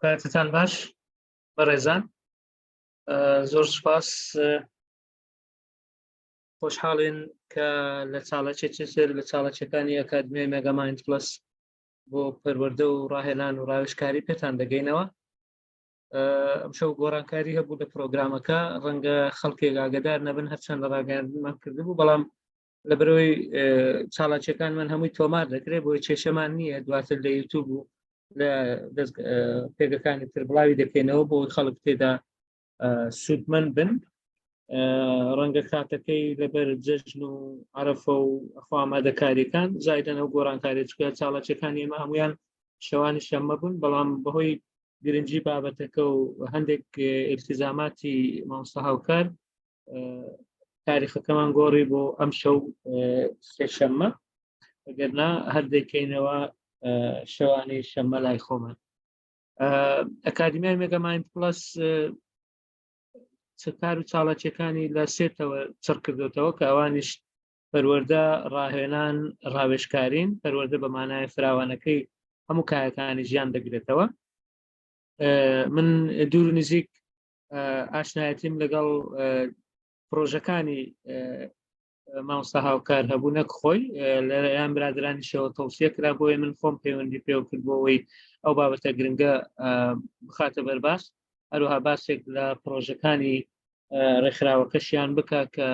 کاتتان باش بەڕێزان، زۆر سوپاس. خۆشحاڵین کە لە چاڵەچێکی تر لە چاڵەچەکانی ئەکادمیای مێگامایند پلس بۆ پەروەردە و ڕاهێنان و ڕاوێژکاری پێتان دەگەینەوە. ئەمشەو گۆڕانکاری هەبوو لە پرۆگرامەکە، ڕەنگە خەڵکێک ئاگدار نەبن، هەرچەند لە ڕاگەیاندنمان کردبوو، بەڵام لەبەرەوەی چالاکیەکانمان هەمووی تۆمار دەکرێت بۆی کێشەمان نییە، دواتر لە یوتوب و لە پێگەکانی تر بڵاوی دەکەینەوە بۆ خەڵک تێدا سوودمەند بن. ڕەنگە کاتەکەی لەبەر جەژن و عرفە و خوا ئامادەکاریەکان زایدەن ئەو گۆڕانکاری، چکە چاڵەچەکانی ئێمە هەمویان شەوانی شەممە بوون، بەڵام بەهۆی گرنگی بابەتەکە و هەندێک ئیلتیزاماتی مامۆستا هاوکار تاریخەکەمان گۆڕی بۆ ئەم شەو سێشەممە، ئەگەرنا هەر دەیکەینەوە شەوانی شەممە لای خۆمان. ئەکادیمیای مێگامایند پلس کار و چاڵەکیەکانی لە سێتەوە چڕ کردوتەوە کە ئەوانیش پەروەردە، ڕاهێنان، ڕاوێژکارین. پەروەردە بە مانای فراوانەکەی هەموو کایەکانی ژیان دەگرێتەوە. من دوور نزیک ئاشنایەتیم لەگەڵ پرۆژەکانی مامۆستا هاوکار هەبوو، نەک خۆی، لەلایەن برادرانیشەوە تەوسیە کرا، بۆیە من خۆم پەیوەندی پێوە کرد بۆ ئەوەی ئەو بابەتە گرنگە بخاتە بەرباس، هەروەها باسێک لە پرۆژەکانی ڕێکخراوەکەشیان بکە کە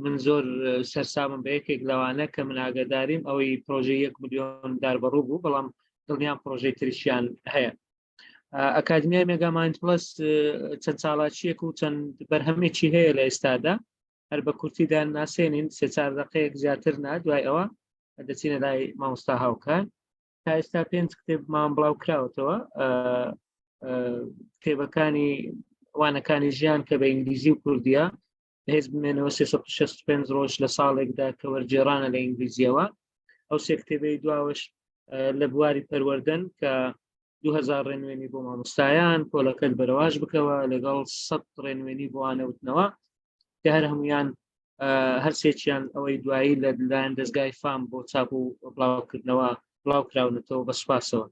من زۆر سەرسامم بە یەکێک لەوانە کە من ئاگاداریم، ئەوەی پرۆژەی 1 ملیۆن داربەڕوو بوو، بەڵام دڵنیام پرۆژەی تریشیان هەیە. ئەکادمیای مێگامایند پلس چەند چالاکیەک و چەند بەرهەمێکی هەیە لە ئێستادا، هەر بە کورتیدا ناسێنین، سێ چار دقەیەک زیاتر نا، دوای ئەوە دەچینە لای مامۆستا هاوکار. تا ئێستا پێنج کتێبمان بڵاو کراوەتەوە، کتێبەکانی وانەکانی ژیان کە بە ئینگلیزی و کوردیە، بەهێز بمێنەوە 365 ڕۆژ لە ساڵێکدا کە وەرگێڕانە لە ئینگلیزیەوە. ئەو سێ کتێبەی دواوەش لە بواری پەروەردەن کە 2000 ڕێنوێنی بۆ مامۆستایان، پۆلەکەت بەرەواش بکەوە، لەگەڵ 100 ڕێنوێنی بۆ وانەوتنەوە کە هەر هەمویان هەرسێکیان ئەوەی دوایی لە لایەن دەستگای فام بۆ چاپ و بڵاوکردنەوە بڵاو کراونەتەوە بە سوپاسەوە.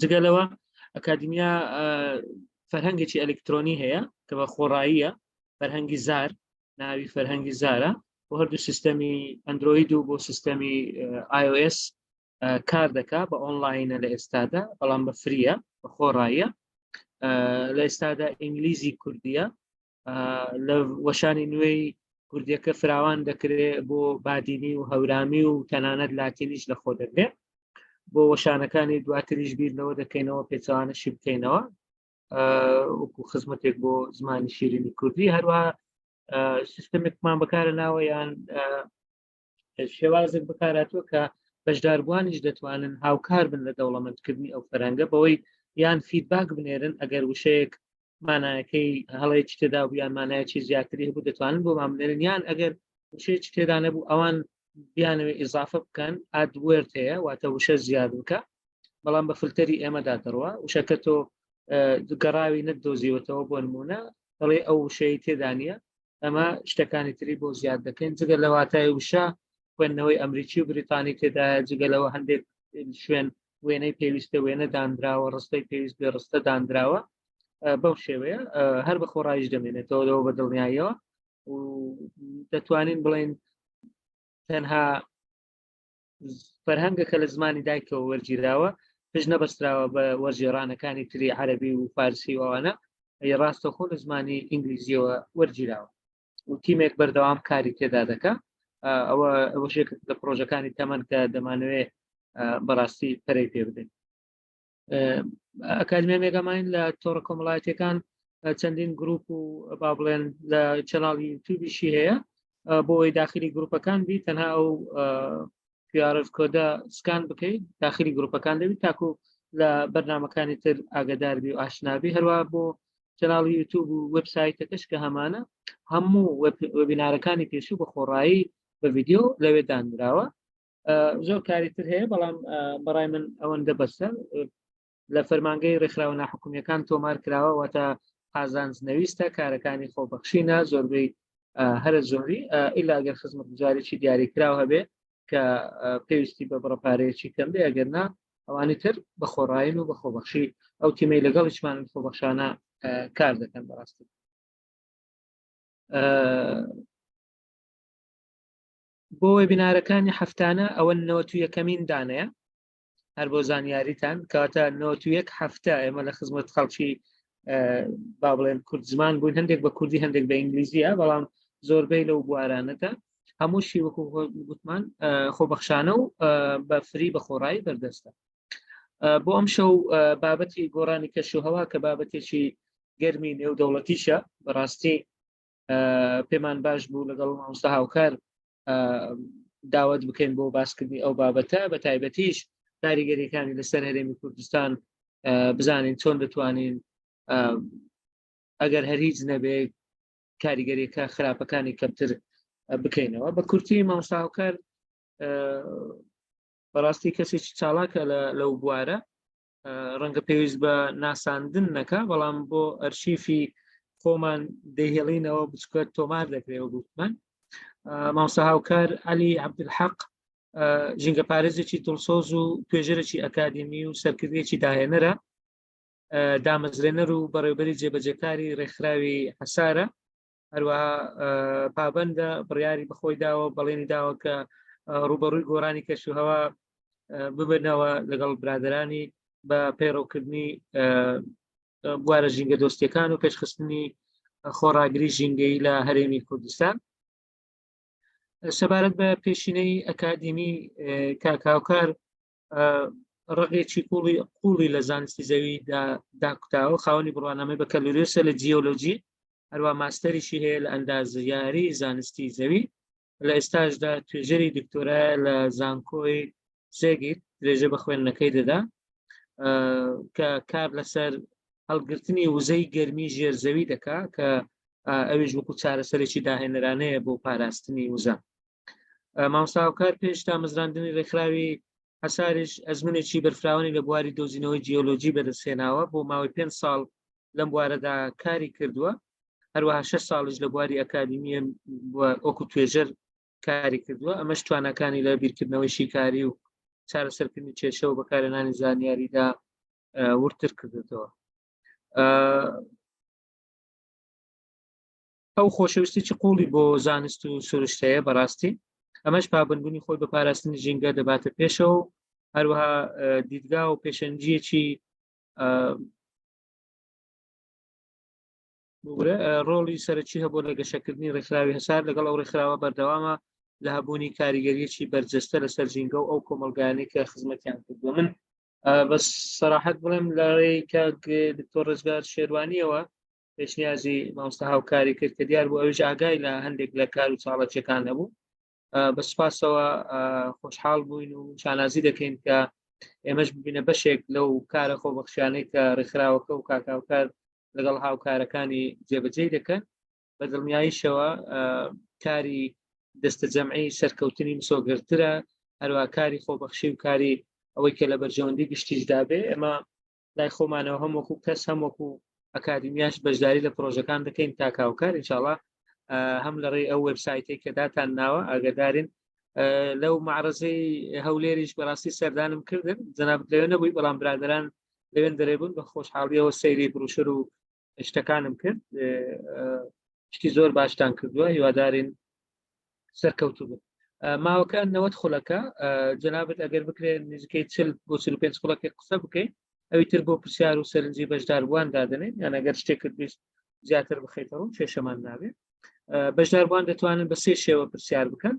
جگە لەوە ئەکادیمیا فەرهەنگێکی ئەلکترۆنی هەیە کە بە خۆڕاییە، فەرهەنگی زار، ناوی فەرهەنگی زارە، بۆ هەردوو سیستەمی ئەندرۆید و بۆ سیستەمی iOS کار دەکا، بە ئۆنلاینە لە ئێستادا، بەڵام بە free یە، بە خۆڕاییە. لە ئێستادا ئینگلیزی کوردیە، لە وەشانی نوێی کوردیەکە فراوان دەکرێت بۆ بادینی و هەورامی و تەنانەت لاتینیش لە خۆ دەگرێت. بۆ وەشانەکانی دواتریش بیر لەوە دەکەینەوە پێچوانەشی بکەینەوە وەکو خزمەتێک بۆ زمانی شیرینی کوردی. هەروە سیستمێکمان بەکارە ناوە یان شێوازێک بەکاراتوە کە بەشداربووانیش دەتوانن هاوکار بن لە دەوڵەمەندکردنی ئەو فەرەنگە بەوەی یان feedback بنێرن، ئەگەر وشەیەک مانایەکەی هەڵەیەکی تێدا بوو یان مانایەکی زیاتری هەبوو دەتوانن بۆمان بنێرن، یان ئەگەر وشەیەکی تێدا نەبوو ئەوان بیانەوێ ئیزافە بکەن، add word هەیە، واتە وشە زیاد بکە، بەڵام بە فلتەری ئێمەدا دەڕوە. وشەکە تۆ گەڕاوی نەدۆزیوەتەوە، بۆ نمونە دەڵێ ئەو وشەی تێدا نییە، ئەمە شتەکانی تری بۆ زیاد دەکەین. جگە لە واتای وشە خوێندنەوەی ئەمریکی و بریتانی تێدایە، جگە لەوە هەندێک شوێن وێنەی پێویستە وێنە دانراوە، ڕستەی پێویست بێ ڕستە دانراوە. بەو شێوەیە هەر بە خۆڕایش دەمێنێتەوە لەوە بە دڵنیاییەوە و دەتوانین بڵێن تەنها فەرهەنگەکە لە زمانی دایکەوە وەرگیراوە، پشت نەبەستراوە بە وەرگێڕانەکانی تری عەربی و فارسی و ئەوانە، ڕاستەخۆ لە زمانی ئینگلیزیەوە وەرگیراوە و تیمێک بەردەوام کاری تێدا دەکا. ئەوە ئەوەشێک لە پرۆژەکانی تەمەن کە دەمانەوێت بەڕاستی پەرەی پێ بدەین. ئەکادمیای مێگاماین لە تۆڕە کۆمەڵایەتیەکان چەندین گروپ و با بڵێن لە channel ی یوتیوبیشی هەیە. بۆ ئەوەی داخلی گروپەکان بی تەنها ئەو QR code ە scan بکەیت داخلی گروپەکان دەبی تاکو لە بەرنمەکانی تر ئاگدار بی و ئاشنابی. هەروە بۆ channel ی یوتیوب و وبسایتەکەش کە هەمانە، هەموو وێبینارەکانی پێشوو بە خۆڕایی بە ڤیددیو لەوێ دانراوە. زۆر کاری تر هەیە، بەڵام بەڕای من ئەوەندە بەسە. لە فەرمانگەی ڕێکخراوە ناحکومیەکان تۆمار کراوە، واتە قازانج نەویستە، کارەکانی خۆبەخشینە زۆربەی هەرە زۆری، ئیلا ئەگەر خزمەتگوزاریی دیاریکراو هەبێ. کە پێویستی بە بڕە پارەیەکی کەم بێ، ئەگەر نا ئەوانی تر بە خۆڕایین و بە خۆبەخشی ئەو تیمەی لەگەڵیشمان خۆبەخشانە کار دەکەن. بەڕاستی بۆ وێبینارەکانی هەفتانە ئەوە 91ەکەمین دانەیە، هەر بۆ زانیاریتان، کەواتە 91 هەفتە ئێمە لە خزمەت خەڵکی با بڵێن کورد زمان بووین، هەندێک بە کوردی هەندێک بە ئینگلیزیە، بەڵام زۆربەی لەو بوارانەدا هەمووشی وەکو گوتمان خۆبەخشانە و بە فری بە خۆڕایی بەردەستە. بۆ ئەم شەو بابەتی گۆڕانی کەشوهەوا کە بابەتێکی گەرمی نێودەوڵەتیشە، بەڕاستی پێمان باش بوو لەگەڵ مامۆستا هاوکار داوت بکەین بۆ باسکردنی ئەو بابەتە، بە تایبەتیش کاریگەریەکانی لەسەر هەرێمی کوردستان، بزانین چۆن دەتوانین ئەگەر هەر هیچ نەبێ کاریگەریەکە خراپەکانی کەمتر بکەینەوە. بە کورتی مامۆستا هاوکار بەڕاستی کەسێکی چاڵاکە لەو بوارە، ڕەنگە پێویست بە ناساندن نەکا، بەڵام بۆ ئەرشیفی خۆمان دەیهێڵینەوە بچکە تۆمار دەکرێەوە. گوتمان مامۆستا هاوکار عەلی عەبدولحەق ژینگە پارێزێکی دڵسۆز و توێژەرێکی ئەکادیمی و سەرکردەیەکی داهێنەرە، دامەزرێنەر و بەڕێوبەری جێبەجێکاری ڕێکخراوی حەسارە. هەروەها پابندە بڕیاری بەخۆی داوە، بەڵێنی داوە کە ڕوبەڕووی گۆڕانی کەشوهەوا ببنەوە لەگەڵ برادرانی بە پەیڕەوکردنی بوارە ژینگە دۆستیەکان و پێشخستنی خۆڕاگری ژینگەی لە هەرێمی کوردستان. سەبارەت بە پێشینەی ئەکادیمی کاکاوکار ڕقێکی قوڵی قوڵی لە زانستی زەوی داکوتاوە، خاوەنی بڕوانامەی بەکەلوریۆسە لە جیۆلۆجی، هەروە ماستەریشی هەیە لە ئەندازیاری زانستی زەوی. لە ئێستاشدا توێژەری دکتۆرایە لە زانکۆی سێگیت، درێژە بە خوێندنەکەی دەدا، کە کار لەسەر هەڵگرتنی وزەی گەرمی ژێر زەوی دەکا، کە ئەویش وەکو چارەسەرێکی داهێنەرانەیە بۆ پاراستنی وزە. مامۆستا هاوکار پێش دامەزراندنی ڕێکخراوی حەساریش ئەزمونێکی بەرفراوانی لە بواری دۆزینەوەی جیۆلۆجی بەدەستهێناوە، بۆ ماوەی 5 ساڵ لەم بوارەدا کاری کردووە، هەروەها 6 ساڵیش لە بواری ئەکادیمیە وەکو توێژەر کاری کردووە. ئەمەش تواناکانی لە بیرکردنەوەی شیکاری و چارەسەرکردنی کێشە و بەکارهێنانی زانیاریدا وردتر کردێتەوە. ئەو خۆشەویستیی قوڵی بۆ زانست و سروشت هەیە بەڕاستی، ئەمەش پابندبوونی خۆی بە پاراستنی ژینگە دەباتە پێشەوە و هەروەها دیدگا و پێشەنگیەکی ڕۆڵی سەرەکی هەبوو لە گەشەکردنی ڕێکخراوی هەسار. لەگەڵ ئەو ڕێکخراوە بەردەوامە لە هەبوونی کاریگەریەکی بەرجەستە لەسەر ژینگە و ئەو کۆمەڵگایانەی کە خزمەتیان کردووە. من بەس سەراحەت بڵێم لە ڕێی کاک دکتۆر ڕزگار شێروانیەوە پێشنیازی مامۆستا هاوکاری کرد کە دیار بوو ئەویش ئاگای لە هەندێک لە کار و چاڵەکیەکان هەبوو. بە سوپاسەوە خۆشحاڵ بووین و شانازی دەکەین کە ئێمەش ببینە بەشێک لەو کارە خۆبەخشیانەی کە ڕێکخراوەکە و کاکاوکار لەگەڵ هاوکارەکانی جێبەجێ دەکەن. بە دڵنیاییشەوە کاری دەستە جەمعی سەرکەوتنی مسۆگەرترە، هەروە کاری خۆبەخشی و کاری ئەوەی کە لە بەرژەوەندی گشتیشدا بێ. ئێمە لای خۆمانەوە هەم وەکو کەس هەم وەکو ئەکادیمیاش بەشداری لە پرۆژەکان دەکەین تا کاوکار ئینشاءڵا هەم لە ڕێی ئەو وبسایتێک کە داتان ناوە ئاگدارین. لەو معرەزەی هەولێریش بەڕاستی سەردانم کردن، جەنابت لەوێ نەبووی، بەڵام برادران لەوێن دەرێ بوون، بە خۆشحاڵیەوە سەیری بروشەر و شتەکانم کرد. شتی زۆر باشتان کردووە، هیوادارین سەرکەوتوو بن. ماوەکە 90 خولەکە، جەنابت ئەگەر بکرێت نزیکەی 40 بۆ 45 خولەکێک قسە بکەیت، ئەوی تر بۆ پرسیار و سەرنجی بەشداربووان دادەنێن، یان ئەگەر شتێکت بیست زیاتر بخەیتەوە کێشەمان نابێت. بەشداربووان دەتوانن بە سێ شێوە پرسیار بکەن،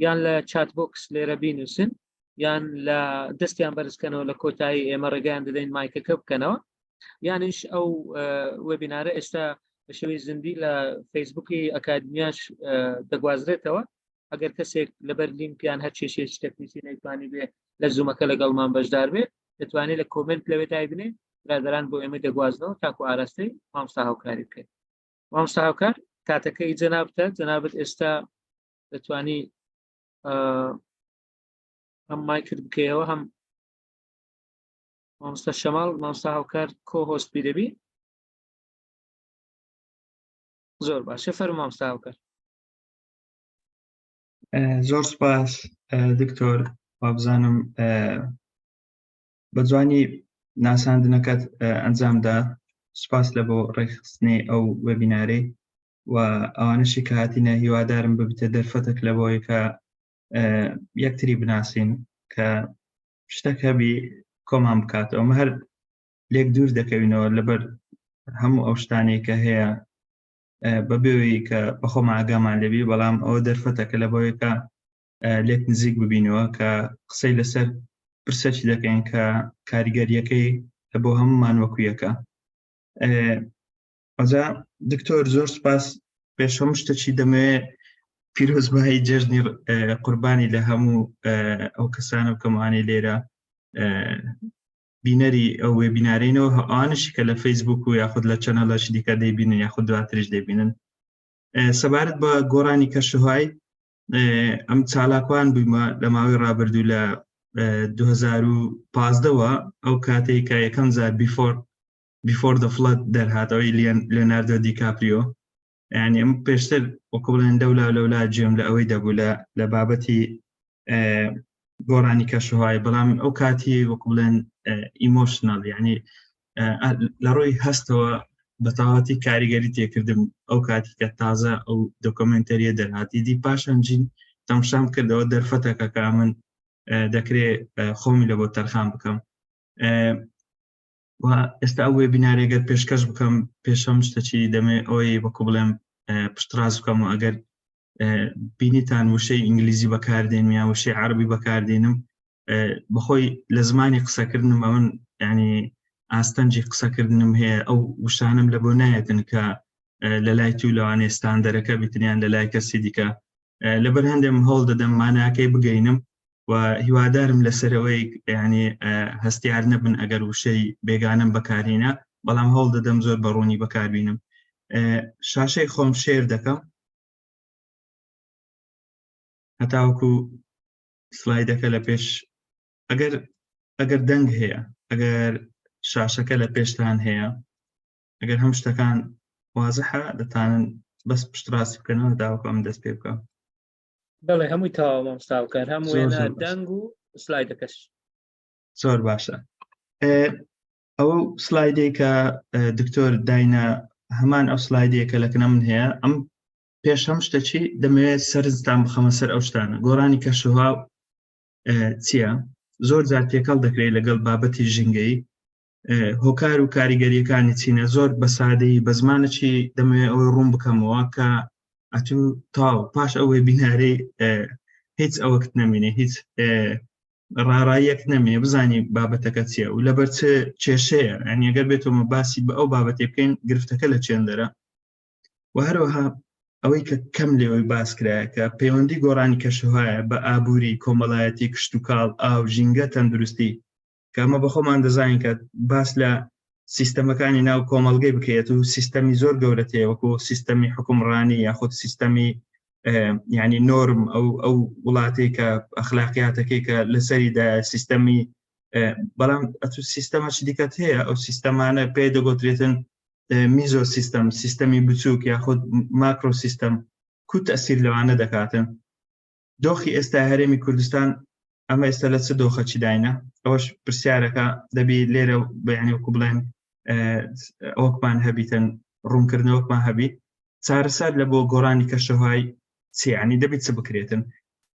یان لە chat box لێرە بینوسن، یان لە دەستیان بەرزکەنەوە لە کۆتایی ئێمە ڕێگەیان دەدەین مایکەکە بکەنەوە، یانیش ئەو وێبینارە ئێستا بە شێوەی زیندی لە فەیسبوکی ئەکادمیاش دەگوازرێتەوە. ئەگەر کەسێک لەبەر لینک یان هەر کێشەیەکی تەکنیکی نەیتوانی بێ لە زوومەکە لەگەڵمان بەشدار بێ، دەتوانێت لە comment لەوێ دایبنێ، برادەران بۆ ئێمە دەگوازنەوە تاکو ئاراستەی مامۆستا هاوکاری بکەین. مامۆستا هاوکار کاتەکەی جەنابتە، جەنابت ئێستا دەتوانی هەم مایکت بکەیەوە هەم مامۆستا شەماڵ مامۆستا هاوکار co-host بی دەبی. زۆر باشە، فەرموو مامۆستا هاوکار. زۆر سپاس. دکتۆر وابزانم بە جوانی ناساندنەکەت ئەنجامدا سوپاس لە بۆ ڕێکخستنی ئەو وێبینارەی و ئەوانەشی کە هاتینە هیوادارم ببتە دەرفەتێک لە بۆی کە یەکتری بناسین کە شتەک هەبی کۆمان بکاتەوە ئەمە هەر لێک دوور دەکەوینەوە لەبەر هەموو ئەو شتانەی کە هەیە بەبێەوەی کە بەخۆمان ئاگامان لێبی بەڵام ئەوە دەرفەتەکە لە بۆیەکە لێک نزیک ببینەوە کە قسەی لەسەر پرسەکی دەکەین کە کاریگەریەکەی لە بۆ هەمومان وەکویەکە ئەجا دکتۆر زۆر سپاس پێش هەموو شتەکی دەمەوێ پیرۆزبایی جەژنی قوربانی لە هەموو ئەو کەسانە بکەمانەی لێرە بینەری ئەو وێبینارینەوە ئەوانشی کە لە فەیسبوک و یاخود لە channel ەش دیکە دەیبینن یاخود دواتریش دەبینن سەبارەت بە گۆڕانی کەشوهوای ئەم چالاکوان بوویمە لە ماوەی ڕابردوو لە 2015ەوە ئەو کاتێک کە یەکەم جار Before Before the Flood دەرهاتەوەی لیۆناردۆ دیکاپریۆ یعنی ئەم پێشتر وەکو بڵێن لەولا لەولا گوێم لە ئەوەی دەبوو لە لە بابەتی گۆڕانی کەشوهوای بەڵام ئەو کاتی وەکو بڵێن emotional یعنی لە ڕووی هەستەوە بە تەواوەتی کاریگەری تێکردم ئەو کاتی کە تازە ئەو documentary یە دەرهاتی دی پاشان جین تەمشام کردەوە دەرفەتەکە کە من دەکرێ خۆمی لە بۆ تەرخان بکەم و ئێستا ئەو webinar ێ گەر پێشکەش بکەم پێشەم شتەچی دەمێ ئەوەی وەکو بڵێم پشتڕاست بکەم و ئەگەر بینیتان وشەی ئینگلیزی بەکاردێنم یان وشەی عربی بەکاردێنم بەخۆی لە زمانی قسەکردنم ئەمن ینی ئاستەنجی قسەکردنم هەیە ئەو وشانم لە بۆ نایەتن کە لە لای تو لەوانەیە ستاندەرەکە بتنیان لە لای کەسی دیکە لەبەر هەندێم هەوڵ دەدەم ماناکەی بگەینم و هیوادارم لەسەرەوەی ینی هەستیار نەبن ئەگەر وشەی بێگانم بەکارینە بەڵام هەوڵ دەدەم زۆر بەڕوونی بەکاربینم شاشەی خۆم share دەکەم هەتاوەکو سلایدەکە لە پێش ئەگەر ئەگەر دەنگ هەیە ئەگەر شاشەکە لە پێشتان هەیە ئەگەر هەم شتەکان وازحە دەتانن بەس پشتڕاستی بکەنەوە داوەکو ئەم دەست پێ بکەم بەڵێ هەمووی تەواو مامۆستا هاوکار هەم وێنە دەنگ و سلایدەکەش زۆر باشە ئەو سلایدێک کە دکتۆر داینا هەمان ئەو سلایدەیە کە لەکنە من هەیە ئەم پێش هەم شتەچی دەمەوێت سەرنجتان بخەمە سەر ئەو شتانە گۆڕانی کەشوهوا چییە؟ زۆر جار تێکەڵ دەکرێت لەگەڵ بابەتی ژینگەی هۆکار و کاریگەریەکانی چینە زۆر بە سادەیی بە زمانەکی دەمەوێت ئەوەی ڕوون بکەمەوە کە ئەتوو تاو پاش ئەوەی بینارەی هیچ ئەوەکت نەمینێ هیچ ڕاڕاییەک نەمێ بزانی بابەتەکە چییە و لەبەر چ کێشەیە یعنی ئەگەر بێتەوە باسی بە ئەو بابەتی بکەین گرفتەکە لە چێندەرە و هەروەها ئەوەی کە کەم لێوەی باس کرایە کە پەیوەندی گۆڕانی کەشوهایە بە ئابووری کۆمەڵایەتی کشتتوکاڵ ئاو ژینگە تەندروستی کە ئەمە بەخۆمان دەزانین کە باس لە سیستەمەکانی ناو کۆمەڵگەی بکەیت و سیستەمی زۆر گەورەتەیە وەکو سیستەمی حکومڕانی یاخود سیستەمی ینی نۆرم ئەو ئەو وڵاتێک کە ئەخلاقیاتەکەی کە لەسەریدا سیستەمی بەڵام ئەتو سیستەمە چ دیکەت هەیە ئەو سیستەمانە پێ دەگوترێتن میزۆ سیستەم سیستەمی بچووک یاخود ماکرۆ سیستەم کو تەسیر لەوانە دەکاتن دۆخی ئێستا هەرێمی کوردستان ئەمە ئێستا لە چ دۆخە چیداینە ئەوەش پرسیارەکە دەبی لێرە بەیانی وەکو بڵێن ئەوەکمان هەبیتن ڕوونکردنەوەکمان هەبی چارەسەر لە بۆ گۆڕانی کەشەهای چیانی دەبیت چ بکرێتن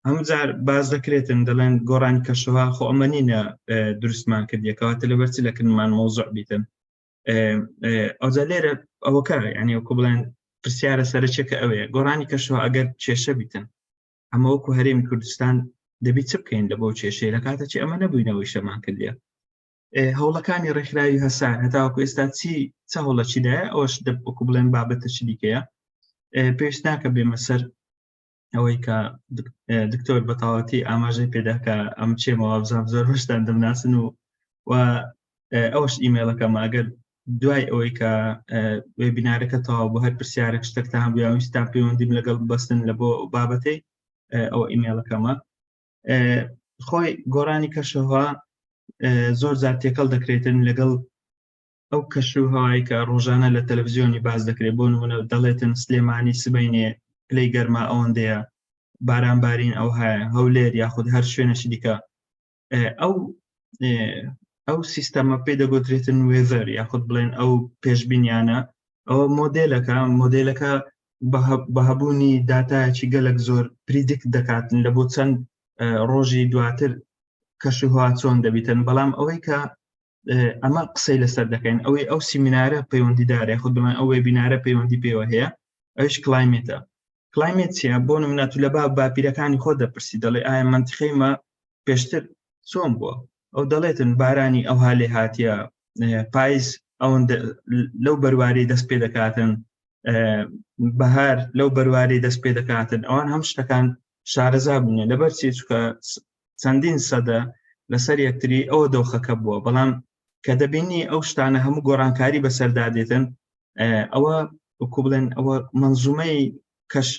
هەموو جار باز دەکرێتن دەڵێن گۆڕانی کەشەها خۆ ئەمە نینە دروستمان کردیەکەواتە لەبەر چ لەکنمان مۆزع بیتن ئەوجا لێرە ئەوەکە ینی وەکو بڵێن پرسیارە سەرچەکە ئەوەیە گۆڕانی کەشەوە ئەگەر کێشە بیتن ئەمە وەکو هەرێمی کوردستان دەبی چ بکەین لە بۆ کێشەیە لە کاتە چی ئەمە نەبووینەوەی شەمان کردیە هەوڵەکانی ڕێکخراوی هەسار هەتاوەکو ئێستا چی چە هەوڵەچیدایە ئەوەش وەکو بڵێن بابەتە چی دیکەیە پێویست ناکە بێمە سەر ئەوەی کە دکتۆر بەتەواتی ئاماژەی پێدا کە ئەم چێمەوە بزانام زۆر بەشتان دەمناسن و و ئەوەش ئیمێڵەکەم ئەگەر دوای ئەوەی کە webinar ەکە تەواو بۆ هەر پرسیارێک شتێکتان بوو ویستان پەیوەندیم لەگەڵ بەستن لە بۆ بابەتەی ئەوە ئیمێڵەکەمە خۆی گۆڕانی کەشەوە زۆر جار تێکەڵ دەکرێتن لەگەڵ ئەو کەش و هەوای کە ڕۆژانە لە تەلەڤزیۆنی باس دەکرێت بۆ نمونە دەڵێتن سلێمانی سبینێ پلەی گەرما ئەوەندەیە. بارانبارین ئەو هەیە هەولێر یاخود هەر شوێنەشی دیکە ئەو ئەو سیستەمە پێ دەگوترێتن weather یاخود بڵێن ئەو پێشبینیانە ئەوە مۆدلەکە مۆدلەکە بە هەبوونی داتایەکی گەلک زۆر predict دەکاتن لە بۆ چەند ڕۆژی دواتر کەشوهوا چۆن دەبیتن بەڵام ئەوەی کە ئەمە قسەی لەسەر دەکەین ئەوەی ئەو سیمینارە پەیوەندیدارە خود بڵێن ئەو webinar ە پەیوەندی پێوە هەیە ئەوش climate ە. climate چییە؟ بۆ نمونە تو لە با باپیرەکانی خۆ دەپرسی دەڵێ ئایا مەنتیقەیمە پێشتر چۆن بووە؟ ئەو دەڵێتن بارانی ئەوها لێ هاتیە، پایز ئەوەندە لەو بەرواری دەست پێ دەکاتن، بەهار لەو بەرواری دەست پێ دەکاتن. ئەوان هەم شتەکان شارەزا بوونە لەبەر چی؟ چونکە چەندین سەدە لەسەر یەکتری ئەوە دۆخەکە بووە. بەڵام کە دەبینی ئەو شتانە هەموو گۆڕانکاری بەسەردا دێتن، ئەوە وەکو بڵێن ئەوە منزومەی کەش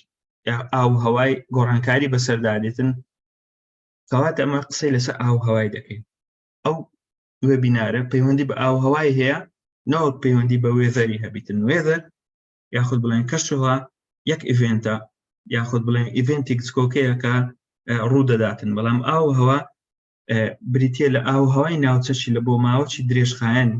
ئاو هەوای گۆڕانکاری بەسەردا دێتن. کەواتە ئەمە قسەی لەسەر ئاو هەوای دەکەین. ئەو webinar ە پەیوەندی بە ئاو هەوای هەیە نەوەک پەیوەندی بە weather ی هەبیتن. weather یاخود بڵێن کەشوهوا یەک event ە یاخود بڵێن event ێک چکۆکەیە کە ڕوو دەداتن، بەڵام ئاو هەوا بریتە لە ئاو هەوای ناوچەشی لە بۆ ماوەی درێژخایەن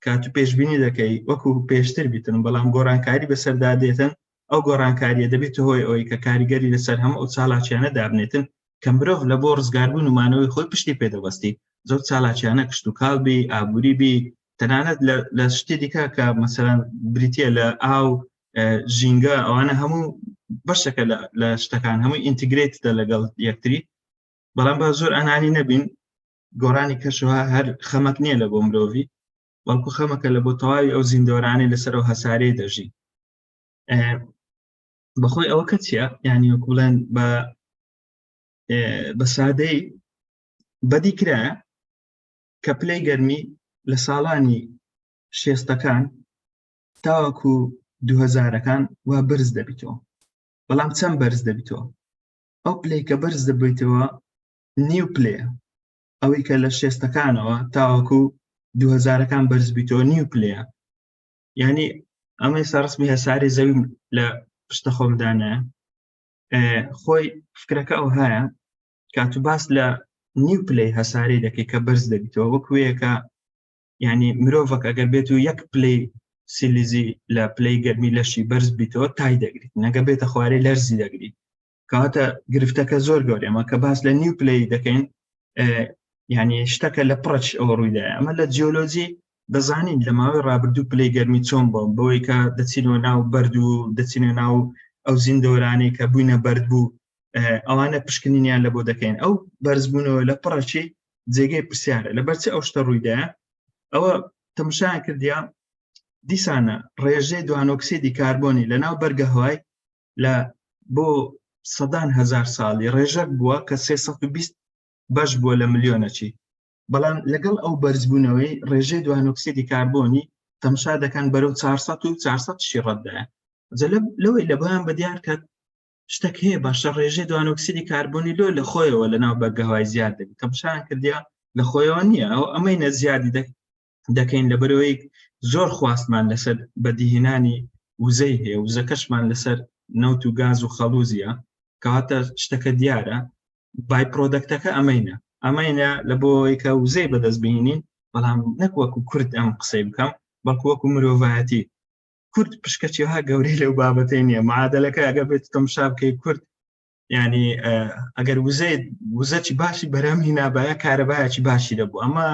کات و پێشبینی دەکەی وەکو پێشتر بیتن، بەڵام گۆڕانکاری بەسەردا دێتن. ئەو گۆڕانکاریە دەبێتە هۆی ئەوەی کە کاریگەری لەسەر هەموو ئەو چالاکیانە دابنێتن کە مرۆڤ لە بۆ ڕزگاربوون و مانەوەی خۆی پشتی پێدەبەستی. زۆر چالاکیانە کشتوکاڵ بی، ئابووری بی، تەنانەت لە شتی دیکە کە مەسەلەن بریتە لە ئاو، ژینگە، ئەوانە هەموو بەشەکە لە شتەکان هەموو integrate لەگەڵ یەکتری. بەڵام با زۆر ئەنانی نەبین، گۆڕانی کەشوها هەر خەمەک نییە لە بۆ مرۆڤی، بەڵکو خەمەکە لە بۆ تەواوی ئەو زیندەوەرانەی لەسەر ئەو هەسارەی دەژی. بەخۆی ئەوە کە چییە؟ یعنی وەکو بڵێن بە سادەی بەدی کرایە کە پلەی گەرمی لە ساڵانی شێستەکان تاوەکو دوهزارەکان وا بەرز دەبیتەوە. بەڵام چەند بەرز دەبیتەوە؟ ئەو پلەی کە بەرز دەبیتەوە نیو پلەیە. ئەوەی کە لە شێستەکانەوە تاوەکو دوهزارەکان بەرز بیتەوە نیو پلەیە. یعنی ئەمە ئێستا ڕسمی هەساری زەوی لە پشتە خۆمدانە. خۆی فکرەکە ئەو هەیە کات و باس لە نیو پلەی هەسارەی دەکەی کە بەرز دەبیتەوە، وەکوەیەکە یعنی مرۆڤەک ئەگەر بێت و یەک پلەی سیلیزی لە پلەی گەرمی لەشی بەرز بیتەوە تای دەگریت، نەگە بێتە خوارەی لەرزی دەگریت. کەواتە گرفتەکە زۆر گەورەمە کە باس لە نیو پلەی دەکەین، یعنی شتەکە لە پڕچ ئەوە ڕوویدایە. ئەمە لە جیۆلۆجی دەزانین لە ماوەی ڕابردوو پلەی گەرمی چۆن بۆ بەوەی کە دەچینەوە ناو بەرد و دەچینە ناو ئەو زیندەوەرانەی کە بووینە بەرد بوو، ئەوانە پشکنینیان لە بۆ دەکەین. ئەو بەرزبوونەوە لە پڕەکی جێگەی پرسیارە لەبەرچ ئەو شتە ڕوویدایە. ئەوە تەمشایان کردیا دیسانە ڕێژەی دوانۆکسیدی کاربۆنی لە ناو بەرگە هەوای لە بۆ سەدان هزار ساڵی ڕێژەک بووە کە 320 بەش بووە لە ملیۆنەچی. بەڵام لەگەڵ ئەو بەرزبوونەوەی ڕێژەی دوانۆکسیدی کاربۆنی تەمشا دەکەن بەرەو 400 و 400 شی ڕەتدایە. لەوەی لە بۆیان بەدیار کە شتێک هەیە باشە ڕێژەی دوانۆکسیدی کاربۆنی لۆ لە خۆیەوە لە ناو بەرگەهوای زیاد دەبێت. تەمشایان کردیا لە خۆیەوە نییە، ئەو ئەمەی نە زیادی دەکەین لەبەرەوەی زۆر خواستمان لەسەر بەدیهێنانی وزەی هەیە، وزەکەشمان لەسەر نەوت و گاز و خەڵوزیە. کەواتە شتەکە دیارە by product ەکە ئەمەینە ئەمەینە لە بۆی کە وزەی بەدەست بهێنین. بەڵام نەک وەکو کورد ئەم قسەی بکەم، بەڵکو وەکو مرۆڤایەتی. کورد پشکەچیها گەورەی لەو بابەتەی نییە. معادلەکە ئەگەر بێت تەمشا بکەی کورد ینی ئەگەر وزەی وزەی باشی بەرهەم هینابایە کارەبایەکی باشی دەبوو. ئەمە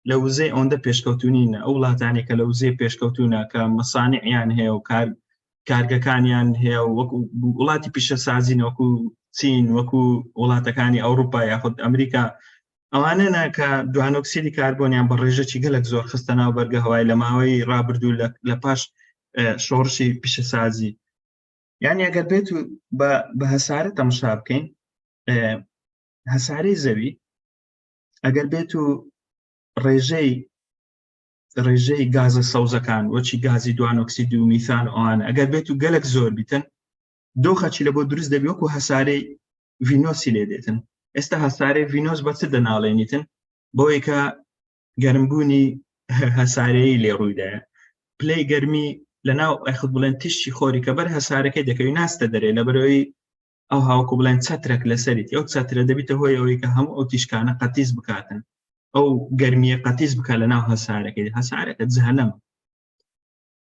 لە وزەی ئەوەندە پێشکەوتونینە. ئەو وڵاتانی کە لە وزەی پێشکەوتونە کە مەسانعیان هەیە و کار کارگەکانیان هەیە و وەکو وڵاتی پیشەسازین وەکو چین، وەکو وڵاتەکانی ئەوروپا یاخود ئەمریکا، ئەوانە نا کە دوانۆکسیدی کاربۆنیان بە ڕێژەکی گەلک زۆر خستە ناو بەرگە هەوای لە ماوەی ڕابردوو لە پاش شۆڕشی پیشەسازی. یعنی ئەگەر بێت و بە هەسارە تەمشا بکەین، هەسارەی زەوی ئەگەر بێت و ڕێژەی گازە سەوزەکان وەچی گازی دوانۆکسید و میثان ئەوان ئەگەر بێت و گەلک زۆر بیتن، دۆخەچی لە بۆ دروست دەبی وەکو هەسارەی ڤینۆسی لێ دێتن. ئێستا هەسارەی ڤینۆس بە چ دەناڵێنیتن؟ بۆی کە گەرمبوونی هەسارەیی لێ ڕوویدایە، پلەی گەرمی لە ناو ئەخت بڵێن تیشکی خۆری کە بەر هەسارەکەی دەکەوی ناستە دەرێ لە بەرەوەی ئەو هاوکو بڵێن چەترێک لەسەریتی، ئەو چەترە دەبیتە هۆی ئەوەی کە هەموو ئەو تیشکانە قەتیس بکاتن، ئەو گەرمیە قەتیس بکە لە ناو هەسارەکەی. هەسارەکە جەهەنەم.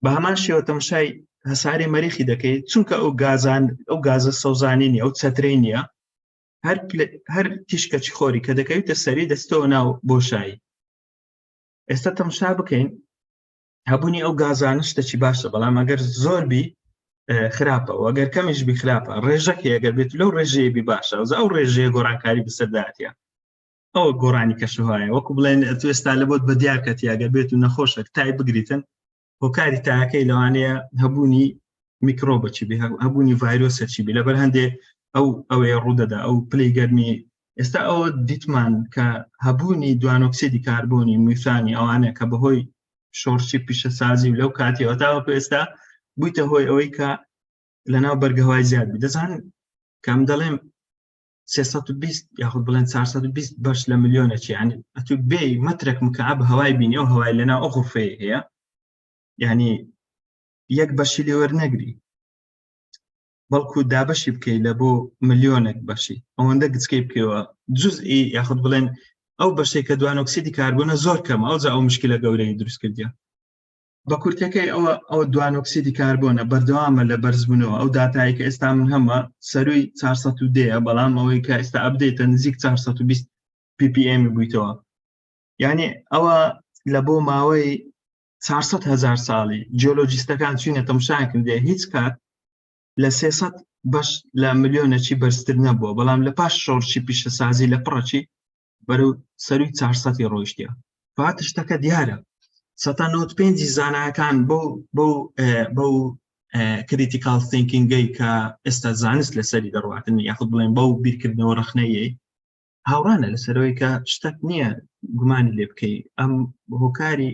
بە هەمان شێوە تەمشای هەساری مەریخی دەکەیت، چونکە ئەو گازان، ئەو گازە سەوزانی نیە، ئەو چەترەی نییە، هەر تیشکەچی خۆری کە دەکەویتە سەری دەستەوە ناو بۆشایی. ئێستا تەمشا بکەین، هەبوونی ئەو گازانە شتەکی باشە، بەڵام ئەگەر زۆر بی خراپە و ئەگەر کەمیش بی خراپە. ڕێژەکەی ئەگەر بێت لەو ڕێژەیە بی باشە. ئەو ڕێژەیە گۆڕانکاری بەسەرداتە، ئەوە گۆڕانی کەشوهوایە. وەکو بڵێن تو ئێستا لە بۆت بە دیار کەتی ئەگەر بێت و نەخۆشێک تای بگریتن، هۆکاری تاکەی لەوانەیە هەبوونی میکرۆبە چی بێ، هەبوونی ڤایرۆسە چی بێ، لەبەر هەندێ ئەو ئەوەیە ڕوودەدا ئەو پلەی گەرمی. ئێستا ئەوە دیتمان کە هەبوونی دوانۆکسیدی کاربۆنی، میثانی، ئەوانە کە بەهۆی شۆڕشی پیشەسازی و لەو کاتیەوە تاوەکو ئێستا بوویتە هۆی ئەوەی کە لەناو بەرگەهوای زیاد بی. دەزان کەم دەڵێم 320 یاخود بڵێن 420 بەش لە ملیۆنەکی، یعنی ئەتو بێ مەترێک مکعب هەوای بینی، ئەو هەوای لەناو ئەو غرفەیە هەیە، یعنی یەک بەشی لێوەرنەگری، بەڵکو دابەشی بکەی لە بۆ ملیۆنێک بەشی، ئەوەندە گچکەی بکەوە جزئی، یاخود بڵێن ئەو بەشێک کە دوانۆکسیدی کاربۆنە زۆر کەمە، ئەوجا ئەو مشکلە گەورەی دروست کردیە. بە کورتەکەی ئەوە دوانۆکسیدی کاربۆنە بەردەوامە لە بەرزبوونەوە. ئەو داتایی کە ئێستا من هەمە سەروی 400 بەڵام ئەوەی کە ئێستا update ە نزیک 420 ppm بوویتەوە. یعنی ئەوە لە بۆ ماوەی 400 هزار ساڵی جیۆلۆجیستەکان چوینە تەمشایان کردێ، هیچ کات لە 300 بەش لە ملیۆنەکی بەرزتر نەبووە، بەڵام لە پاش شۆڕشی پیشەسازی لە پڕەکی بەرەو سەروی 400 ڕۆیشتە. فات شتەکە دیارە، سەتا 95 زانایەکان بەو critical thinking ەی کە ئێستا زانست لەسەری دەڕواتن، یاخود بڵێن بەو بیرکردنەوە ڕەخنەیە، هاوڕانە لەسەرەوەی کە شتەک نییە گومانی لێ بکەی ئەم هۆکاری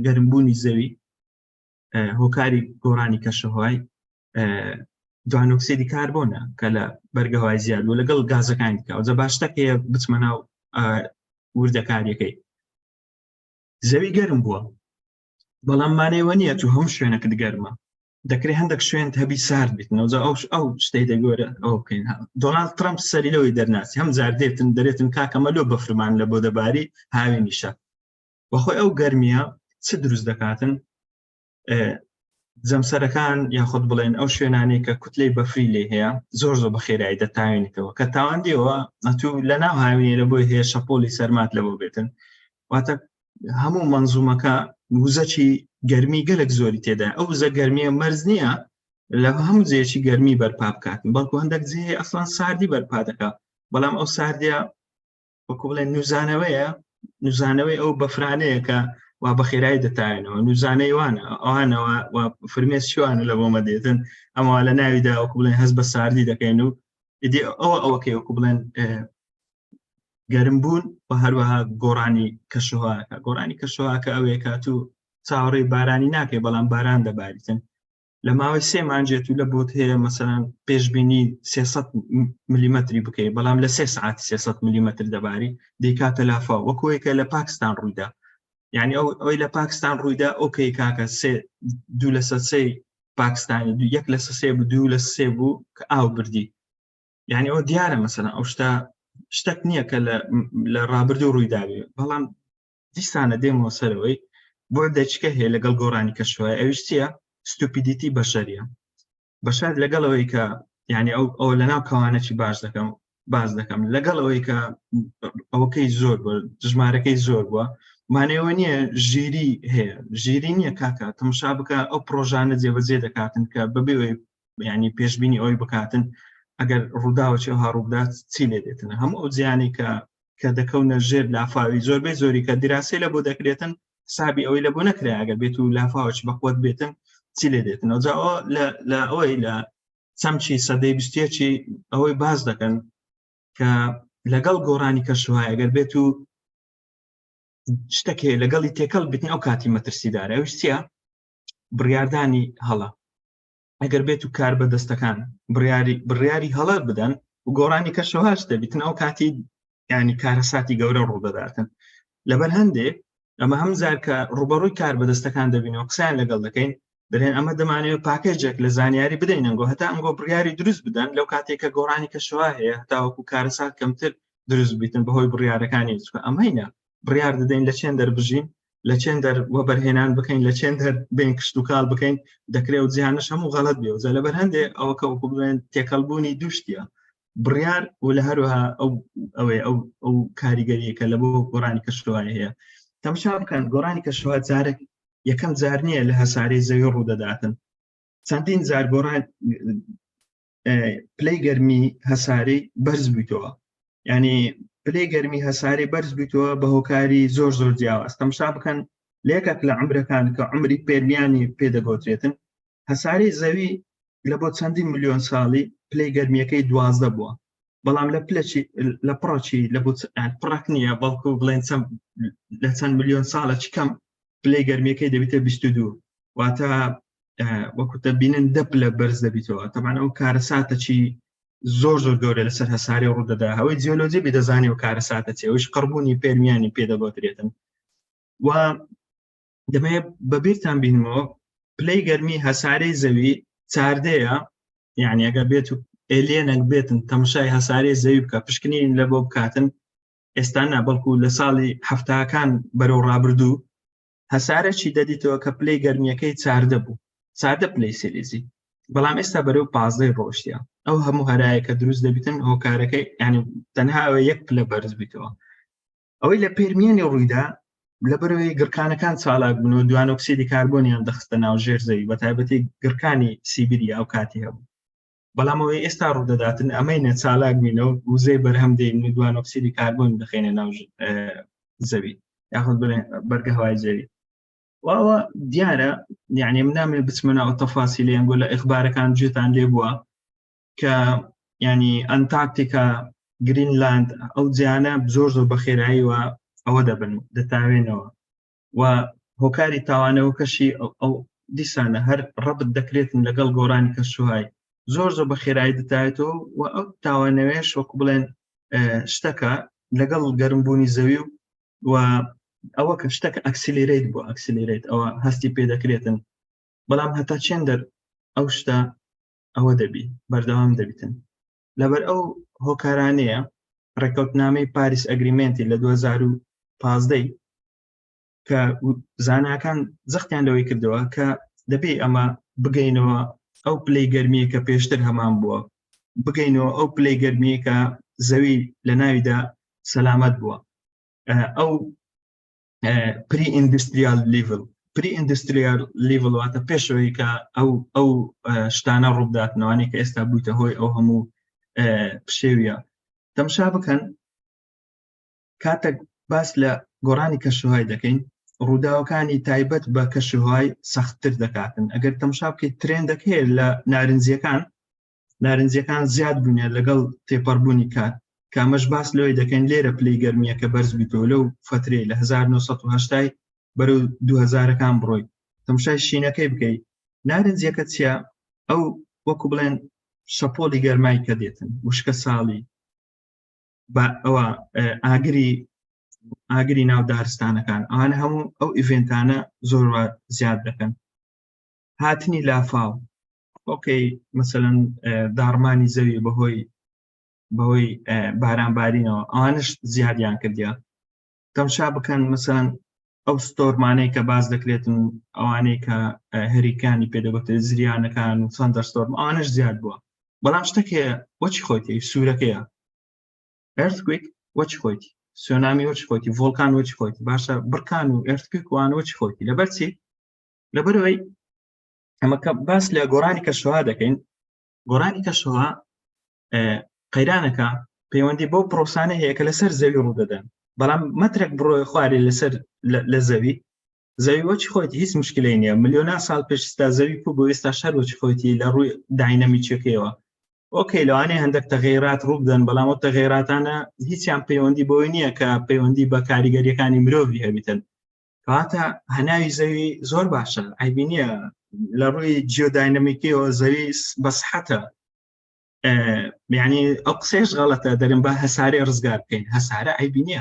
گەرمبوونی زەوی، هۆکاری گۆڕانی کەشەهوای دوانۆکسیدی کاربۆنە کە لە بەرگەهوای زیاد بوو لەگەڵ گازەکانی دیکە. ئەوجا با شتەک هەیە بچمە ناو وردەکاریەکەی. زەوی گەرم بووە، بەڵام مانەوە نییە تو هەموو شوێنەکەت گەرمە. دەکرێت هەندێک شوێن هەبی سارد بیت. نەوجا ئەو شتەی دەگۆرە ئەو بکەین. دۆناڵد ترەمپ سەری لەوەی دەرناسی، هەم جار دێتن دەرێتن کاکەمە لۆ بەفرمان لە بۆ دەباری هاوینیشە. بەخۆی ئەو گەرمیە چ دروست دەکاتن؟ جەمسەرەکان، یاخود بڵێن ئەو شوێنانەی کە کوتلەی بەفری لێ هەیە، زۆر زۆر بە خێرایی دەتاوێنێتەوە. کە تاواندیەوە ئەتوو لە ناو هاوینێ لە بۆی هەیە شەپۆلی سەرمات لەبۆ بێتن. واتە هەموو منزومەکە وزەکی گەرمی گەلک زۆری تێدا. ئەو وزە گەرمیە مەرز نییە لە هەموو جێیەکی گەرمی بەرپا بکات، بەڵکو هەندێک جێ ئەسڵان ساردی بەرپا دەکات، بەڵام ئەو ساردیە وەکو بڵێن نوزانەوەیە، نوزانەوەی ئەو بەفرانەیە کە وا بە خێرایی دەتاوێنەوە، نوزانەی وانە ئەوانەوە و فرمێس شوانە لە بۆمە دێتن، ئەمەوە لە ناویدا وەکو بڵێن هەست بە ساردی دەکەین و ئیدی ئەوە ئەوەکەی وەکو بڵێن گەرم بوون و هەروەها گۆڕانی کەشوهواکە. گۆڕانی کەشوهواکە ئەوەیە کات و چاوەڕێی بارانی ناکەی، بەڵام باران دەباریتن لە ماوەی سێ مانجێت و لە بۆت هەیە مەسەلەن پێشبینی 300 ملیمەتری بکەی، بەڵام لە سێ سعات 300 ملیمەتر دەباری، دەیکاتە لافاو، وەکوەیە کە لە پاکستان ڕوویدا. یعنی ئەو ئەوەی لە پاکستان ڕوویدا، okay کاکە، سێ دوو لەسەر سێ پاکستانی دوو یەک لەسەر سێ بوو، دوو لە سێ بوو کە ئاو بردی. یعنی ئەو دیارە مەسەلەن ئەو شتە شتێک نییە کە لە ڕابردوو ڕوویداوێ. بەڵام دیسانە دێمەوە سەرەوەی بۆ دەچکە هەیە لەگەڵ گۆڕانی کەشوهای، ئەویش چییە؟ stupidity بەشەریە. بەشار لەگەڵ ئەوەی کە یعنی ئەو ئەو لەناو کەوانەکی باش دەکەم باز دەکەم، لەگەڵ ئەوەی کە ئەوەکەی زۆر بووە، ژمارەکەی زۆر بووە، مانەوە نییە ژیری هەیە، ژیری نییە کاکە. تەمشا بکە ئەو پرۆژانە جێبەجێ دەکاتن کە بەبێ ئەوەی ینی پێشبینی ئەوی بکاتن ئەگەر ڕووداوەکی ئەوها ڕووبدات چی لێ دێتن. هەموو ئەو زیانی کە دەکەونە ژێر لافاوی، زۆربەی زۆری کە دیراسی لە بۆ دەکرێتن، حسابی ئەوەی لە بۆ نەکرێ ئەگەر بێت و لافاوەکی بەقوت بێتن چی لێ دێتن. ئەوجا ئەوە لە ئەوەی لە چەمکی سەدەی بیستێکی ئەوەی باز دەکەن کە لەگەڵ گۆڕانی کەشوهای ئەگەر بێت و شتێک هەیە لەگەڵی تێکەڵ بتنی، ئەو کاتی مەترسیدارە. ئەویش چییە؟ بڕیاردانی هەڵە. ئەگەر بێت و کار بەدەستەکان بڕیاری هەڵە بدەن و گۆڕانی کەشەواش دەبیتن، ئەو کاتی ینی کارەساتی گەورە ڕوودەداتن. لەبەر هەندێک ئەمە هەم جار کە ڕوبەڕووی کار بەدەستەکان دەبینەوە، قسەیان لەگەڵ دەکەین. دەڵێن ئەمە دەمانەوێت package ێک لە زانیاری بدەین ئەنگۆ هەتا ئەنگۆ بڕیاری دروست بدەن لەو کاتێک کە گۆڕانی کەشوها هەیە هەتاوەکو کارەسات کەمتر دروست بیتن بەهۆی بڕیارەکانی چکە ئەمەینە بڕیار دەدەین لە چێن دەربژین لە چێن دەر وەبەرهێنان بکەین لە چێن دەر بین کشتتوکال بکەین دەکرێت و جیهانش هەموو غەڵت بێ و جا لەبەر هەندێ ئەوە کە وەکو بڵێن تێکەڵبوونی دوشتیە بڕیار و لە هەروەها ئەو ئەوەی ئەو ئەو کاریگەریە کە لە بۆ گۆڕانی کەشوهوای هەیە تەمشا بکەن گۆڕانی کەشوهوا جارێک یەکەم جار نییە لە هەسارەی زەوی ڕوودەداتن چەندین جار گۆڕان پلەی گەرمی هەسارەی بەرز بوویتەوە ینی پلەی گەرمی هەسارەی بەرز بوویتەوە بە هۆکاری زۆر زۆر جیاواز تەمشا بکەن لەکێک لە عمرەکان کە عمری پێرمیانی پێدەگوترێتن هەسارەی زەوی لە بۆ چەندین ملیۆن ساڵی پلەی گەرمیەکەی دوازدە بووە بەڵام لە پلەچی لە پڕەچی لە بۆ پڕک نییە بەڵکو بڵێن چەند لە چەند ملیۆن ساڵە چی کەم پلەی گەرمیەکەی دەبیتە 22 واتە وەکو دەبینن دە پلە بەرز دەبیتەوە تەمان ئەو کارەساتە چی زۆر زۆر گەورە لەسەر هەسارێ ڕوودەدا ئەوەی جیۆلۆجی بی دەزانێ و کارەساتە چی ئەوش قڕبوونی پێرمیانی پێدەگوترێتن و دەمەوێت بەبیرتان بینمەوە پلەی گەرمی هەسارەی زەوی چاردەیە یعنی ئەگەر بێت و alien ێک بێتن تەمشای هەسارەی زەوی بکە پشکنین لە بۆ بکاتن ئێستا نا بەڵکو لە ساڵی هەفتاکان بەرەو ڕابردوو هەسارەکی دەدیتەوە کە پلەی گەرمیەکەی چاردە بوو چاردە پلەی سێلیزی بەڵام ئێستا بەرەو پازدەی ڕۆشتە ئەو هەموو هەرایە کە دروست دەبیتن هۆکارەکەی ینی تەنها ئەوە یەک پلە بەرز بیتەوە ئەوەی لە پێرمیانی ڕوویدا لەبەرەوەی گڕکانەکان چالاک بوون و دوانۆکسیدی کاربۆنیان دەخستە ناو ژێر زەوی بە تایبەتی گڕکانی سیبیریا ئەو کاتی هەبوو بەڵام ئەوەی ئێستا ڕوودەداتن ئەمەی نە چالاک بینە و وزەی بەرهەم دێن و دوانۆکسیدی کاربۆن دەخێنە ناو زەوی یاخود بەرگە هەوای زەوی واوە دیارە یعنی من نامێ بچمە ناو تەفاسیلی ئەنگۆ لە ئەخبارەکان گوێتان لێ بووە کە ینی ئەنتارکتیکا گرینلاند ئەو جیانە زۆر زۆر بە خێرایی و ئەوە دەبن دەتاوێنەوە و هۆکاری تاوانەوە کەشی ئەو دیسانە هەر ڕەبت دەکرێتن لەگەڵ گۆڕانی کەشوهای زۆر زۆر بە خێرایی دەتاێتەوە و ئەو تاوانەوەش وەکو بڵێن شتەکە لەگەڵ گەرمبوونی زەوی و و ئەوە کە شتەکە accelerate بۆ accelerate ئەوە هەستی پێ دەکرێتن بەڵام هەتا چێندەر ئەو شتە ئەوە دەبی بەردەوام دەبیتن لەبەر ئەو هۆکارانەیە ڕێککەوتنامەی Paris Agreement ی لە 2015 کە زاناکان زەختیان لەوەی کردەوە کە دەبێ ئەمە بگەینەوە ئەو پلەی گەرمیە کە پێشتر هەمان بووە بگەینەوە ئەو پلەی گەرمیە کە زەوی لە ناویدا سەلامەت بووە ئەو pre industrial level pre industrial level واتە پێشەوەی کە ئەو ئەو شتانە ڕووبداتنەوەانی کە ئێستا بوویتە هۆی ئەو هەموو پشێویە تەمشا بکەن کاتێک باس لە گۆڕانی کەشوهای دەکەین ڕووداوەکانی تایبەت بە کەشوهای سەختتر دەکاتن ئەگەر تەمشا بکەیت trend ەک هەیە لە نارنجیەکان نارنجیەکان زیاد بوونە لەگەڵ تێپەڕبوونی کات کە ئەمەش باس لەوەی دەکەین لێرە پلەی گەرمیەکە بەرز بیتەوە لەو فترەی لە 1970 بەرەو 2000ەکان بڕۆی تەمشای شینەکەی بکەیت نارنجیەکە چییە ئەو وەکو بڵێن شەپۆلی گەرمای کە دێتن وشکە ساڵی بە ئەوە ئاگری ئاگری ناو دارستانەکان ئەوانە هەموو ئەو event انە زۆر زیاد دەکەن هاتنی لافاو okay مەسەلەن داڕمانی زەوی بەهۆی بەهۆی بارانبارینەوە ئەوانش زیادیان کردیا تەمشا بکەن مەسەلەن ئەو storm انەی کە باز دەکرێتن ئەوانەی کە hurricane ی پێدەگوترێت زریانەکان و thunderstorm ئەوانش زیاد بووە بەڵام شتێک هەیە وەچی خۆیتی سوورەکەیە earthquake وەچی خۆیتی سۆنامی وەچی خۆیتی volcano وەچی خۆیتی باشە بڕکان و earthquake وان وەچی خۆیتی لەبەر چی لەبەرەوەی ئەمە کە باس لە گۆڕانی کەشوها دەکەین گۆڕانی کەشوها قەیرانەکە پەیوەندی بەو پرۆسانە هەیە کە لەسەر زەوی ڕوودەدەن بەڵام مەترێک بڕۆی خوارێ لەسەر لە زەوی زەوی وەچی خۆیتی هیچ مشکلەی نییە ملیۆنا ساڵ پێشستا زەوی کو بۆ ئێستا شەر وەچی خۆیتی لە ڕووی داینەمیچەکەیەوە okay لەوانەیە هەندێک تەغیرات ڕوو بدەن بەڵام ئەو تەغیراتانە هیچیان پەیوەندی بۆی نییە کە پەیوەندی بە کاریگەریەکانی مرۆڤی هەبیتن کەواتە هەناوی زەوی زۆر باشە عیبی نییە لە ڕووی جیۆداینەمیکیەوە زەوی بەسحەتە یعنی ئەو قسەیش غەڵەتە دەرم بە هەسارەی ڕزگار بکەین هەسارە عیبی نییە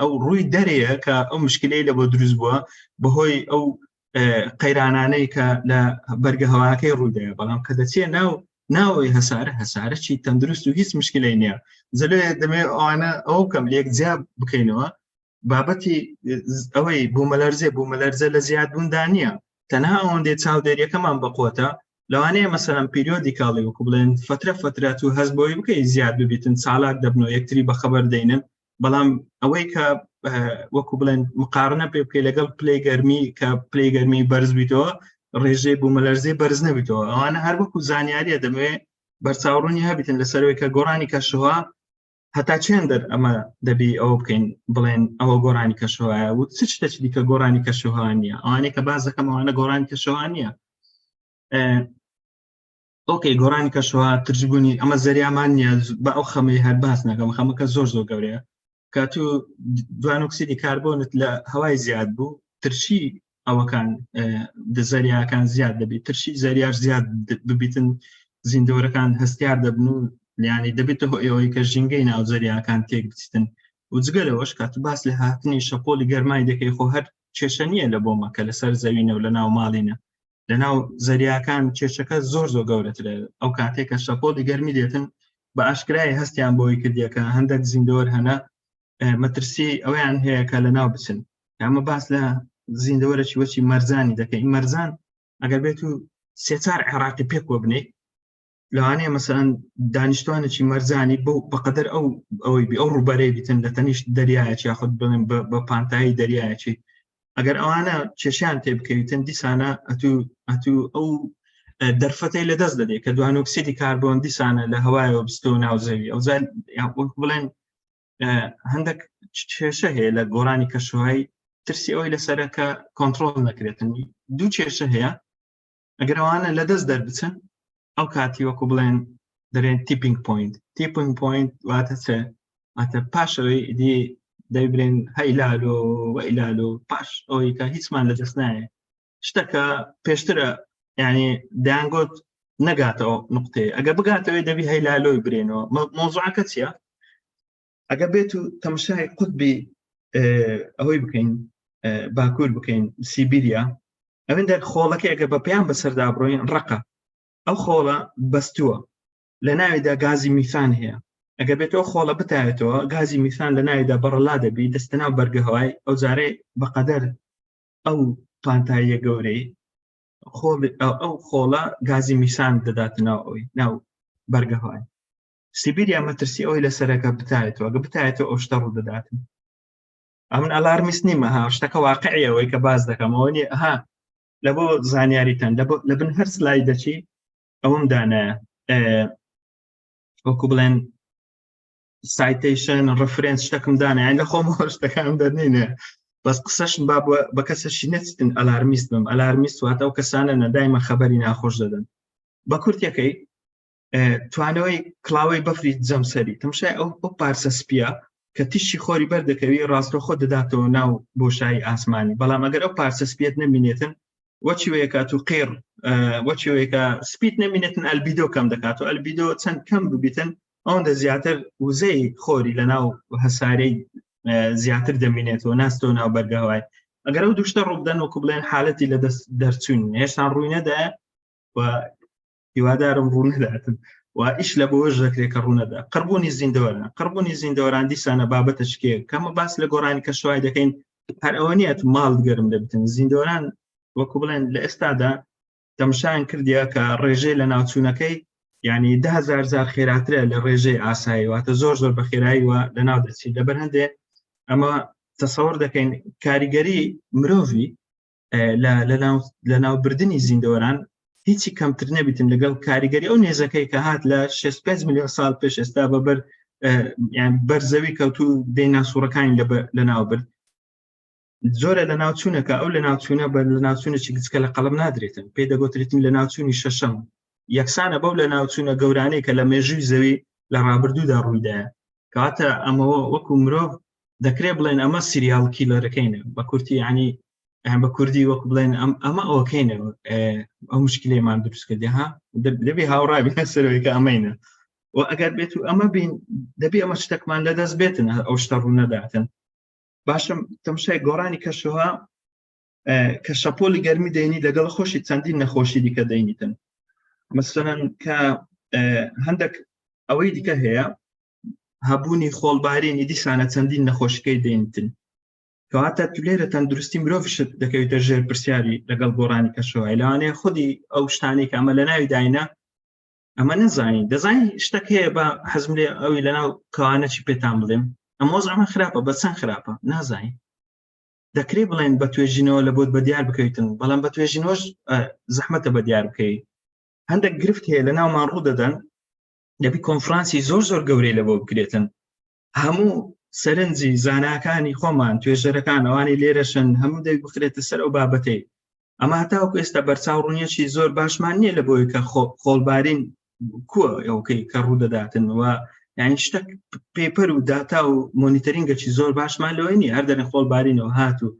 ئەو ڕووی دەرەیە کە ئەو مشکلەی لە بۆ دروست بووە بەهۆی ئەو قەیرانانەی کە لە بەرگە هەواکەی ڕوودایە، بەڵام کە دەچێ ناو ناوەوەی هەسارە، هەسارە چی تەندروست و هیچ مشکلەی نییە. زەلێ دەمێ ئەوانە ئەو کەم لێک جیا بکەینەوە. بابەتی ئەوەی بوومەلەرزێ، بوومەلەرزە لە زیادبووندا نییە، تەنها ئەوەندەی چاودێریەکەمان بەقوتە. لەوانەیە مەسەلەن periodically، وەکو بڵێن فترە فترە تو هەست بۆی بکەی زیاد ببیتن، چالاک دەبنەوە، یەکتری بەخەبەر دەینن. بەڵام ئەوەی کە وەکو بڵێن مقارنە پێ بکەی لەگەڵ پلەی گەرمی، کە پلەی گەرمی بەرز بیتەوە ڕێژەی بوومەلەرزەی بەرز نەبیتەوە، ئەوانە هەر وەکو زانیاریە دەمەوێت بەرچاوڕوونی هەبیتن لەسەرەوەی کە گۆڕانی کەشوهەوا هەتا چێندەر ئەمە دەبی ئەوە بکەین بڵێن ئەوە گۆڕانی کەشوهەوایە و چ شتێکی دیکە گۆڕانی کەشوهەوا نییە. ئەوانەی کە باس دەکەم ئەوانە گۆڕانی کەشوهەوا نییە. okay، گۆڕانی کەشوهەوا، ترشبوونی ئەمە زەریامان نییە، بە ئەو خەمەی هەر باس نەکەم، خەمەکە زۆر زۆر گەورەیە. کاتو دوانۆکسیدی کاربۆنت لە هەوای زیاد بوو، ترشی ئەوەکان زەریاکان زیاد دەبێت، ترشی زەریاش زیاد ببیتن زیندەوەرەکان هەستیار دەبن و یانی دەبێتە هۆی ئەوەی کە ژینگەی ناو زەریاکان تێک بچیتن. و جگە لەوەش کات باس لە هاتنی شەپۆلی گەرمای دەکەی، خۆ هەر کێشە نییە لە بۆمە کە لەسەر زەوینە و لە ناو ماڵینە، لە ناو زەریاکان کێشەکە زۆر زۆر گەورەترە. ئەو کاتێک کە شەپۆلی گەرمی دێتن بە ئاشکرای هەستیان بۆی کردیەکە هەندێک زیندەوەر هەنە مەترسی ئەویان هەیە کە لە ناو بچن. ئەمە باس لە زیندەوەرەکی وەچی مەرزانی دەکەین. مەرزان ئەگەر بێت و سێچار عێراقی پێکوە بنێ، لەوانەیە مەسەلەن دانیشتوانێکی مەرزانی بۆ بەقەدەر ئەو ئەوەی بی ئەو ڕووبەرەی بیتن لە تەنیشت دەریایەکی، یاخود بڵێن بە پانتایی دەریایەکی، ئەگەر ئەوانە کێشیان تێ بکەویتن دیسانە ئەتوو ئەتوو ئەو دەرفەتەی لە دەست دەدەیت کە دوانۆکسیدی کاربۆن دیسانە لە هەوایەوە بستەوە ناو زەوی. ئەو بڵێن هەندێک کێشە هەیە لە گۆڕانی کەشوهای، ترسی ئەوەی لەسەرە کە کۆنتترۆل نەکرێتن. دوو کێشە هەیە، ئەگەر ئەوانە لە دەست دەربچن ئەو کاتی وەکو بڵێن دەرێن tipping point. tipping point واتە چێ؟ واتە پاشەوەی دی دەیبرێن هەیلالۆ وەیلالۆ، پاش ئەوەی کە هیچمان لە دەست نایە. شتەکە پێشترە یعنی دەیانگوت نەگاتەوە نقطەیە، ئەگە بگاتەوەی دەبی هەیلالۆی برێنەوە. مۆزوعەکە چییە؟ ئەگە بێت و تەمشای قوتبی ئەوەی بکەین، باکوور بکەین، سیبیریا، ئەوەندە خۆڵەکە ئەگە بە پێیان بەسەردا بڕۆین ڕقە، ئەو خۆڵە بەستووە، لە ناویدا گازی میثان هەیە. ئەگە بێتەوە خۆڵە بتاوێتەوە، گازی میثان لە ناویدا بەڕەلا دەبی دەستە ناو بەرگە هەوای. ئەو جارێ بەقەدەر ئەو پانتاییە گەورەی خۆڵ ئەو خۆڵە گازی میسان دەدات ناو ئەوی ناو بەرگە هەوای سیبیریا. مەترسی ئەوەی لەسەرەکە بتاێتەوە، گە بتاێتەوە ئەو شتە ڕوو دەداتن. ئەمن alarmist نیمە ها، شتەکە واقعی ئەوەی کە باز دەکەمەوە نیە ها. لە بۆ زانیاریتان لە بن هەر slide دەچی ئەوم دانایە، وەکو بڵێن citation reference شتەکم دانایە، لە خۆم شتەکانم دەرنینێ. بەس قسەشم با بە کەسەشی نەچتن alarmist بم. alarmist واتە ئەو کەسانە نەدایمە خەبەری ناخۆش دەدەن. بە کورتەکەی توانەوەی کڵاوەی بەفری جەمسەری، تەمشای ئەو ئەو پارچە سپیە کە تیشی خۆری بەردەکەوی ڕاستەوخۆ دەداتەوە ناو بۆشایی ئاسمانی. بەڵام ئەگەر ئەو پارچە سپیەت نەمینێتن وەچی وەیەکات و قێڕ وەچی وەیەکە سپیت نەمینێتن، albedo کەم دەکات و albedo چەند کەم ببیتن ئەوەندە زیاتر وزەی خۆری لە ناو هەسارەی زیاتر دەمینێتەوە، ناستەوە ناو بەرگەهوای. ئەگەر ئەو دوشتە ڕووبدەن وەکو بڵێن حالەتی لە دەست دەرچوون هێشتا ڕووی نەدا و هیوادارم ڕوو نەداتن و ئیش لە بۆش دەکرێت کە ڕوونەدا. قڕبوونی زیندەوەران، قڕبوونی زیندەوەران دیسانە بابەتە شکێ کەمە. باس لە گۆڕانی کەشوای دەکەین، هەر ئەوە نییە ماڵ گەرم دەبتن. زیندەوەران وەکو بڵێن لە ئێستادا تەمشایان کردیە کە ڕێژەی لە ناوچوونەکەی یعنی دههزار جار خێراترە لە ڕێژەی ئاسایی، واتە زۆر زۆر بە خێرایی وە لە ناو دەچیت. لەبەر هەندێ ئەمە تەسەور دەکەین کاریگەری مرۆڤی لە ناوبردنی زیندەوەران هیچی کەمتر نەبیتن لەگەڵ کاریگەری ئەو نێزەکەی کە هات لە 65 میلیۆن ساڵ پێش ئێستا بە بەر یان بەرزەوی کەوتو دەیناسوڕەکانی لە ناو برد. زۆرە لە ناوچوونەکە، ئەو لە ناوچوونە بە لە ناوچوونێکی گچکە لە قەڵم نادرێتن، پێی دەگوترێتن لە ناوچوونی شەشەم، یەکسانە بەو لە ناوچوونە گەورانەی کە لە مێژووی زەوی لە ڕابردوودا ڕوویدایە. کەواتە ئەمەوە وەکو مرۆڤ دەکرێت بڵێن ئەمە serial killer ەکەینە بە کورتی، ینی بە کوردی وەکو بڵێن ئەم ئەمە ئەوکەینە ئەو مشکلەیەمان دروست کردی ها. دەبێ هاوڕابی لەسەرەوەی کە ئەمەینە و ئەگەر بێت و ئەمە بین دەبێ ئەمە شتێکمان لەدەست بێتن ئەو شتە ڕوو نەداتن. باشم تەمشای گۆڕانی کەشوها. کە شەپۆلی گەرمی دێنی لەگەڵ خۆشی چەندین نەخۆشی دیکە دەینیتن. مەسەلەن کە هەندێک ئەوەی دیکە هەیە، هەبوونی خۆڵبارینی دیسانە چەندین نەخۆشیکەی دێنیتن. کەواتە تو لێرە تەندروستی مرۆڤشت دەکەویتە ژێر پرسیاری لەگەڵ گۆڕانی کەشەوەی. لەوانەیە خودی ئەو شتانەی کە ئەمە لە ناوی داینا ئەمە نەزانین. دەزانین شتەک هەیە بە حەزم لێ ئەوی لەناو کەوانە چی پێتان بڵێم، ئەم وەزعمان خراپە، بە چەند خراپە نازانین. دەکرێت بڵێن بە توێژینەوە لە بۆت بە دیار بکەویتن، بەڵام بە توێژینەوەش زەحمەتە بە دیار بکەیت. هەندێک گرفت هەیە لە ناومان ڕوو دەدەن، دەبی کۆنفرانسی زۆر زۆر گەورەی لە بۆ بکرێتن. هەموو سەرنجی زاناکانی خۆمان، توێژەرەکان، ئەوانەی لێرەشن، هەموو دەبی بخرێتە سەر ئەو بابەتەی. ئەمە هەتاوەکو ئێستا بەرچاو ڕوونیەکی زۆر باشمان نییە لە بۆی کە خۆڵبارین کووە ئەوکەی کە ڕوودەداتن و یعنی شتێک paper و داتا و monitoring ەکی زۆر باشمان لەوەی نییە. هەر دەرێن خۆڵبارینەوە هاتوو،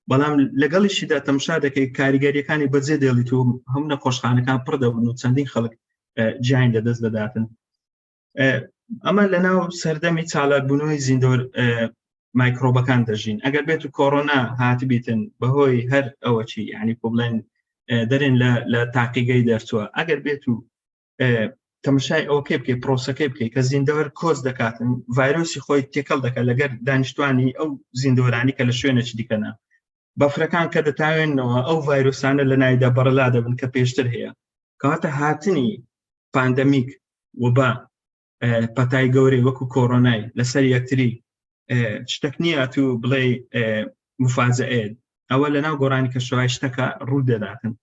بەڵام لەگەڵیشیدا تەمشا دەکەی کاریگەریەکانی بەجێ دێڵیت و هەموو نەخۆشخانەکان پڕ دەبن و چەندین خەڵک گیانی لەدەست دەداتن. ئەمە لە ناو سەردەمی چالاکبوونەوەی زیندۆر مایکرۆبەکان دەژین. ئەگەر بێت و کۆرۆنا هاتبیتن بەهۆی هەر ئەوە چی یعنی پۆ بڵێن دەرێن لە تاقیگەی دەرچووە، ئەگەر بێت و تەمەشای ئەوەکەی بکەی، پرۆسەکەی بکەی کە زیندەوەر کۆچ دەکاتن، ڤایرۆسی خۆی تێکەڵ دەکات لەگەر دانیشتوانی ئەو زیندەوەرانی کە لە شوێنێکی دیکەنە. بەفرەکان کە دەتاوێنەوە ئەو ڤایرۆسانە لە ناویدا بەڕەلا دەبن کە پێشتر هەیە. کەواتە هاتنی pandemic وبا، پەتای گەورەی وەکو کۆرۆنای لەسەر یەکتری شتێک نییە تو بڵێ مفاجئەیە، ئەوە لەناو گۆڕانی کەشەوای شتەکە ڕوو دەداتن.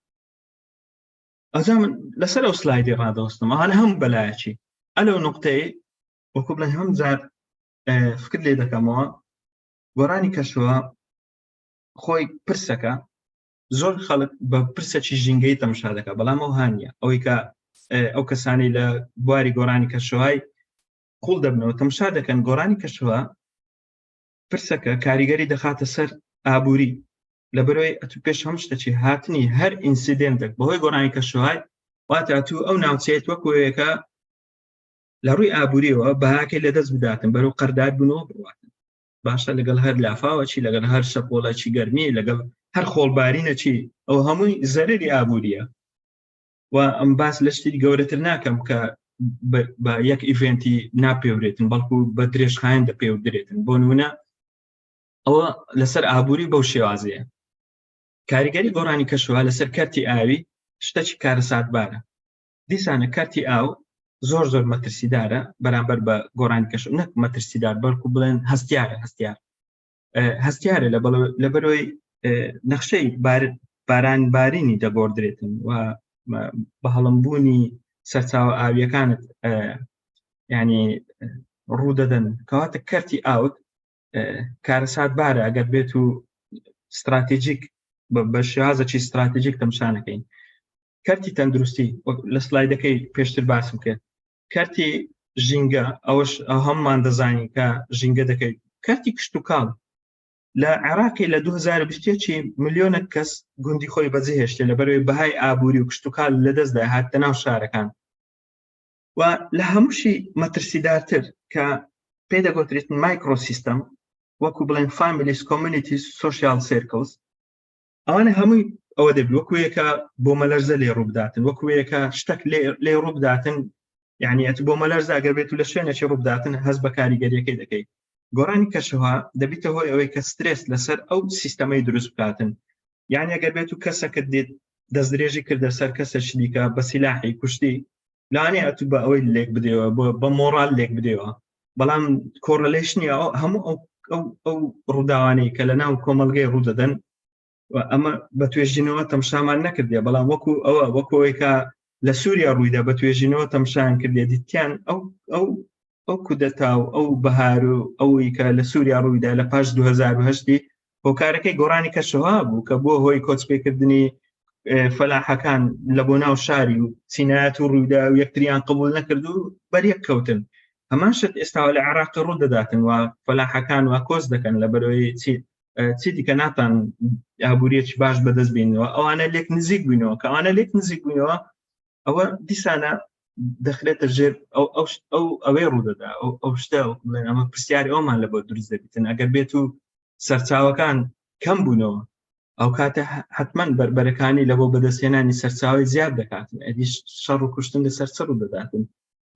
ئەجا من لەسەر ئەو سلایدی ڕادەوەستم، ئەوانە هەموو بەلایەکی ئەلەو نقطەی وەکو بڵێن هەم جار فکر لێ دەکەمەوە. گۆڕانی کەشەوە خۆی پرسەکە، زۆر خەڵک بە پرسەکی ژینگەی تەمشا دەکات، بەڵام ئەو هاانە ئەوەی کە ئەو کەسانی لە بواری گۆڕانی کەشەوای قوڵ دەبنەوە تەمشا دەکەن، گۆڕانی کەشەوە پرسەکە کاریگەری دەخاتە سەر ئابووری، لەبەرەوەی ئەتو پێش هەم شتەچی هاتنی هەر incident ێک بەهۆی گۆڕانی کەشەوای واتە تو ئەو ناوچەیەت وەکوەیەکە لە ڕووی ئابووریەوە بەهاکەی لەدەست بداتن، بەرەو قەردار بوونەوە بڕاتن. باشە، لەگەڵ هەر لافاوەچی، لەگەڵ هەر شەپۆڵەکی گەرمی، لەگەڵ هەر خۆڵبارینەچی، ئەو هەمووی زەرری ئابووریە. و ئەم باس لە شتی گەورەتر ناکەم کە بە یەک event ی ناپێورێتن، بەڵکو بە درێژخایەن دەپێودرێتن. بۆ نمونە ئەوە لەسەر ئابووری بەو شێوازەیە. کاریگەری گۆڕانی کەشوها لەسەر کەرتی ئاوی شتەکی کارەساتبارە. دیسانە کەرتی ئاو زۆر زۆر مەترسیدارە بەرامبەر بە گۆڕانی کەش، نەک مەترسیدار بەڵکو بڵێن هەستیارە، هەستیار هەستیارە لەبەرەوەی نەخشەی باران بارینی دەگۆڕدرێتن و بە هەڵمبوونی سەرچاوە ئاویەکانت ینی ڕوودەدەن. کەواتە کەرتی ئاوت کارەسات بارە ئەگەر بێت و ستراتیژیک بە شێوازێکی ستراتیژیک تەمشانەکەین. کەرتی تەندروستی لە سلایدەکەی پێشتر باسم کرد، کەرتی ژینگە ئەوەش هەممان دەزانین کە ژینگە دەکەیت. کەرتی کشتتوکاڵ لە عێراقی لە 2021 ملیۆنە کەس گوندی خۆی بەجێهێشتێ لەبەرەوەی بەهای ئابووری و کشتتوکال لەدەستدا هاتە ناو شارەکان. و لە هەمووشی مەترسیدارتر کە پێ دەگوترێت microsystem، وەکو بڵێن families، communities، social circles، ئەوانە هەمووی ئەوە دەبی وەکو یەکە بۆمەلەرزە لێ ڕووبداتن، وەکو یەکە شتێک لێ ڕووبداتن. یعنی ئەت بۆمەلەرزە ئەگەر بێت و لە شوێنێکی ڕووبداتن هەست بە کاریگەریەکەی دەکەیت. گۆڕانی کەشوها دەبیتە هۆی ئەوەی کە سترێس لەسەر ئەو سیستەمەی دروست بکاتن. یعنی ئەگەر بێت و کەسەکە دێت دەستدرێژی کردە سەر کەسێکی دیکە بە سیلاحی کوشتی، لەوانەیە ئەتوو بە ئەوەی لێک بدەیەوە، بە مۆڕال لێک بدەیەوە، بەڵام correlation ی هەموو ئەو ئەو ئەو ڕووداوانەی کە لە ناو کۆمەڵگەی ڕوودەدەن و ئەمە بە توێژینەوە تەمشامان نەکردێ، بەڵام وەکو ئەوە وەکو ئەوەی کە لە سووریا ڕوویدا بە توێژینەوە تەمشان کردێ، دیتیان ئەو ئەو ئەو کودەتا و ئەو بەهار و ئەوەی کە لە سووریا ڕوویدا لە پاش 2008 هۆکارەکەی گۆڕانی کەشەوە بوو کە بووە هۆی کۆچپێکردنی فەلاحەکان لە بۆ ناو شاری و چینایەت و ڕوودا و یەکتریان قبول نەکرد و بەریەک کەوتن. هەمان شت ئێستاوە لە عێراق ڕوو دەداتن و فەلاحەکان وا کۆچ دەکەن لە بەرەوەی چی چی دیکە ناتان ئابووریەکی باش بەدەست بینەوە. ئەوانە لێک نزیک بووینەوە، کە ئەوانە لێک نزیک بووینەوە ئەوە دیسانە دەخرێتە ژێر ئەو ئەو ئەو ئەوەی ڕوودەدا ئەو ئەو شتە بڵێن ئەمە پرسیاری ئەومان لە بۆ دروست دەبیتن ئەگەر بێت و سەرچاوەکان کەم بوونەوە. ئەو کاتە حتمما بەربەرەکانی لە بۆ بەدەستهێنانی سەرچاوی زیاد دەکاتن. ئەدی شەڕ و کوشتن لەسەر چ ڕوو دەداتن؟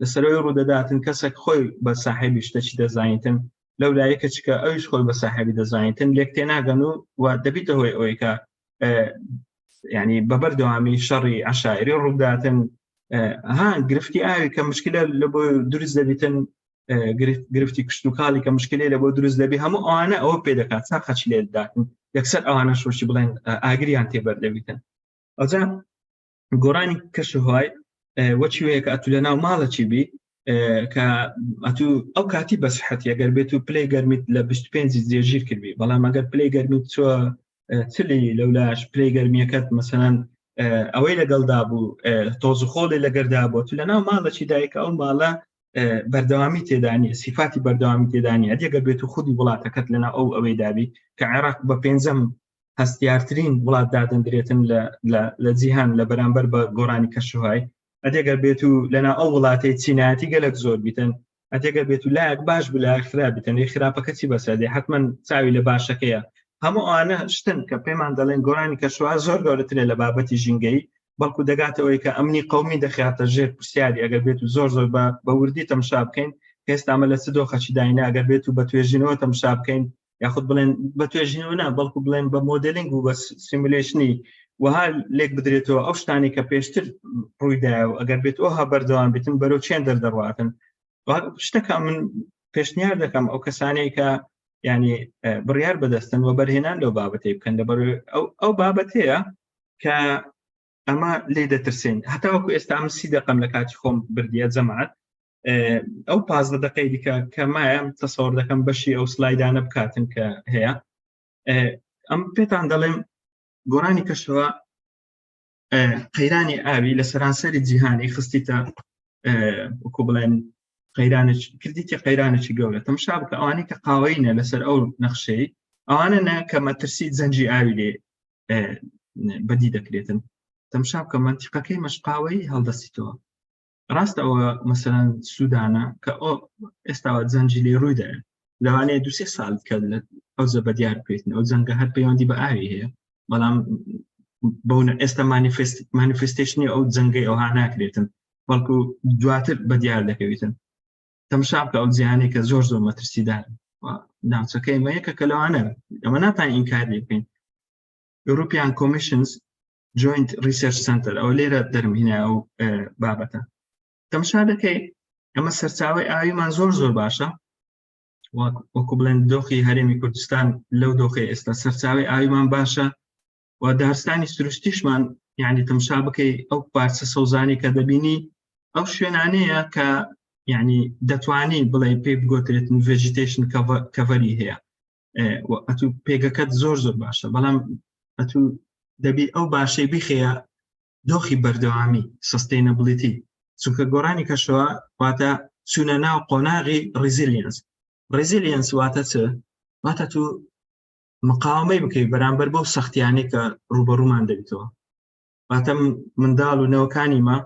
لەسەرەوەی ڕوودەداتن کەسێک خۆی بە ساحێبی شتەکی دەزانیتن، لەو لایە کە چکە ئەویش خۆی بە ساحێبی دەزانیتن، لێک تێناگەن و و دەبیتە هۆی ئەوەی کە ینی بە بەردەوامی شەڕی عشاعری ڕووداتن. ها گرفتی ئاوی کە مشکلە لە بۆ دروست دەبیتن، گرفتی کشتتوکاڵی کە مشکلی لە بۆ دروست دەبی، هەموو ئەوانە ئەوە پێ دەکات سا خەچ لێ داتن، یەکسەر ئەوانە شۆشی بڵێن ئاگریان تێبەر دەبیتن. ئەوجا گۆڕانی کەشوهوای وەچی وەیە کە ئەتو لە ناو ماڵە چی بی کە ئەتو ئەو کاتی بەسحەتی ئەگەر بێت و پلەی گەرمیت لە 25 جێژیر کردبی، بەڵام ئەگەر پلەی گەرمیت چوە چلی، لەولاش پلەی گەرمیەکەت مەسەلەن ئەوەی لەگەڵدا بوو، تۆز و خۆڵی لەگەردا بوو، تو لە ناو ماڵەکی دایکە ئەو ماڵە بەردەوامی تێدانیە، سیفاتی بەردەوامی تێدانیە. ئەگەر بێت و خودی وڵاتەکەت لەنا ئەو ئەوەی دابی کە عێراق بە پێنجەم هەستیارترین وڵات دادەندرێتن لە جیهان لە بەرامبەر بە گۆڕانی کەشوهای، ئەدێگەر بێت و لەنا ئەو وڵاتەی چینایەتی گەلک زۆر بیتن، ئەدێگەر بێت و لایەک باش بلایەک خراپ بیتن، ی خراپەکە چی بەسەر دێ؟ حتمما چاوی لە باشەکەیە. هەموو ئەوانە شتن کە پێمان دەڵێن گۆرانی کەشوها زۆر گەورەترە لە بابەتی ژینگەی، بەڵکو دەگاتەوەی کە ئەمنی قومی دەخاتە ژێر پرسیاری. ئەگەر بێت و زۆر زۆر بە وردی تەمشا بکەین ئێستا ئەمە لە چ دۆخەکی داینە، ئەگەر بێت و بە توێژینەوە تەمشا بکەین، یاخود بڵێن بە توێژینەوە نا، بەڵکو بڵێن بە modeling و بە simulation ی وها لێک بدرێتەوە ئەو شتانی کە پێشتر ڕوویدایە و ئەگەر بێت ئەوها بەردەوام بێتن بەرەو چێن دەردەڕاتن. شتەکە من پێشنیار دەکەم ئەو کەسانەی کە ینی بڕیار بەدەستن و بەرهێنان لەو بابەتەی بکەن، لەبەر ئەو بابەتەیە کە ئەمە لێ دەترسین. هەتاوەکو ئێستا من 30 دقم لە کاتی خۆم بردیە جەماعەت، ئەو 15 دقەی دیکە کە مایە تەسەوەر دەکەم بەشی ئەو سلایدانە بکاتن کە هەیە. ئەم پێتان دەڵێم گۆرانی کەشەوە قەیرانی ئاوی لە سەرانسەری جیهانی خستیتە وەکو بڵێن قەیرانێک کردیتی، قەیرانێکی گەورە. تەمشا بکە ئەوانەی کە قاوەینە لەسەر ئەو نەخشەی، ئەوانە نە کە مەترسی جەنگی ئاوی لێ بەدی دەکرێتن. تەمشا بکە منتیقەکەی مەشقاوەی هەڵدەستیتەوە. ڕاستە ئەوە مەسەلەن سوودانە کە ئەو ئێستاوە جەنگی لێ ڕوویدایە، لەوانەیە دوسێ ساڵ کە ئەو زە بەدیار بکرێتن. ئەو جەنگە هەر پەیوەندی بە ئاوی هەیە، بەڵام بەونە ئێستا manifestation ی ئەو جەنگەی ئەوها ناکرێتن، بەڵکو دواتر بەدیار دەکەویتن. تەمشا بکە ئەو جیهانەی کە زۆر زۆر مەترسیدار ناوچەکەی ئێمە یەکە کە لەوانە ئەمە ناتان ئینکار لێ بکەین. European Commission's Joint Research Center ئەو لێرە دەرمهینە ئەو بابەتە. تەمشا دەکەی ئەمە سەرچاوی ئاویمان زۆر زۆر باشە، وەکو بڵێن دۆخی هەرێمی کوردستان لەو دۆخی ئێستا سەرچاوی ئاویمان باشە و دارستانی سروشتیشمان، یعنی تەمشا بکەی ئەو پارچە سەوزانی کە دەبینی ئەو شوێنانەیە کە یعنی دەتوانی بڵێ پێی بگوترێتن vegetation cover ی هەیە. ئەتوو پێگەکەت زۆر زۆر باشە، بەڵام ئەتوو دەبی ئەو باشەی بخەیە دۆخی بەردەوامی sustainability، چونکە گۆڕانی کەشەوە واتە چوونە ناو قۆناغی resilience. Resilience واتە چ؟ واتە تو مقاومەی بکەیت بەرامبەر بەو سەختیانەی کە ڕوبەڕوومان دەبیتەوە. واتە منداڵ و نەوەکانی مە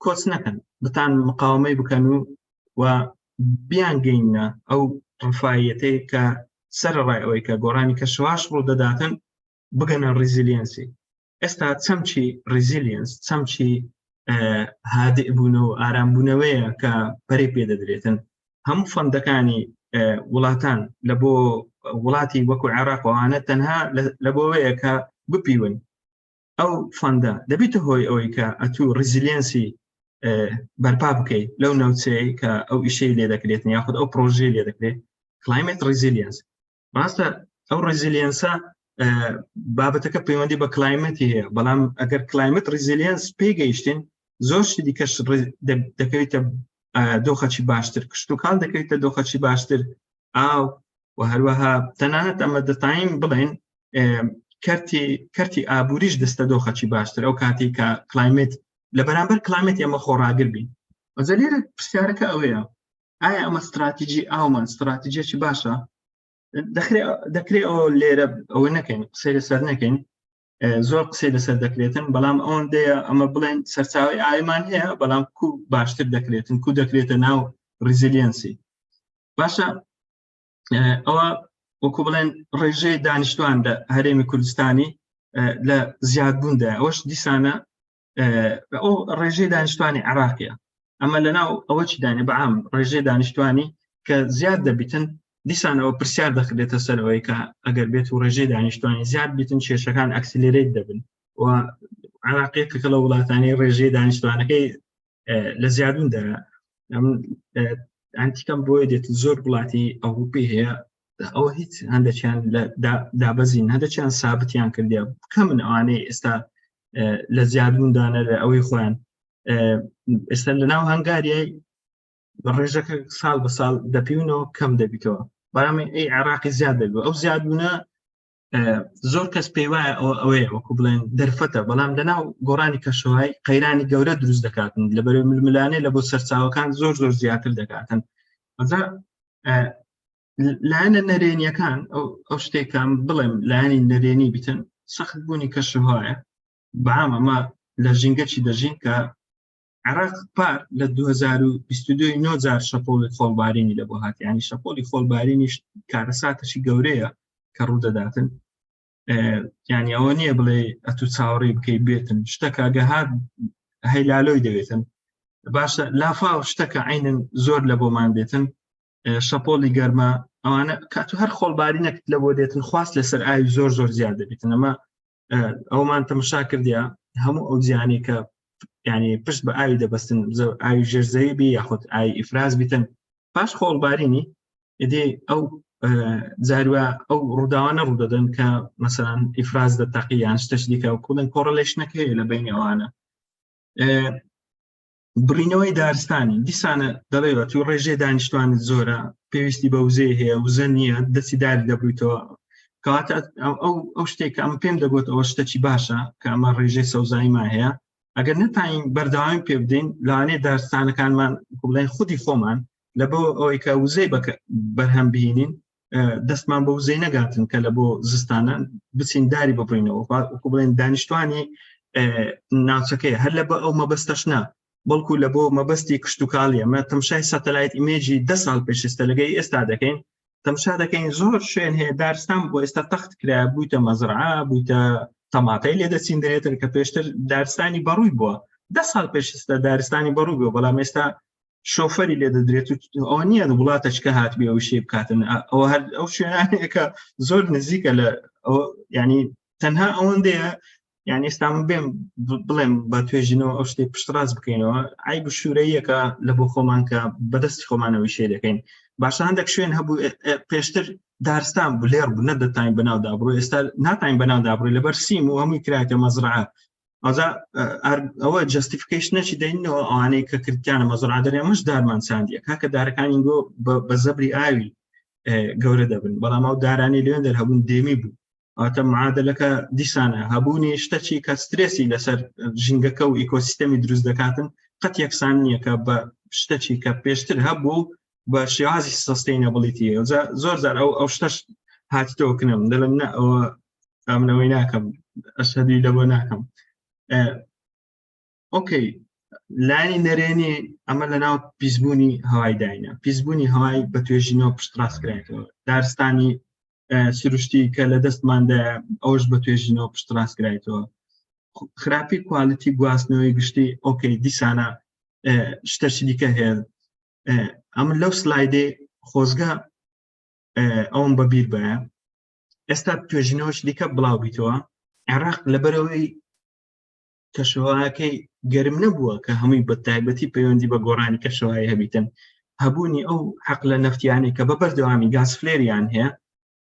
کۆچ نەکەن، بتان مقاومەی بکەن و و بیانگەینە ئەو ڕفایەتەی کە سەرڕای ئەوەی کە گۆڕانی کەشواش ڕوو دەداتن بگەنە resilience ی. ئێستا چەمکی resilience چەمکی هادئ بوون و ئارامبوونەوەیە کە پەرەی پێدەدرێتن. هەموو fund ەکانی وڵاتان لە بۆ وڵاتی وەکو عێراق ئەوانە تەنها لە بۆوەیە کە بپیون. ئەو fund ە دەبێتە هۆی ئەوەی کە ئەتوو resilience ی بەرپا بکەیت لەو ناوچەیە کە ئەو ئیشەی لێ دەکرێت یاخود ئەو پرۆژەی لێ دەکرێت. Climate resilience، ڕاستە ئەو resilience ە بابەتەکە پەیوەندی بە climate ی هەیە، بەڵام ئەگەر climate resilience پێگەیشتین زۆر شتی دیکەش دەکەویتە دۆخەکی باشتر، کشتتوکاڵ دەکەویتە دۆخەکی باشتر، ئاو و هەروەها تەنانەت ئەمە دەتانین بڵێن کەرتی ئابووریش دەستە دۆخەکی باشتر ئەو کاتی کە climate لە بەرامبەر climate ئێمە خۆڕاگر بین. ئەجا لێرە پرسیارەکە ئەوەیە ئایا ئەمە استراتیجی ئاومان استراتیجیەکی باشە؟ دەکرێت ئەو لێرە ئەوە نەکەین، قسەی لەسەر نەکەین، زۆر قسەی لەسەر دەکرێتن، بەڵام ئەوەندەیە ئەمە بڵێن سەرچاوی ئاویمان هەیە، بەڵام کو باشتر دەکرێتن، کو دەکرێتە ناو resilience ی باشە. ئەوە وەکو بڵێن ڕێژەی دانیشتوان لە هەرێمی کوردستانی لە زیادبووندا ئەوەش دیسانە ئەو ڕێژەی دانیشتوانی عراقیە ئەمە لەناو ئەوە چی دانێ بەعام ڕێژەی دانیشتوانی کە زیاد دەبیتن دیسانەوە پرسیار دەخرێتە سەرەوەی کە ئەگەر بێت و ڕێژەی دانیشتوانی زیاد بیتن کێشەکان accelerate دەبن و عراقیەکە لە وڵاتانی ڕێژەی دانیشتوانەکەی لە زیادوندا ئەنتیکەم بۆیە دێت زۆر وڵاتی ئەوروپی هەیە ئەوە هیچ هەندێکیان لە دابەزین هەندێکیان سابتیان کردیا بکە من ئەوانەی ئێستا لە زیادبووندانە لە ئەوەی خۆیان ئێستا لە ناو هەنگاریای ڕێژەکە ساڵ بە ساڵ دەپیونەوە کەم دەبیتەوە بەڵام ئەی عراقی زیاد دەبێت ئەو زیادبوونە زۆر کەس پێی وایە ئەوە ئەوەیە وەکو بڵێن دەرفەتە بەڵام لەناو گۆڕانی کەشوهای قەیرانی گەورە دروست دەکاتن لە بەرەو ململانێ لە بۆ سەرچاوەکان زۆر زۆر زیاتر دەکاتن ئەجا لایەنە نەرێنیەکان ئەو شتێکان بڵێم لایەنی نەرێنی بیتن سەخت بوونی کەشوهایە بەعام ئەمە لە ژینگەچی دەژین کە عێراق پار لە 2022 نۆ جار شەپۆلی خۆڵبارینی لە بۆ هات ینی شەپۆلی خۆڵبارینیش کارەساتەشی گەورەیە کە ڕوودەداتن ینی ئەوە نییە بڵێ ئەتو چاوەڕێ بکەی بێتن شتەکە گەهات هەیلالۆی دەوێتن باشە لافاو شتەکە عینن زۆر لە بۆمان دێتن شەپۆلی گەرما ئەوانە کات و هەر خۆڵبارینەکت لە بۆ دێتن خواست لەسەر ئاوی زۆر زۆر زیاد دەبێتن ئەمە ئەومان تەمەشا کردیا هەموو ئەو زیانی کە ینی پشت بە ئاوی دەبەستن ئاوی ژێرزەوی بی یاخود ئاوی ئیفراز بیتن پاش خۆڵبارینی ئیدی ئەو جاروا ئەو ڕووداوانە ڕوودەدەن کە مەسەلەن ئیفراز دەتەقی یان شتەش دیکە و کوڵن correlation ەکە هەیە لە بینی ئەوانە بڕینەوەی دارستانی دیسانە دەڵێەوە تو ڕێژەی دانیشتوانت زۆرە پێویستی بە وزەی هەیە وزە نییە دەستی داری دەبریتەوە کەواتە ئەو ئەو شتێک کە ئەمە پێم دەگوت ئەوە شتەکی باشە کە ئەمە ڕێژەی سەوزاییمان هەیە ئەگەر نتانین بەردەوامی پێ بدەین لەوانەیە دارستانەکانمان بڵێن خودی خۆمان لە بۆ ئەوەی کە وزەی بەرهەم بهینین دەستمان بە وزەی نەگاتن کە لە بۆ زستانە بچین داری ببڕینەوە وەکو بڵێن دانیشتوانی ناوچەکەی هەر لە بە ئەو مەبەستەش نا بەڵکو لە بۆ مەبەستی کشتتوکاڵی ئەمە تەمشای satellite image ی ده ساڵ پێشستە لەگەی ئێستا دەکەین تەمشا دەکەین زۆر شوێن هەیە دارستان بۆ ئێستا تەخت کرا بوویتە مەزرعە بوویتە تەماتەی لێ دەچین دەێتن کە پێشتر دارستانی بەڕووی بووە ده ساڵ پێشستە دارستانی بەڕوو بووە بەڵام ئێستا شۆفەری لێ دەدرێت و ئەوە نییە وڵاتەچکە هاتبێ ئەو شێ بکاتن ئەوە هەر ئەو شوێنانەیەکە زۆر نزیکە لە ینی تەنها ئەوەندەیە یعنی ئێستا من بێم بڵێم بە توێژینەوە ئەو شتێک پشتڕاست بکەینەوە ئای بشوورەیەکە لە بۆ خۆمان کە بەدەستی خۆمانەوەی شێ دەکەین باشە هەندێک شوێن هەبوو پێشتر دارستان بوو لێر بوو نەدەتاین بەناودا بڕۆ ئێستا ناتاین بەناودا بڕۆی لەبەر سیم و هەمووی کرایتە مەزرعە ئەجا ئەوە justification ەکی دەینەوە ئەوانەی کە کردیانە مەزرعە دەرێ ئەمەش دارمان چاندیە کاکە دارەکانی گۆ بە زەبری ئاوی گەورە دەبن بەڵام ئەو دارانی لێن دەر هەبوون دێمی بوو ئەواتە معادلەکە دیسانە هەبوونی شتەچی کە سترێسی لەسەر ژینگەکە و ئیکۆسیستەمی دروست دەکاتن قەت یەکسان نییە کە بە شتەچی کە پێشتر هەبوو بە شێوازی sustainability زۆر زار ئەو ئەو شتەش هاتیتەوە کنم دەڵم نە ئەوە ئەمنەوەی ناکەم ئەشهدی لەوە ناکەم okay لانی نەرێنی ئەمە لە ناو پیسبوونی هەوای داینە پیسبوونی هەوای بە توێژینەوە پشتڕاست کرایەوە دارستانی سروشتی کە لە دەستماندا ئەوش بە توێژینەوە پشتڕاست کرایتەوە خراپی quality گواستنەوەی گشتی okay دیسانە شتەشی دیکە هەیە ئەمن لەو سلایدێ خۆزگە ئەوم بەبیر بە ئێستا توێژینەوەش دیکە بڵاو بیتەوە عێراق لەبەرەوەی کەشەوەکەی گەرم نەبووە کە هەمووی بە تایبەتی پەیوەندی بە گۆڕانی کەشەوای هەبیتن هەبوونی ئەو حەقلە نەفتیانەی کە بە بەردەوامی gas flare یان هەیە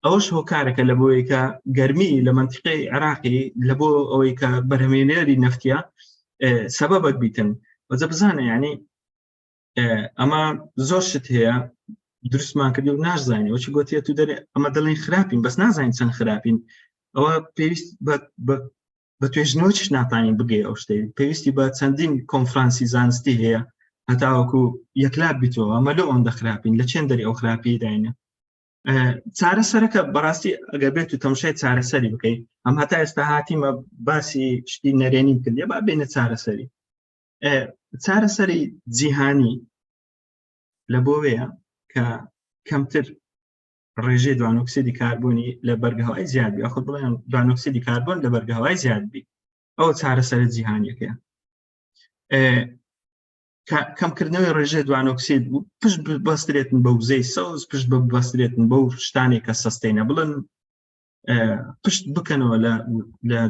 ئەوەش هۆکارەکە لە بۆیە کە گەرمی لە منتیقی عراقی لە بۆ ئەوەی کە بەرهەمێنەری نەفتە سەبەبەک بیتن وەجە بزانە ینی ئەمە زۆر شت هەیە دروستمان کردی و نازانین وەچی گوتیە تو دەرێ ئەمە دەڵێن خراپین بەس نازانین چەند خراپین ئەوە پێویست بە توێژنەوە چش ناتوانین بگەی ئەو شتەی پێویستی بە چەندین کۆنفرانسی زانستی هەیە هەتاوەکو یەکلا بیتەوە ئەمە لۆ ئەوەندە خراپین لە چێن دەری ئەو خراپی داینە چارەسەرەکە بەڕاستی ئەگەر بێت و تەمشای چارەسەری بکەیت ئەم هەتا ئێستا هاتیمە باسی شتی نەرێنی کردێ با بێنە چارەسەری چارەسەری جیهانی لە بۆوەیە کە کەمتر ڕێژەی دوانۆکسیدی کاربۆنی لە بەرگەهەوای زیاد بی یاخود بڵێن دوانۆکسیدی کاربۆن لە بەرگەهەوای زیاد بی ئەوە چارەسەرە جیهانیەکەیە. کەمکردنەوەی ڕێژەی دوانۆکسید پشت بەسترێتن بە وزەی سەوز، پشت بەسترێتن بەو شتانێک کە sustainable ن، پشت بکەنەوە لە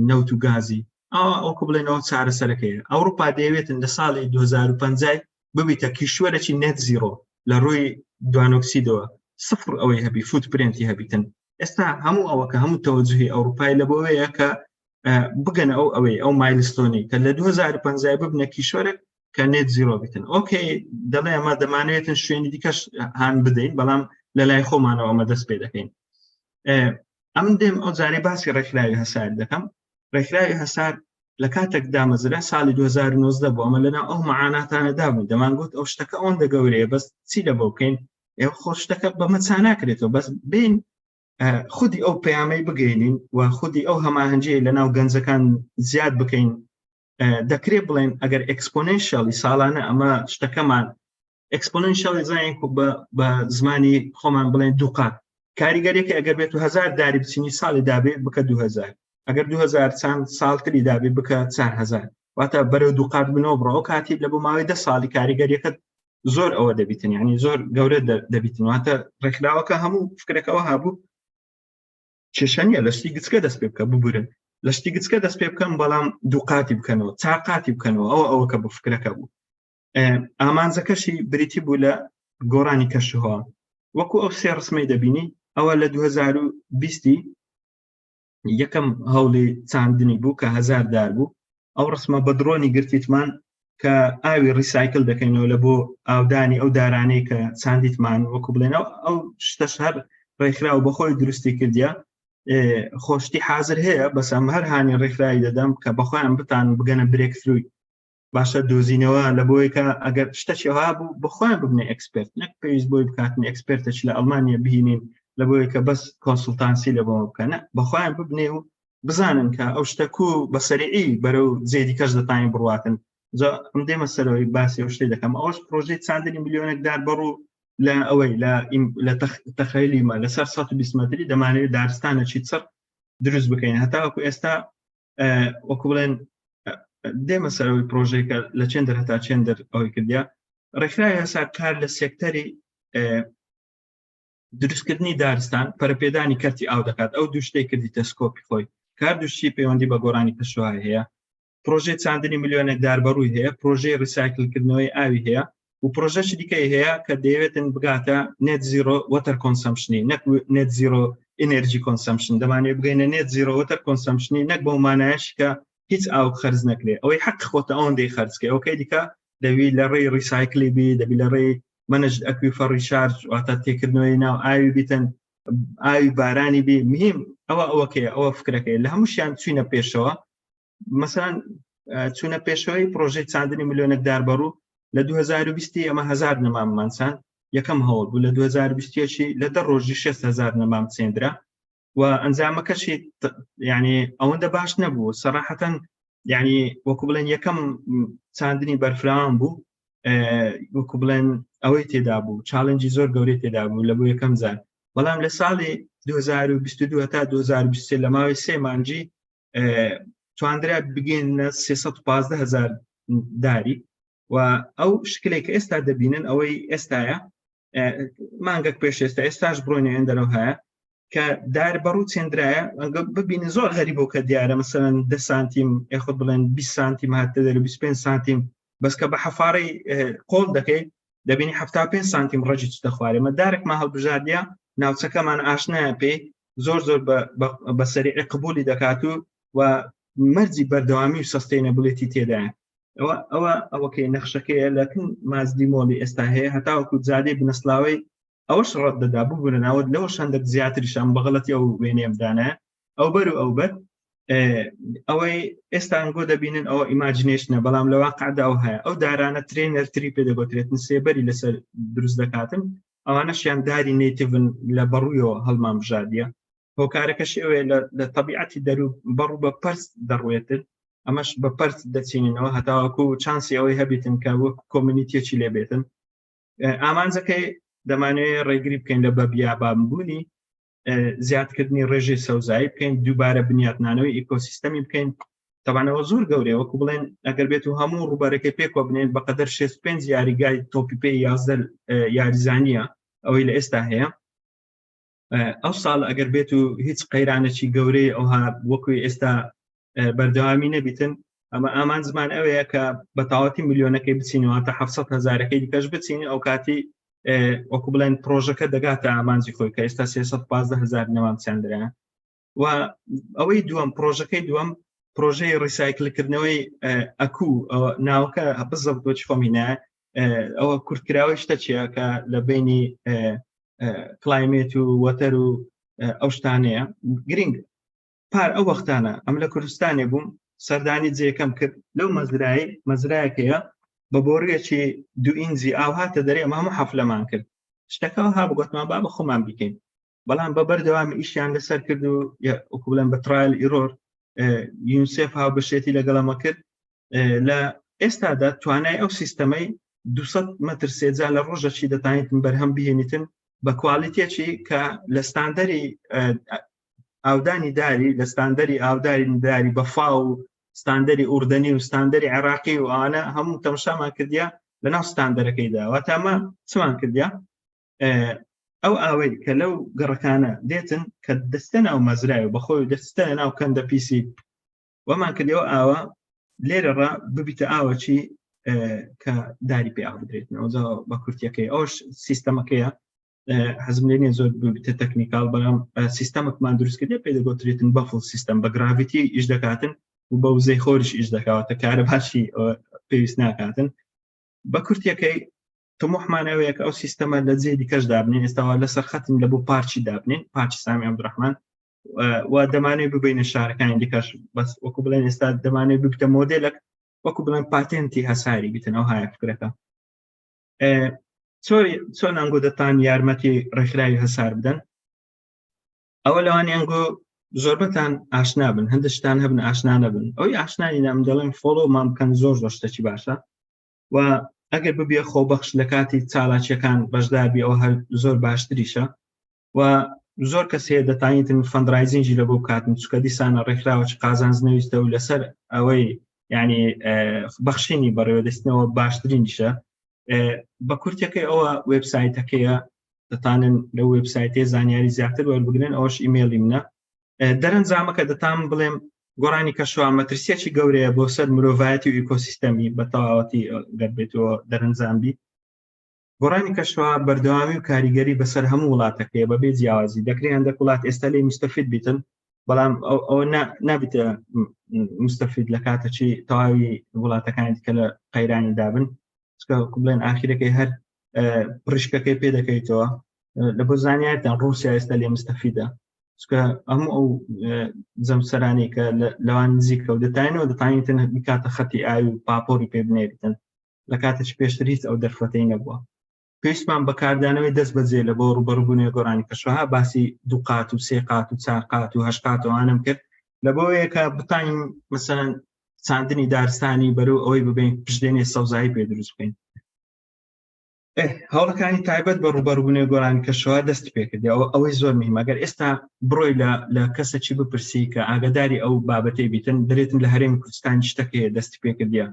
نەوت و گازی ئەوە ئەوکو بڵێنەوە چارەسەرەکەی. ئەوروپا دەیەوێتن لە ساڵی 2050 ببیتە کیشوەرەکی net zero لە ڕووی دوانۆکسیدەوە، سفر ئەوەی هەبی footprint ی هەبیتن. ئێستا هەموو ئەوە کە هەموو تەوەجهی ئەوروپای لە بۆوەیە کە بگەنە ئەو ئەوەی ئەو milestone ی کە لە 2050 ببنە کیشوەرێک کە net zero بیتن. okay، دەڵێ ئەمە دەمانێتن شوێنی دیکەش هان بدەین، بەڵام لە لای خۆمانەوە ئەمە دەست پێ دەکەین. ئەم دێم ئەو جارێ باسی ڕێکخراوی هەسار دەکەم. ڕێکخراوی هەسار لە کاتێک دامەزرا ساڵی 2019 بوو. ئەمە لەناو ئەو معاناتانەدا بوو، دەمانگوت ئەو شتەکە ئەوەندە گەورەیە، بەس چی لە بۆ بکەین؟ ئێوە خۆ شتەکە بەمە چا ناکرێتەوە، بەس بین خودی ئەو پەیامەی بگەینین و خودی ئەو هەماهەنگیەی لەناو گەنجەکان زیاد بکەین. دەکرێت بڵێن ئەگەر exponentially ساڵانە ئەمە شتەکەمان exponentially زانین بە زمانی خۆمان بڵێن دووقات کاریگەریەکە، ئەگەر بێت و 1000 داری بچینی ساڵی دابێ بکە 2000، ئەگەر 2000 چند ساڵتری دابێ بکە 4000، واتە بەرەو دووقات بنەوە بڕەوە. کاتی لە بۆ ماوەی 10 ساڵی کاریگەریەکە زۆر ئەوە دەبیتن، یعنی زۆر گەورە دەبیتن. واتە ڕێکخراوەکە هەموو فکرەکەەوە هەبوو کێشە نییە لە شتی گچکە دەست پێ بکە، ببورن، لە شتی گچکە دەست پێ بکەم، بەڵام دووقاتی بکەنەوە، چاقاتی بکەنەوە. ئەوە ئەوەکە بۆ فکرەکە بوو. ئامانجەکەشی بریتی بوو لە گۆڕانی کەشوهەوا. وەکو ئەو سێ ڕسمەی دەبینی، ئەوە لە 2020 یەکەم هەوڵی چاندنی بوو کە 1000 دار بوو. ئەو ڕسمە بە درۆنی گرتیتمان کە ئاوی recycle دەکەینەوە لە بۆ ئاودانی ئەو دارانەی کە چاندیتمان. وەکو بڵێنەوە ئەو شتەش هەر ڕێکخراو بەخۆی دروستی کردیە. خۆشتی حاضر هەیە، بەس ئەم هەر هانی ڕێکخراوی دەدەم کە بەخۆیان بتان بگەنە breakthrough ی باشە دۆزینەوە لە بۆیکە ئەگەر شتەکی بوو بەخۆیان ببنە expert، نەک پێویست بۆی بکاتن expert ەش لە ئەڵمانیا بهینین لە بۆیکە بەس consultancy لە بۆ بکەنە، بەخۆیان ببنێ و بزانن کە ئەو شتەکو بە سەریعی بەرەو زێدی کەش دەتوانین بڕاتن. جا ئەم دێمە سەرەوەی باسی ئەو شتەی دەکەم. ئەوەش پرۆژەی چاندنی ملیۆنێک دار بەڕوو لە ئەوەی لە تەخەیلیمە لەسەر 120 مەتری دەمانەوێت دارستانێکی چڕ دروست بکەین. هەتاوەکو ئێستا وەکو بڵێن دێمە سەرەوەی پرۆژێکە لە چێندەر هەتا چێندەر ئەوەی کردیا. ڕێکخراوی هەسار کار لە سێکتەری دروستکردنی دارستان، پەرەپێدانی کەرتی ئاو دەکات. ئەو دوو شتەی کردیتە scope ی خۆی. کار دوشتی پەیوەندی بە گۆڕانی کەشوهەوای هەیە، پرۆژەی چاندنی ملیۆنێک دار بەڕووی هەیە، پرۆژەی recycle کردنەوەی ئاوی هەیە و پرۆژەشی دیکەی هەیە کە دەیەوێتن بگاتە net zero water consumption ی، نەک net zero energy consumption. دەمانێت بگەینە net zero water consumption ی، نەک بەو مانایەش کە هیچ ئاو خەرج نەکرێ، ئەوەی حەق خۆتە ئەوەندەی خەرجکەی، ئەوکەی دیکە دەبی لە ڕێی recycle ی بی، دەبی لە ڕێی managed aquifer recharge واتە تێکردنەوەی ناو ئاوی بیتن، ئاوی بارانی بی. مهم ئەوە ئەوەکەیە، ئەوە فکرەکەی لە هەمووشیان چوینە پێشەوە. مەسەلەن چوونە پێشەوەی پرۆژەی چاندنی ملیۆنێک دار بەڕوو لە 2020 ئەمە 1000 نەماممان چاند، یەکەم هەوڵ بوو. لە 2021 لە 10 ڕۆژی 6 هزار نەمام چێندرا و ئەنجامەکەشی یعنی ئەوەندە باش نەبوو سەراحەتەن، یعنی وەکو بڵێن یەکەم چاندنی بەرفراوان بوو، وەکو بڵێن ئەوەی تێدا بوو، challenge ی زۆر گەورەی تێدا بوو لە بۆ یەکەم جار. بەڵام لە ساڵی 2022 تا 2023 لە ماوەی سێ مانجی تواندرا بگەینە 315 هزار داری. و ئەو شکلێک کە ئێستا دەبینن ئەوەی ئێستاە، مانگەک پێش ئێستا، ئێستاش بڕۆینە ئێندەرەوە هەیە کە دار بەڕوو چێندرایە. ببینە زۆر غەریبۆ کە دیارە مەسەلەن 10 سانتیم یاخود بڵێن 20 سانتیم هاتە دەر 25 سانتیم، بەس کە بە حەفارەی قۆڵ دەکەی دەبینی 75 سانتیم ڕەجی چتە خوارێ. مە دارێکمان هەڵبژاردیە ناوچەکەمان ئاشنایە پێی، زۆر زۆر بە سەریعی قبولی دەکات و مەرجی بەردەوامی و sustainability تێدایە. ئەوە ئەوە ئەوەکەی نەخشەکەیە لەکن مازدی مۆڵی ئێستا هەیە هەتاوەکو جادەی بنەسلاوەی ئەوەش ڕەت دەدا، ببورە ناوت لەوە شەندێک زیاتریشان بەغڵەتی ئەو وێنەیەم دانایە ئەو بەر و ئەو بەر. ئەوەی ئێستا ئەنگۆ دەبینن ئەوە imagination ە، بەڵام لە واقعدا ئەو هەیە. ئەو دارانە trainer tree پێدەگوترێتن، سێبەری لەسەر دروست دەکاتن. ئەوانەشیان داری native ن لە بەڕوویەوە هەڵمان بژاردیە. هۆکارەکەشی ئەوەیە لە تەبیعەتی دەرو بەڕوو بە پرس دەڕوێتن، ئەمەش بە پرس دەچیننەوە هەتاوەکو chance ی ئەوەی هەبیتن کە وەک community ەکی لێبێتن. ئامانجەکەی دەمانەوێت ڕێگری بکەین لە بە بیابانبوونی، زیادکردنی ڕێژەی سەوزایی بکەین، دووبارە بنیاتنانەوەی ئیکۆسیستەمی بکەین. تەبانەوە زۆر گەورەیە، وەکو بڵێن ئەگەر بێت و هەموو ڕووبەرەکەی پێکەوە بنێن بەقەدەر 65 یاریگای تۆپی پێی 11 یاریزانیە ئەوەی لە ئێستا هەیە. ئەو ساڵ ئەگەر بێت و هیچ قەیرانێکی گەورەی ئەوها وەکو ئێستا بەردەوامی نەبیتن، ئەمە ئامانجمان ئەوەیە کە بە تەواوەتی ملیۆنەکەی بچینەوە تا 700 هەزارەکەی دیکەش بچین، ئەو کاتی وەکو بڵێن پرۆژەکە دەگاتە ئامانجی خۆی کە ئێستا 315 هەزار نەوام چندرا. و ئەوەی دووەم، پرۆژەکەی دووەم پرۆژەی ڕیسایکلکردنەوەی ئەکو، ناوەکە بزەبت بۆچی خۆم هینایە، ئەوە کورتکراوەی شتە چییە کە لە بینی climate و water و ئەو شتانەیە گرنگ. پار ئەو وەختانە ئەم لە کوردستانێ بووم، سەردانی جێکەم کرد لەو مەزرای، مەزرایەکەیە بە بۆڕیەکی دوو ئینجی ئاو هاتە دەرێ. ئەمە هەموو حەفلەمان کرد، شتەکەەوە ها بگوتمان با بە خۆمان بیکەین، بەڵام بە بەردەوامی ئیشیان لەسەر کرد و وەکو بڵێن بە trial error یونسێف هاوبەشێتی لەگەڵەمە کرد. لە ئێستادا توانای ئەو سیستەمەی 200 مەتر سێجا لە ڕۆژەکی دەتانیتن بەرهەم بهێنیتن بە کوالیتێکی کە لە ستاندەری ئاودانی داری، لە ستاندەری ئاوداری داری بەفا و ستاندەری ئوردەنی و ستاندەری عێراقی و ئەوانە هەموو تەمشامان کردیا لە ناو ستاندەرەکەیدا. واتە ئەمە چمان کردیا؟ ئەو ئاوەی کە لەو گەڕەکانە دێتن کە دەستە ناو مەزرای و بەخۆی دەستە ناو کەندە پیسی وەمان کردەوە ئاوە لێرەڕا ببیتە ئاوەچی کە داری پێ ئاو بدرێتنەوە. بە کورتیەکەی ئەوش سیستەمەکەیە، حەزم لێ نییە زۆر ببیتە technical، بەڵام سیستەمێکمان دروست کردێ پێ دەگوترێتن baffle system، بە gravity ئیش دەکاتن و بە وزەی خۆریش ئیش دەکاوەتە، کارەباشی پێویست ناکاتن. بە کورتیەکەی تموحمان ئەوەیە کە ئەو سیستەمە لە جێ دیکەش دابنین. ئێستاوە لەسەر خەتن لە بۆ پارچی دابنین، پارچی سامی عەبدوڕەحمان، و دەمانێت ببینە شارەکانی دیکەش. بەس وەکو بڵێن ئێستا دەمانێت ببتە مۆدێلێک، وەکو بڵێن پاتێنتی هەساری بیتن، ئەو هایە فکرەکە. چۆن ئەنگۆ دەتان یارمەتی ڕێکخراوی هەسار بدەن؟ ئەوە لەوانی ئەنگۆ زۆربەتان ئاشنا بن، هەندێک شتان هەبن ئاشنا نەبن. ئەوی ئاشنانی نام دەڵێن follow مان بکەن، زۆر زۆر شتێکی باشە. و ئەگەر ببیە خۆبەخش لە کاتی چالاکیەکان بەشداربی ئەوە هەر زۆر باشتریشە. و زۆر کەس هەیە دەتانیتن fundraising ی لە بۆ بکاتن، چونکە دیسانە ڕێکخراوەکی قازانج نەویستە و لەسەر ئەوەی ینی بەخشینی بەڕێوە دەستنەوە باشترینیشە. بە کورتەکەی ئەوە وێبسایتەکەیە، دەتانن لەو وێبسایتێ زانیاری زیاتر وەربگرن، ئەوەش ئیمێلی منە. دەرەنجامەکە دەتان بڵێم گۆڕانی کەشوهەوا مەترسیەکی گەورەیە بۆ سەر مرۆڤایەتی و ئیکۆسیستەمی بە تەواوەتی گەربێتەوە دەرەنجام بی. گۆڕانی کەشوهەوا بەردەوامی و کاریگەری بەسەر هەموو وڵاتەکەیە بەبێ جیاوازی. دەکرێت هەندێک وڵات ئێستا لێ مستەفید بیتن، بەڵام ئەوە نابێتە مستەفید لە کاتەچی تەواوی وڵاتەکانی دیکە لە قەیرانی دابن، چونکە بڵێن ئاخیرەکەی هەر پرشکەکەی پێ دەکەیتەوە. لە بۆ زانیارتان ڕوسیا ئێستا لێ مستەفیدە، چونکە هەموو ئەو جەمسەرانەی کە لەوان نزیکە و دەتاینەوە دەتانیتن بکاتە خەتی ئاوی و پاپۆری پێ بنێریتن، لە کاتێکی پێشتر هیچ ئەو دەرفەتەی نەبووە. پێویستمان بەکاردانەوەی دەست بەجێ لە بۆ ڕوبەڕوبوونەوەی گۆڕانی کەشوهەوا. باسی دوو قات و سێ قات و چار قات و هەشت قات و ئەوانەم کرد لە بۆیە کە بتانین مەسەلەن چاندنی دارستانی بەرەو ئەوەی ببین پشتێنێ سەوزایی پێ دروست بکەین. هەوڵەکانی تایبەت بە ڕوبەڕوبوونەوەی گۆڕانی کەشوهەوا دەست پێکرد. ئەوەی زۆر مهمە، ئەگەر ئێستا بڕۆی لە کەسەکی بپرسی کە ئاگاداری ئەو بابەتەی بیتن، دەرێتن لە هەرێمی کوردستان شتەکەیە دەستی پێکردیە.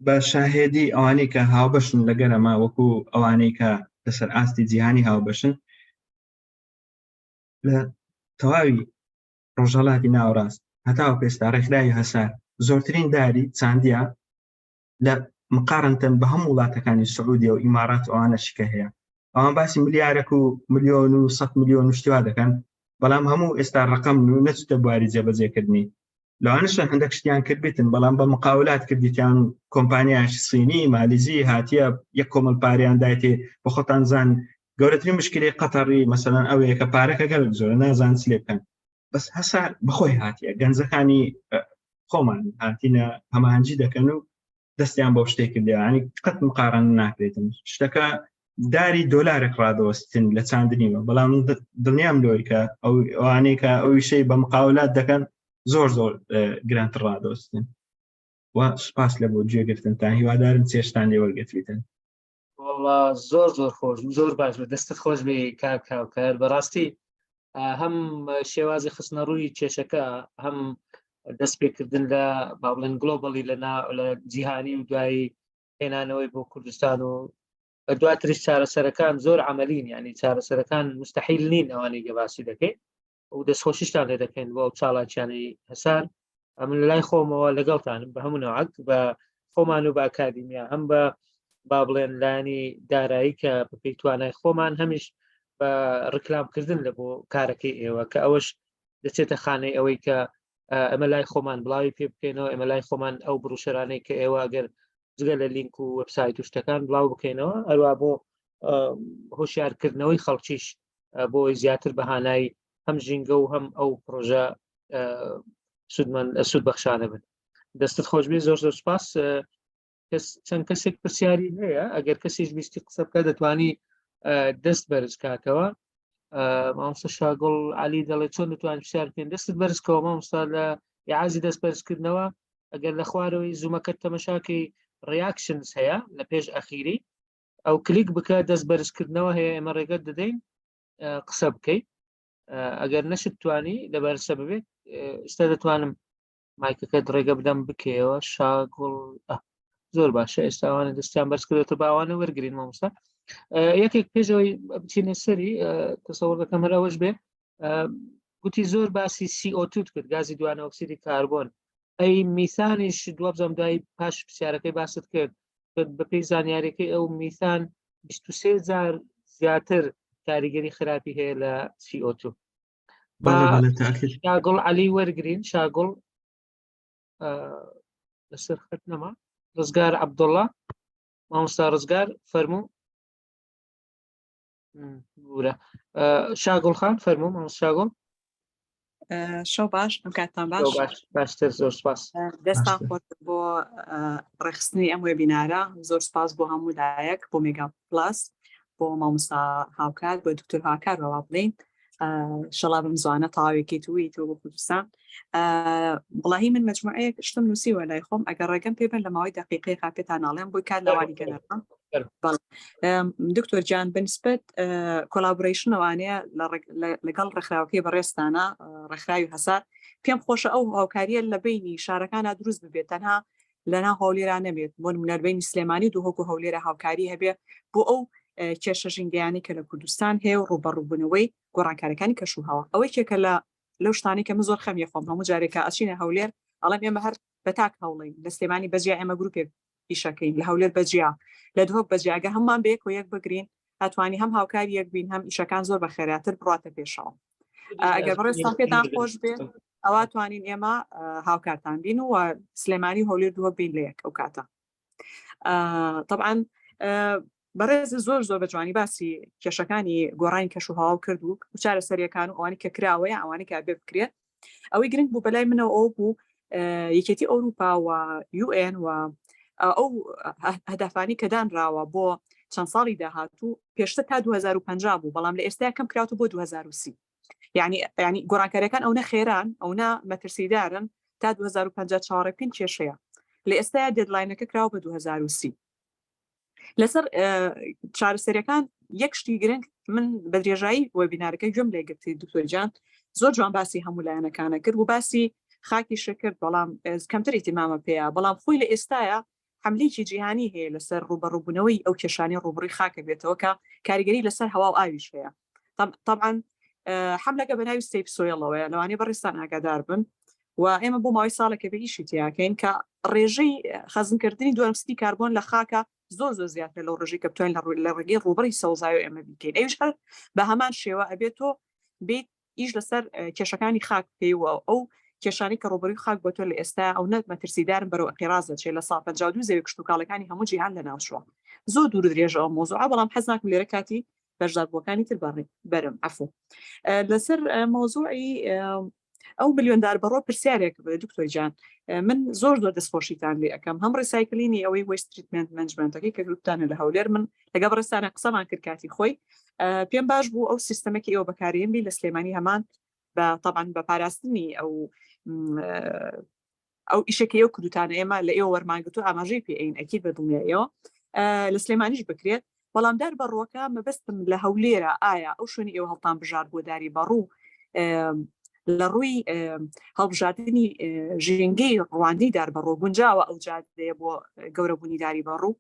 بە شاهێدی ئەوانەی کە هاوبەشن لەگەرەمە، وەکو ئەوانەی کە لەسەر ئاستی جیهانی هاوبەشن لە تەواوی ڕۆژهەڵاتی ناوەڕاست، هەتاوەکو ئێستا ڕێکخراوی هەسار زۆرترین داری چاندیە لە مقارنتەن بە هەموو وڵاتەکانی سعودیە و ئیمارات و ئەوانەشی کە هەیە. ئەوان باسی ملیارێک و ملیۆن و 100 ملیۆن و شتیوا دەکەن، بەڵام هەموو ئێستا ڕقم و نەچتە بواری جێبەجێکردنی. لەوانەشە هەندێک شتیان کردبێتن، بەڵام بە مقاولات کردیتیان، کۆمپانیاش سینی مالیزی هاتیە یەک کۆمەڵ پاریان دایتێ. بە خۆتان زان گەورەترین مشکلی قەتەڕی مەسەلەن ئەوەیە کە پارەکە گەلک زۆرە، نازان چ لێ بکەن. بەس هەسار بەخۆی هاتیە، گەنجەکانی خۆمان هاتینە هەماهەنگی دەکەن و دەستیان بەو شتێک کردی، ینی قەت مقارن ناکرێتن. شتەکە داری دۆلارێک ڕادەوەستن لە چاندنیوە، بەڵام دڵنیام لەوەی کە ئەو ئەوانەی کە ئەو شەی بە مقاولات دەکەن زۆر زۆر گرانتر ڕادەوەستن. و سوپاس لە بۆ گوێگرتنتان، هیوادارم چێشتان لێ وەرگرتبیتن. وەڵا زۆر زۆر خۆش زۆر باش بوو دەستت خۆش بێ کاک هاوکار بەڕاستی هەم شێوازی خستنە ڕووی کێشەکە هەم دەست پێکردن لە با بڵێن globally لە لە جیهانی و دوایی هێنانەوەی بۆ کوردستان و دواتریش چارەسەرەکان زۆر عملین ینی چارەسەرەکان مستحیل نین ئەوانەی کە باسی دەکەین و دەستخۆشیشتان لێ دەکەین بۆ ئەو چالاکیانەی هەسار. ئەمن لە لای خۆمەوە لەگەڵتانم بە هەموو نەوعەک بە خۆمان و بە ئەکادیمیا، هەم بە با بڵێن لایەنی دارایی کە بەپێی توانای خۆمان، هەمیش بە ڕکلامکردن لە بۆ کارەکەی ئێوە کە ئەوەش دەچێتە خانەی ئەوەی کە ئەمە لای خۆمان بڵاوی پێ بکەینەوە، ئێمە لای خۆمان ئەو بڕوشەرانەی کە ئێوە ئەگەر جگە لە لینک و وبسایت و شتەکان بڵاو بکەینەوە، هەروە بۆ هۆشیارکردنەوەی خەڵکیش بۆی زیاتر بەهانای هەم ژینگە و هەم ئەو پرۆژە سوودمەند سوود بەخشانە بن. دەستت خۆشبێ، زۆر زۆر سپاس. کەس چەند کەسێک پرسیاری هەیە، ئەگەر کەسیش ویستی قسە بکە دەتوانی دەست بەرز کاتەوە. مامۆستا شاگوڵ علی دەڵێ چۆن دەتوانین پرسیار بکەین؟ دەستت بەرزکەوە مامۆستا لە ئیعازی دەست بەرزکردنەوە. ئەگەر لە خوارەوەی زوومەکەت تەمەشاکەی reactions هەیە لە پێش ئەخیری ئەو کلیک بکە، دەست بەرزکردنەوە هەیە، ئێمە ڕێگەت دەدەین قسە بکەیت. ئەگەر نەشت توانی لەبەر سەبەبێک ئێستا دەتوانم مایکەکەت ڕێگە بدەم بکەیەوە. شاگوڵ زۆر باشە، ئێستا ئەوانە دەستیان بەرز کردێتە باوانە وەرگین مامۆستا. یەکێک پێشەوەی بچینە سەری تەسەوڕ دەکەم هەر ئەوەش بێ، گوتی زۆر باسی CO2 کرد، گازی دوانەئۆکسیدی کاربۆن، ئەی میثانیش دوابزانم دوای پاش پرسیارەکەی باست کرد بەپێی زانیاریەکەی ئەو میثان 23 جار زیاتر کاریگەری خراپی هەیە لە CO2. شاگوڵ عەلی وەرگین. شاگوڵ لەسەر خەت نەما. ڕزگار عەبدوڵڵا، مامۆستا ڕزگار فەرموو. بورە شاگوڵ خان فەرموو مامۆستا شاگوڵ. شەو باش، ئەم کاتتان باش. باشتر، زۆر سپاس. دەستان خۆش بۆ ڕێکخستنی ئەم webinar ە. زۆر سپاس بۆ هەموو لایەک، بۆ مێگا پلاس، بۆ مامۆستا هاوکار، بۆ دکتۆر هاکار بەوا بڵین شەڵا بم زوانە تەواوێکی توی تۆ بۆ کوردستان. وڵاهی من مجموعەیەک شتم نووسیوە لای خۆم، ئەگەر ڕێگەم پێ بن لە ماوەی دقیقەیەکا پێتان ئاڵێم بۆی کات لەوانی کەنەکەم. دکتۆر جان، بەنسبەت collaboration ئەوانەیە لەگەڵ ڕێکخراوەکەی بەڕێزتانە، ڕێکخراوی هەسار، پێم خۆشە ئەو هاوکاریە لە بینی شارەکانە دروست ببێت، تەنها لەنا هەولێرا نەبێت، بۆ نمونە بینی سلێمانی و دهۆک و هەولێرە هاوکاری هەبێ بۆ ئەو کێشە ژینگەیانی کە لە کوردستان هەیە و ڕووبەڕووبوونەوەی گۆڕانکاریەکانی کەش و هەوا. ئەوەی کێکە لە لەو شتانی کە من زۆر خەمی خۆم هەموو جارێکە ئەچینە هەولێر ئەڵێم ئێمە هەر بە تاک هەوڵین، لە سلێمانی بەجیا ئێمە گروپێک ئیشەکەین، لە هەولێر بەجیا، لە دهۆک بەجیا، ئەگەر هەمومان بەیەکەوە یەک بگرین ئەتوانی هەم هاوکاری یەک بین هەم ئیشەکان زۆر بە خێراتر بڕاتە پێشەوە. ئەگەر بەڕێزتان پێتان خۆش بێ ئەوە توانین ئێمە هاوکارتان بین و سلێمانی هەولێر دهۆک بین لە یەک ئەو کاتە. طبعا بەڕێز زۆر زۆر بە جوانی باسی کێشەکانی گۆڕانی کەش و هەوا کرد و چارەسەریەکان و ئەوانی کە کراوەیە ئەوانی کە بێ بکرێت. ئەوەی گرنگ بوو بەلای منەوە ئەو بوو یەکێتی ئەوروپا و UN و ئەو هەدافانی کە دانراوە بۆ چەند ساڵی داهاتوو، پێشتر تا 2050 بوو، بەڵام لە ئێستا کەم کراوە بۆ 2030. یعنی یعنی گۆڕانکاریەکان ئەو نە خێران ئەو نە مەترسیدارن، تا 2050 چاوەڕێ بکەین کێشەیە. لە ئێستا deadline ەکە کراوە بە 2030. لەسەر چارەسەریەکان یەک شتی گرنگ من بە درێژایی webinar ەکە گوێم لێگرتی دکتۆر جان زۆر جوان باسی هەموو لایەنەکانە کرد و باسی خاکی شکرد، بەڵام کەمتر ئیتیمامە پێەیە، بەڵام خۆی لە ئێستاە حملێکی جیهانی هەیە لەسەر ڕوبەڕوبوونەوەی ئەو کێشانی ڕوبڕی خاکە بێتەوە کە کاریگەری لەسەر هەوا و ئاویش هەیە. طبعا حملەکە بە ناوی Save Soil ەوەیە، لەوانەیە بەڕێزتان ئاگادار بن و ئێمە بۆ ماوەی ساڵێکە بە ئیشی تیاکەین کە ڕێژەی خەزنکردنی دوانۆکسیدی کاربۆن لە خاکە زۆر زۆر زیاتر لەو ڕێژەی کە بتوانین لە ڕێگەی ڕووبەری سەوزایی ئێمە بیکەین. ئەویش هەر بە هەمان شێوە ئەبێت تۆ بیت ئیش لەسەر کێشەکانی خاک بکەی و ئەو کێشانی کە ڕووبەروی خاک بۆ تۆ لە ئێستا ئەو نە مەترسیدارن بەرەو ئەقیراز دەچێت. لە سا 52 زەوی کشتوکاڵەکانی هەموو جیهان لەناوچووە. زۆر دوور درێژە ئەو مۆزوعە، بەڵام حەز ناکەم لێرە کاتی بەشداربووەکانی تر بەرم. عفو، لەسەر مۆزوعی ئەو ملیۆن دار بەڕۆ پرسیارێک دکتۆر جان، من زۆر زۆر دەستخۆشیتان لێ ئەەکەم، هەم recycling ی ئەوەی waste treatment management ەکەی کە گروپتانە لە هەولێر، من لەگە بەڕێزتانە قسەمان کرد کاتی خۆی، پێم باش بوو ئەو سیستەمەکی ئێوە بەکارێن بی لە سلێمانی هەمان بە تەبان بە پاراستنی ئەو ئیشەکە ئێوە کردوتانە، ئێمە لە ئێوە وەرمانگرتو ئاماژەی پێ ئەین ئەکید بە دڵنیاییەوە. لە سلێمانیش بکرێت بەڵام دار بەڕووەکە مەبەستم لە هەولێرە ئایا ئەو شوێنی ئێوە هەڵتان بژارد بۆ داری بەڕوو لە ڕووی هەڵبژاردننی ژینگەی ڕواندی دار بەڕۆ گونجاوە ئەو جادەیە بۆ گەورەبوونی داری بەڕوو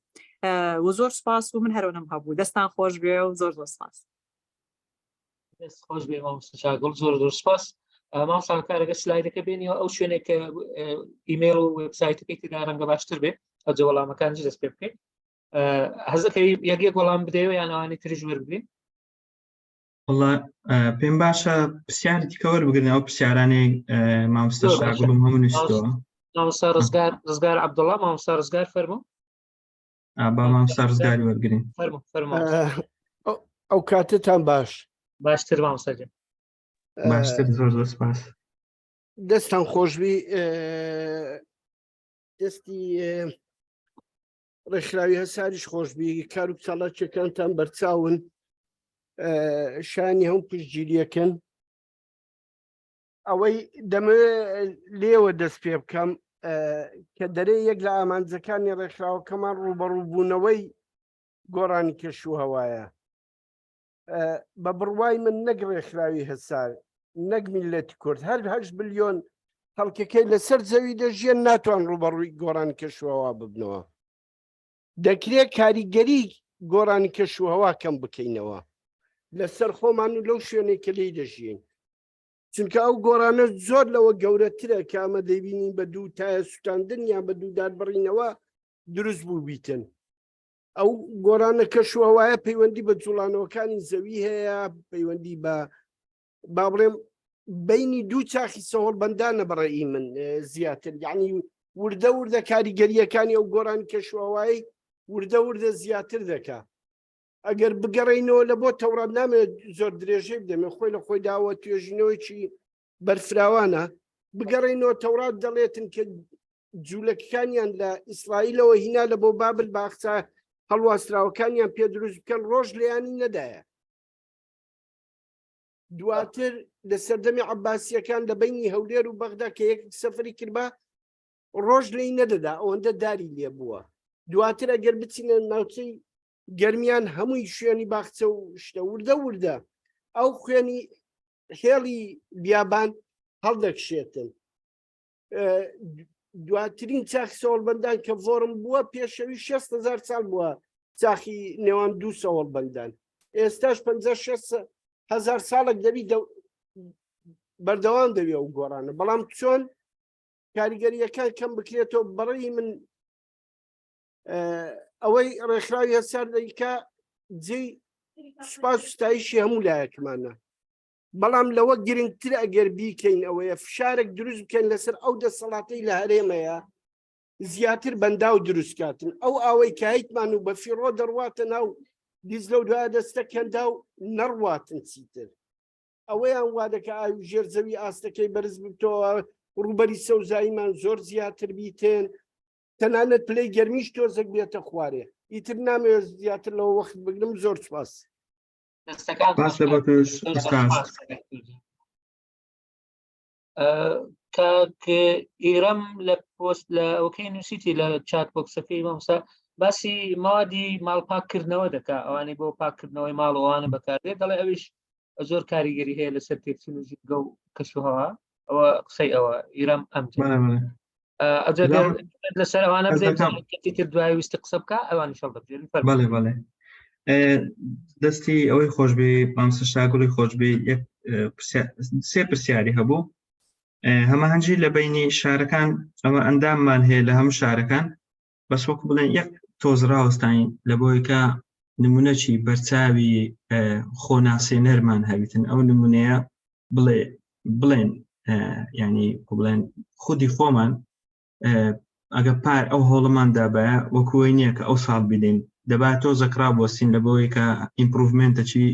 و زۆر سپاس و من هەرۆنم هەبوو دەستان خۆش بێ و زۆر زۆر سپاس. دەست خۆش بێ مامۆستا شاگوڵ زۆر زۆر سپاس مامۆستا کارەکە سلایدەکە بێنیەوە ئەو شوێنێک کە ئیمەیڵ و وێبسایتەکەی تێدا ڕەنگە باشتر بێ ئەوجە وەڵامەکان دەست پێ بکەین حەزەکەی یەک یەک وەڵام بدەیەوە یان ئەوانی تریش وەربگرین؟ وەڵا پێم باشە پرسیاری دیکە وەربگرن ئەو پرسیارانەی مامۆستا شاگوڵم هەموو نووسیتەوە. مامۆستا ڕزگار ڕزگار عەبدوڵڵا مامۆستا ڕزگار فەرموو. با مامۆستا ڕزگاری وەرگرین. فەرموو فەرموو. ئەو کاتتان باش. باشتر مامۆستا گیان. باشتر زۆر زۆر سپاس. دەستان خۆشبی دەستی ڕێکخراوی هەساریش خۆشبی کار و چالاکیەکانتان بەرچاون شانی هەم پشتگیریەکەن ئەوەی دەمەوێت لێوە دەست پێ بکەم کە دەرێ یەک لە ئامانجەکانی ڕێکخراوەکەمان ڕوبەڕووبوونەوەی گۆڕانی کەش و هەوایە بە بڕوای من نەک ڕێکخراوی هەسار نەک میلەتی کورد هەر هەش بلیۆن خەڵکەکەی لەسەر زەوی دەژیێن ناتوان ڕوبەڕووی گۆڕان کەشوهوا ببنەوە دەکرێت کاریگەری گۆڕانی کەشوهوا کەم بکەینەوە لەسەر خۆمان و لەو شوێنێک کە لێی دەژیین چونکە ئەو گۆڕانە زۆر لەوە گەورەترە کە ئەمە دەیبینین بە دوو تایە سوتاندن یان بە دوودار بڕینەوە دروست بوو بیتن ئەو گۆڕانە کەشوهوایە پەیوەندی بە جوڵانەوەکانی زەوی هەیە پەیوەندی بە با بڵێم بینی دوو چاخی سەهۆڵبەندانە بەڕێی من زیاتر یعنی وردە وردە کاریگەریەکانی ئەو گۆڕان کەشوهوایی وردە وردە زیاتر دەکا ئەگەر بگەڕینەوە لە بۆ تەورات نامێت زۆر درێژەی بدەمێ خۆی لە خۆی داوە توێژینەوەیکی بەرفراوانە بگەڕینەوە تەورات دەڵێتن کە جوولەکەکانیان لە ئیسرائیلەوە هینا لە بۆ بابل باخچە هەڵواسراوەکانیان پێ دروست بکەن ڕۆژ لێیانی نەدایە دواتر لە سەردەمی عباسیەکان لە بینی هەولێر و بەغدا کە یەک سەفری کردبا ڕۆژ لی نەدەدا ئەوەندە داری لێ بووە دواتر ئەگەر بچینە ناوچەی گەرمیان هەمووی شوێنی باخچە و شتە وردە وردە ئەو خوێنی هێڵی بیابان هەڵدەکشێتن دواترین چاخی سەوڵبەندان کە ڤۆرم بووە پێشەوی 6هزار ساڵ بووە چاخی نێوان دوو سەوڵبەندان ئێستاش 56 هزار ساڵێک دەبی بەردەوام دەبێ ئەو گۆڕانە بەڵام چۆن کاریگەریەکان کەم بکرێتەوە بەڕێی من ئەوەی ڕێکخراوی هەسار دەیکا جێی سوپاس ستایشی هەموو لایەکمانە بەڵام لەوە گرنگتر ئەگەر بیکەین ئەوەیە فشارێک دروست بکەین لەسەر ئەو دەسەڵاتەی لە هەرێمەیە زیاتر بەنداو دروستکاتن ئەو ئاوەی کایتمان و بە فیڕۆ دەڕواتە ناو دیزلە و دوای دەستە کەندا و نەڕواتن چیتر ئەوەیان وا دەکە ئاوی ژێر زەوی ئاستەکەی بەرز ببتەوە ڕووبەری سەوزاییمان زۆر زیاتر بیتێن تەنانەت پلەی گەرمیش تۆزێک بێتە خوارێ ئیتر نامەوێت زیاتر لەوە وەخت بگرم زۆر سپاس. سپاس لە بۆ تۆش ئوستاز. کاک ئیرەم لە پۆست لە ئەوکەی نووسیتی لە چات بۆکسەکەی مامۆستا باسی مادی ماڵ پاککردنەوە دەکا ئەوانەی بۆ پاککردنەوەی ماڵ ئەوانە بەکاردێت دەڵێ ئەویش زۆر کاریگەری هەیە لەسەر تێکچون و ژینگە و کەشوهەوا ئەوە قسەی ئەوە ئیرەم ئەم لەسەر ئەوانە تر دوای ویستی قسە بکە ئەوانی شەڵ دەبژێن بەڵێ بەڵێ دەستی ئەوەی خۆشبێ مامسە شاگوڵی خۆشبێ یەک سێ پرسیاری هەبوو هەماهەنگی لە بینی شارەکان ئەمە ئەنداممان هەیە لە هەموو شارەکان بەس وەکو بڵێن یەک تۆز ڕاوەستاین لە بۆیکە نمونەکی بەرچاوی خۆناسێنەرمان هەبیتن ئەو نمونەیە بڵێ بڵێن ینی بڵێن خودی خۆمان ئەگە پار ئەو هۆڵمان دابایە وەکوی نییە کە ئەو ساڵ بدەین دەبا تۆ زەکرا بۆسین لە بۆی کە improvement ەچی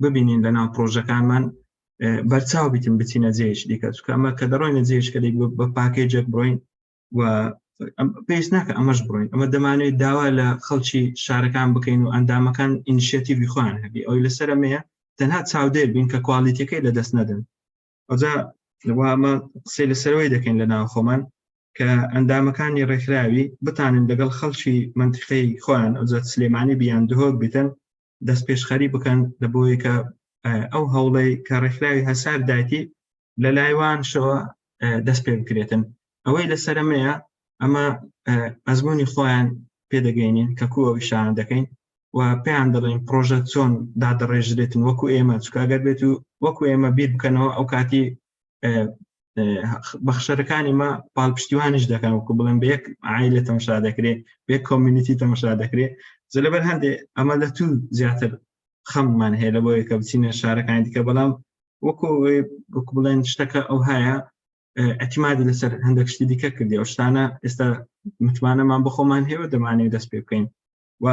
ببینین لە ناو پرۆژەکانمان بەرچاو بیتن بچینە جێش دیکە چکە ئەمە کە دەڕۆینە جێش کە بە package ێک بڕۆین و پێویست ناکە ئەمەش بڕۆین ئەمە دەمانێت داوا لە خەڵکی شارەکان بکەین و ئەندامەکان initiative ی خۆیان هەبی ئەوی لەسەر ئەمەیە تەنها چاودێر بین کە quality ەکەی لەدەست نەدەن ئەجا ئەمە قسەی لەسەرەوەی دەکەین لە ناو خۆمان. کە ئەندامەکانی ڕێکخراوی بتانن لەگەڵ خەڵکی مەنتیقەی خۆیان ئەوجا سلێمانی بیان دهۆک بیتن دەست پێشخەری بکەن لە بۆیە کە ئەو هەوڵەی کە ڕێکخراوی هەسار دایتی لە لایوانشەوە دەست پێ بکرێتن ئەوەی لەسەرەمەیە ئەمە ئەزمموی خۆیان پێدەگەینین کە کو ئەو شانە دەکەین و پێیان دەڵێن پرۆژە چۆن دادەڕێژرێتن وەکو ئێمە چکاگەر بێت و وەکو ئێمە بیر بکەنەوە ئەو کاتی بەخشەرەکانی مە پاڵپشتیوانیش دەکەن وەکو بڵێن بە یەک عیلە تەمەشا دەکرێت بێ community تەمەشا دەکرێت زە لەبەر هەندێ ئەمە لە تو زیاتر خەممان هەیە لە بۆیە کە بچینە شارەکانی دیکە بەڵام وەکو وەکو بڵێن شتەکە ئەو هەیە ئەتیمادی لەسەر هەندێک شتی دیکە کردی ئەو شتانە ئێستا متمانەمان بەخۆمان هەیە و دەمانەوێت دەست پێ بکەین و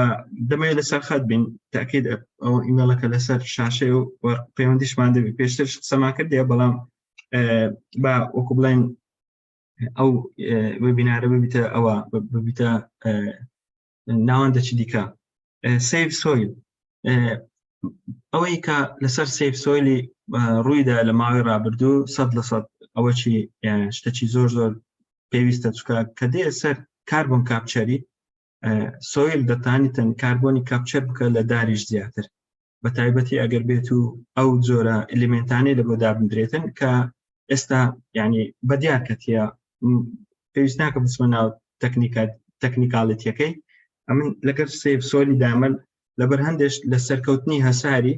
دەمەوێت لەسەر خەت بین تاکید ئەو ئیمێڵەکە لەسەر شاشەیە و پەیوەندیشمان دەبێت پێشتر قسەمان کردیە بەڵام با وەکو بڵێن ئەو وێبینارە ببیتە ئەوە ببیتە ناوەندەکی دیکە Save Soil ئەوەی کە لەسەر Save Soil ی ڕوویدا لە ماوەی ڕابردوو 100% ئەوە چی شتەکی زۆر زۆر پێویستە چکە کە دێ سەر carbon capture ی soil دەتانیتن کاربۆنی capture بکە لە داریش زیاتر بە تایبەتی ئەگەر بێت و ئەو جۆرە element انەی لە بۆ دابدرێتن کە ئێستا ینی بەدیار کەتیە پێویست ناکە بچمە ناو تەکنیکە technicality یەکەی ئەمن لەگەر Save Soil ی دامن لەبەر هەندێش لە سەرکەوتنی هەساری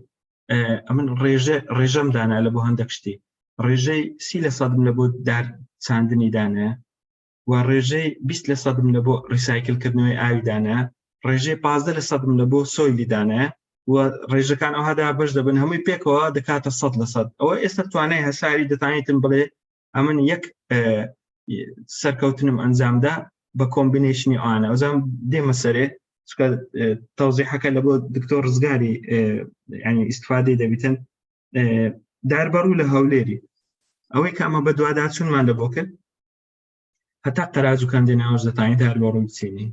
ئەمن ڕێژە ڕێژەم دانا لە بۆ هەندێک شتی ڕێژەی سی لە سەدم لە بۆ دار چاندنی دانایە و ڕێژەی 20 لە سەدم لە بۆ recycle کردنەوەی ئاوی دانایە ڕێژەی 15 لە سەدم لە بۆ soil ی دانایە و ڕێژەکان ئەوهادا بەش دەبن هەمووی پێکەوە دەکاتە 100%. ئەوە ئێستا توانای هەساری دەتانیتن بڵێ ئەمن یەک سەرکەوتنم ئەنجامدا بە combination ی ئەوانە ئەوزان دێمە سەرێ چکە تەوزیحەکە لە بۆ دکتۆر ڕزگاری ینی ئیسفادەی دەبیتن داربەڕوو لە هەولێری ئەوەی کە ئەمە بەدواداچوونمان لە بۆ کرد هەتا قەراج و کەندێ ناوەش دەتانی دار بەڕوو بچینی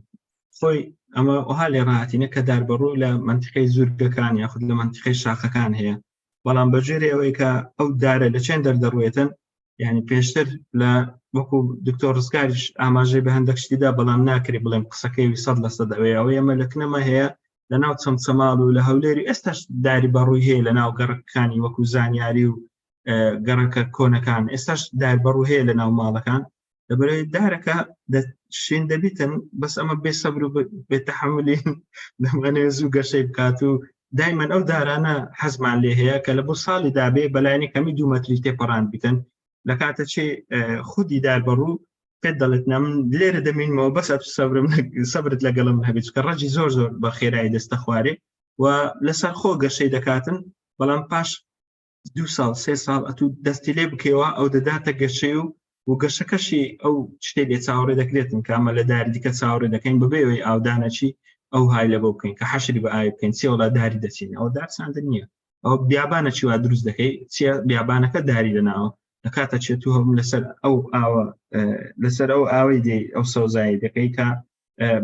خۆی ئەمە وها لێ ڕاتینە کە دار بەڕوو لە منتیقەی زورگەکان یاخود لە منتیقەی شاخەکان هەیە بەڵام بەجێرێ ئەوەی کە ئەو دارە لە چێن دەردەڕوێتن یعنی پێشتر لە وەکو دکتۆر ڕزگاریش ئاماژەی بە هەندێک شتیدا بەڵام ناکرێ بڵێم قسەکەی 100% ئەوەیە ئەوەی ئەمە لە کنەمە هەیە لە ناو چەمچەماڵ و لە هەولێری ئێستاش داری بەڕووی هەیە لە ناو گەڕەکانی وەکو زانیاری و گەڕەکە کۆنەکان ئێستاش دار بەڕوو هەیە لە ناو ماڵەکان لەبەرەوەی دارەکە شین دەبیتن بەس ئەمە بێ سەبر و بێتەحملین دەمانەوێت زوو گەشەی بکات و دایمەن ئەو دارانە حەزمان لێ هەیە کە لە بۆ ساڵی دابێ بەلایانی کەمی دو مەتری تێپەڕان بیتن لە کاتە چێ خودی دار بەڕوو پێت دەڵێت نە من لێرە دەمینمەوە بەس ئەتو سەبرم سەبرت لەگەڵم هەبێت کە ڕەجی زۆر زۆر بە خێرایی دەستە خوارێ و لەسەر خۆ گەشەی دەکاتن بەڵام پاش دو ساڵ سێ ساڵ ئەتو دەستی لێ بکەوە ئەو دەداتە گەشەی و و گەشەکەشی ئەو شتێ لێ چاوەڕێ دەکرێتن کە ئەمە لە داری دیکە چاوەڕێ دەکەین بەبێ ئەوەی ئاودانەچی ئەو های لە بۆ بکەین کە حەشری بە ئاوی بکەین چێ وڵا داری دەچین ئەو دار چاندن نییە ئەو بیابانە چی وا دروست دەکەی چیە بیابانەکە داری لەناوە لە کاتە چێت تو هەم لەسەر ئەو ئاوە لەسەر ئەو ئاوەی دێ ئەو سەوزایی دەکەی کە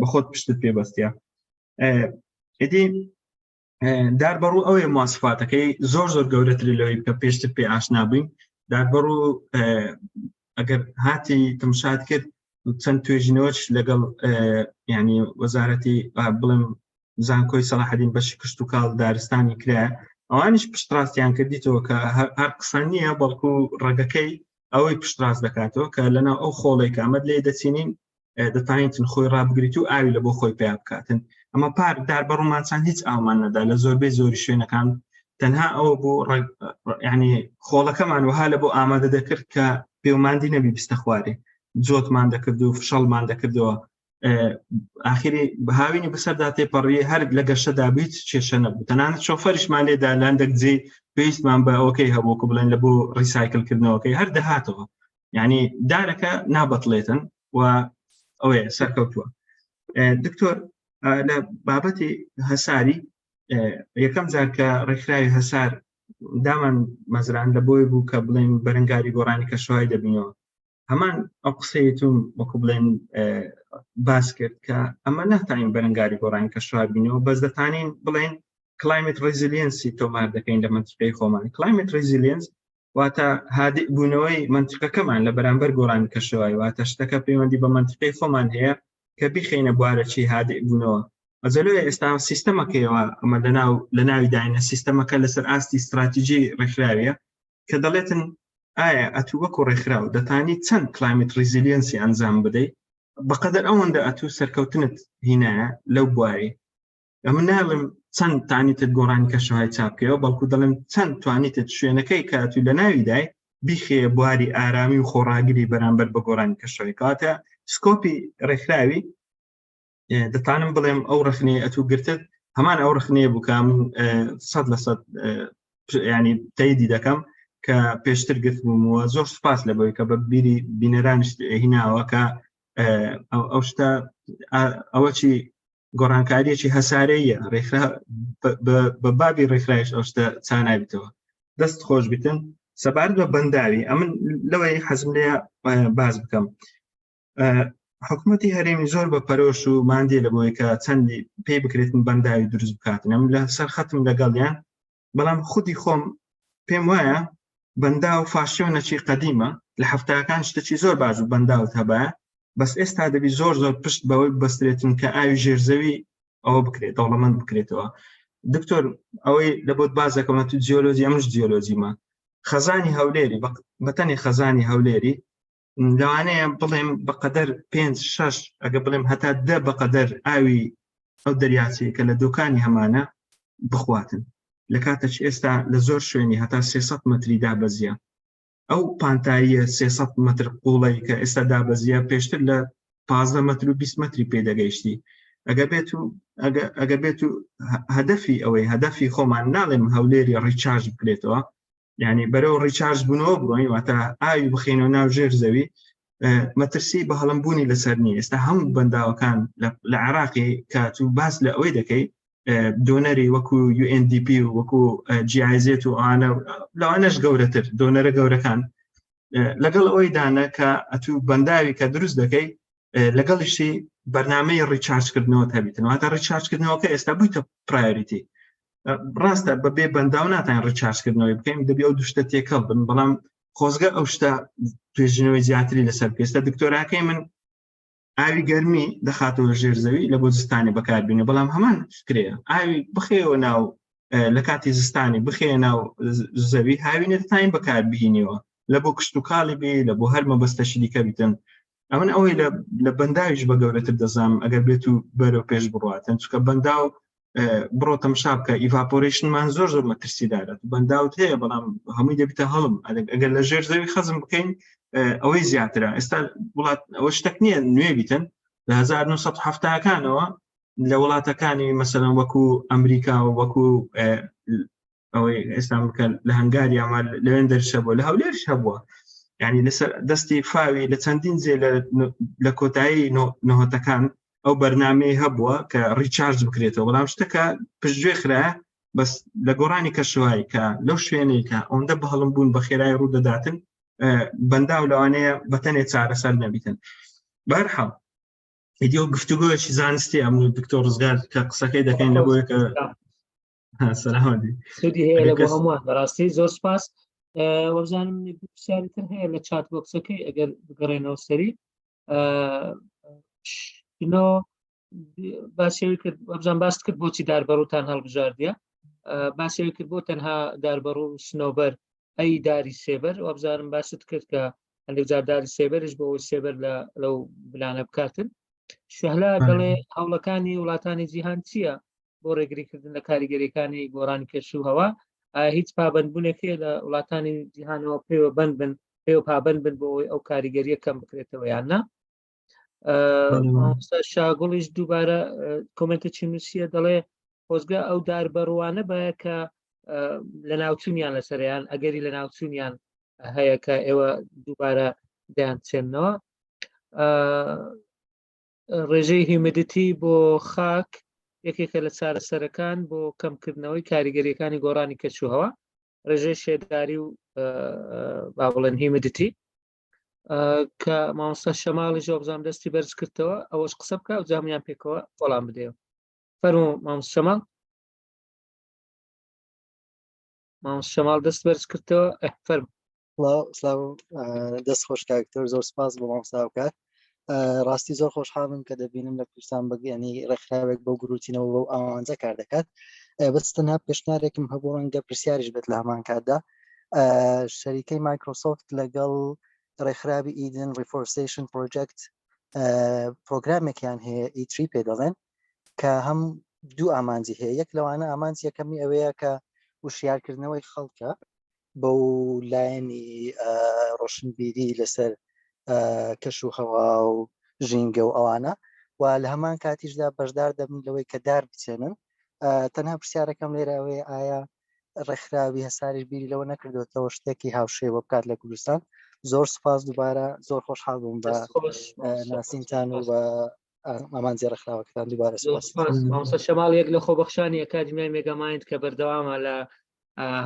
بەخۆت پشتت پێ بەستە ئیدی داربەڕوو ئەوەیە مواسفاتەکەی زۆر زۆر گەورەتری لەوەی کە پێشتر پێ ئاشنا بووین داربەڕوو ئەگەر هاتی تمشات کرد چەند توێژینەوەش لەگەڵ ینی وەزارەتی بڵێم زانکۆی سەڵاحەدین بەشی کشت و کاڵ دارستانی کرا ئەوانیش پشتڕاستیان کردیتەوە کە هەر قسە نییە بەڵکو ڕەگەکەی ئەوەی پشتڕاست دەکاتەوە کە لەناو ئەو خۆڵێک ئەمەد لێ دەچینین دەتوانیتن خۆی ڕابگریت و ئاوی لە بۆ خۆی پیا بکاتن ئەمە پار دار بەڕوومان چند هیچ ئاومان نەدا لە زۆربەی زۆری شوێنەکان تەنها ئەوە بوو ینی خۆڵەکەمان وها لە بۆ ئامادە دەکرد کە پێوماندی نەبی بستە خوارێ جۆتمان دەکرد و فشەڵمان دەکردەوە ئاخری هاوینی بەسەردا تێپەڕی هەر لە گەشەدا بیت کێشە نەبوو تەنانەت شۆفەریشمان لێدا لاندەک جێ پێویستمان بە ئەوەکەی هەبوو کە بڵێن لە بۆ recycle کردنەوەکەی هەر دەهاتەوە یعنی دارەکە نابەتڵێتن و ئەوەیە سەرکەوتووە دکتۆر لە بابەتی هەساری یەکەم جار کە ڕێکخراوی هەسار دامان مەزران لە بۆی بوو کە بڵێن بەرەنگاری گۆڕانی کەشوهای دەبینەوە هەمان ئەو قسەیەتون وەکو بڵێن باس کرد کە ئەمە ناتانین بەرەنگاری گۆڕانی کەشوها بینەوە بەس دەتانین بڵێن climate resiliency تۆمار دەکەین لە منتیقەی خۆمان climate resilience. واتە هادئ بوونەوەی مەنتیقەکەمان لە بەرامبەر گۆڕانی کەشەوای، واتە شتەکە پەیوەندی بە مەنتیقەی خۆمان هەیە کە بیخەینە بوارەکی هادئ بوونەوە. ئەجەلۆیە ئێستا سیستەمەکەیەوە ئەمە لەناو لە ناوی داینە سیستەمەکە لەسەر ئاستی ستراتیژی ڕێکخراویە کە دەڵێتن ئایا ئەتوو وەکو ڕێکخراو دەتانی چەند climate resiliency ئەنجام بدەیت بەقەدەر ئەوەندە ئەتوو سەرکەوتنت هینایە لەو بواری. ئەمن ناڵێم چەند تانیتت گۆڕانی کەشوهوای چاپکەوە، بەڵکو دەڵێم چەند توانیتت شوێنەکەی کە ئەتوو لە ناویدای بیخێ بواری ئارامی و خۆڕاگری بەرامبەر بە گۆڕانی کەشوهوای. کەواتە scope ی ڕێکخراوی دەتانم بڵێم ئەو ڕخنەی ئەتوو گرتت هەمان ئەو ڕخنەیە بوو کە من 100% ینی تەیدی دەکەم کە پێشتر گرتبوومەوە. زۆر سوپاس لە بۆی کە بە بیری بینەرانیش هیناوە کە ئەو شتە ئەوە چی گۆڕانکاریەکی هەسارەیە ڕێکخرا بە بابی ڕێکخرایش ئەو شتە چانابیتەوە. دەست خۆش بیتن. سەبارەت بە بەنداوی ئەمن لەوەی حەزم لێ باز بکەم، حکوومەتی هەرێمی زۆر بە پەرۆش و مادیە لە بۆی کە چەندی پێی بکرێتن بەنداوی دروست بکاتن. ئەم لە سەر خەتم لەگەڵیان، بەڵام خودی خۆم پێم وایە بەنداو فاشیۆنەکی قەدیمە. لە هەفتاکان شتێکی زۆر باش و بەنداوت هەبایە، بەس ئێستا دەبی زۆر زۆر پشت بەوەی بەسترێتن کە ئاوی ژێرزەوی ئەوە بکرێت، دەوڵەمەند بکرێتەوە. دکتۆر ئەوەی لە بۆت باز دەکەمە تو جیۆلۆجی، ئەمش جیۆلۆجیمە. خەزانی هەولێری بەتەنی خەزانی هەولێری لەوانەیە بڵێم بەقەدەر پێنج شەش ئەگە بڵێم هەتا دە بەقەدەر ئاوی ئەو دەریاچەیە کە لە دۆکانی هەمانە بخواتن، لە کاتەش ئێستا لە زۆر شوێنی هەتا 300 مەتری دابەزیە. ئەو پانتاییە 300 مەتر قوڵەی کە ئێستا دابەزیە پێشتر لە 15 مەتر و 20 مەتری پێدەگەیشتی. ئەگە بێت و ئەگە بێت و هەدەفی ئەوەی هەدەفی خۆمان ناڵێم هەولێری recharge بکرێتەوە، یعنی بەرەو recharge بوونەوە بڕۆین، واتە ئاوی بخینەوە ناو ژێر زەوی، مەترسی بە هەڵم بوونی لەسەر نییە. ئێستا هەموو بەنداوەکان لە عێراقی کات و باس لە ئەوەی دەکەی donor ی وەکو UNDP و وەکو GIZ و ئەوانە، لەوانەش گەورەتر donor ە گەورەکان لەگەڵ ئەوەی دانە کە ئەتوو بەنداوی کە دروست دەکەی لەگەڵیشی بەرنامەی recharge کردنەوە هەبیتن. واتە recharge کردنەوەکە ئێستا بوویتە priority. ڕاستە بە بێ بەنداو ناتان recharge کردنەوەی بکەین، دەبی ئەو دوشتە تێکەڵ بن، بەڵام خۆزگە ئەو شتە توێژینەوەی زیاتری لەسەر بکەیت. ئێستا دکتۆراکەی من ئاوی گەرمی دەخاتەوە ژێر زەوی لە بۆ زستانی بەکاربینە، بەڵام هەمان فکرەیە ئاوی بخەیەوە ناو لە کاتی زستانی بخەیە ناو زەوی، هاوینە دەتوانین بەکاربهینیەوە لە بۆ کشتتوکاڵی بێ لە بۆ هەر مەبەستەشی دیکە بیتن. ئەمن ئەوەی لە بەنداویش بە گەورەتر دەزانم ئەگەر بێت و بەرەو پێش بڕاتن، چونکە بەنداو بڕۆ تەمشا بکە evaporation مان زۆر زۆر مەترسیدارە. بەنداوت هەیە بەڵام هەمووی دەبیتە هەڵم. ئەگەر لە ژێر زەوی خەزم بکەین ئەوەی زیاترە. ئێستا وڵات ئەوە شتێک نییە نوێ بیتن، لە 1970ەکانەوە لە وڵاتەکانی مەسەلەن وەکو ئەمریکا و وەکو ئەوەی ئێستا بکە لە هەنگاریاما لەوێن دەرشە بووە، لە هەولێرش هەبووە، یعنی لەسەر دەستی فاوی لە چەندین جێ لە کۆتایی نهۆتەکان ئەو بەرنمەی هەبووە کە recharge بکرێتەوە، بەڵام شتەکە پشتگوێ خرایە. بەس لە گۆڕانی کەشوهوای کە لەو شوێنەی کە ئەوەندە بەهڵم بوون بە خێرای ڕوو دەداتن، بەنداو لەوانەیە بەتەنێ چارەسەر نەبیتن. بەرحاڵ ئیدی ئەو گفتوگۆیەکی زانستی ئەم دکتۆر ڕزگار کە قسەکەی دەکەین لە بۆیە کە سەلامی سودی هەیە لە بۆ هەمووان بەڕاستی زۆر سپاس. وەبزانم پرسیاری تر هەیە لە chat box ەکەی ئەگەر بگەڕێنەوە سەری. شنۆ باسیەوەی کرد، وەبزان باست کرد بۆچی داربەڕووتان هەڵبژاردیە، باسیەوەی کرد بۆ تەنها داربەڕوو و سنۆبەر ئەی داری سێبەر. وابزانم باست کرد کە هەندێک جار داری سێبەرش بۆ ئەوەی سێبەر لە لەو بلانە بکاتن. شەهلا دەڵێ هەوڵەکانی وڵاتانی جیهان چییە بۆ ڕێگریکردن لە کاریگەریەکانی گۆڕانی کەش و هەوا؟ هیچ پابندبوونێک هەیە لە وڵاتانی جیهانەوە پێوە بند بن، پێوە پابند بن بۆ ئەوەی ئەو کاریگەریە کەم بکرێتەوە یان نا؟ مامۆستا شاگوڵیش دووبارە comment ە چی نووسیە، دەڵێ خۆزگە ئەو دار بەڕوانە بە کە لە ناوچوونیان لەسەریان ئەگەری لە ناوچوونیان هەیە کە ئێوە دووبارە دەیانچێننەوە. ڕێژەی humidity بۆ خاک یەکێکە لە چارەسەرەکان بۆ کەمکردنەوەی کاریگەریەکانی گۆڕانی کەشوهەوا، ڕێژەی شێداری و با بڵێن humidity. کە مامۆستا شەماڵی ژۆبزانام دەستی بەرز کردەوە، ئەوەش قسە بکە و جامیان پێکەوە وەڵام بدەیەوە. فەرموو مامۆستا شەماڵ. مامۆستا شەماڵ دەست بەرز کردەوە، فەرموو. سلااو دەست خۆش کاکتۆر زۆر سپاس بۆ مامساوکار ڕاستی زۆر خۆشحاڵم کە دەبینم لە کوردستان بەگەیانی ڕێکخراوێک بۆ گروتینەوە بەو ئامانجە کار دەکات بەس تەنها پێشنارێکم هەبوو ڕەنگە پرسیاریش بێت لە هەمان کاتدا شەریکەی مایکرۆسۆفت لەگەڵ ڕێکخراوی Eden Reforestation Project پرۆگرامێکیان هەیە E3 پێ دەڵێن کە هەم دوو ئامانجی هەیە یەک لەوانە ئامانج یەکەمی ئەوەیە کە وشیارکردنەوەی خەڵکە بەو لایەنی ڕۆشنبیری لەسەر کەش و هەوا و ژینگە و ئەوانە و لە هەمان کاتیشدا بەشدار دەبن لەوەی کە دار بچێنن تەنها پرسیارەکەم لێرە ئەوەیە ئایا ڕێکخراوی هەساریش بیری لەوە نەکردوێتەوە شتێکی هاوشێوە بکات لە کوردستان؟ زۆر سپاس دووبارە زۆر خۆشحاڵ بووم بە ناسینتان و بە ئامانجی ڕێکخراوەکەتان دووبارە سپاس. مامۆستا شەماڵ یەک لە خۆبەخشانی ئەکادیمیای مێگامایند کە بەردەوامە لە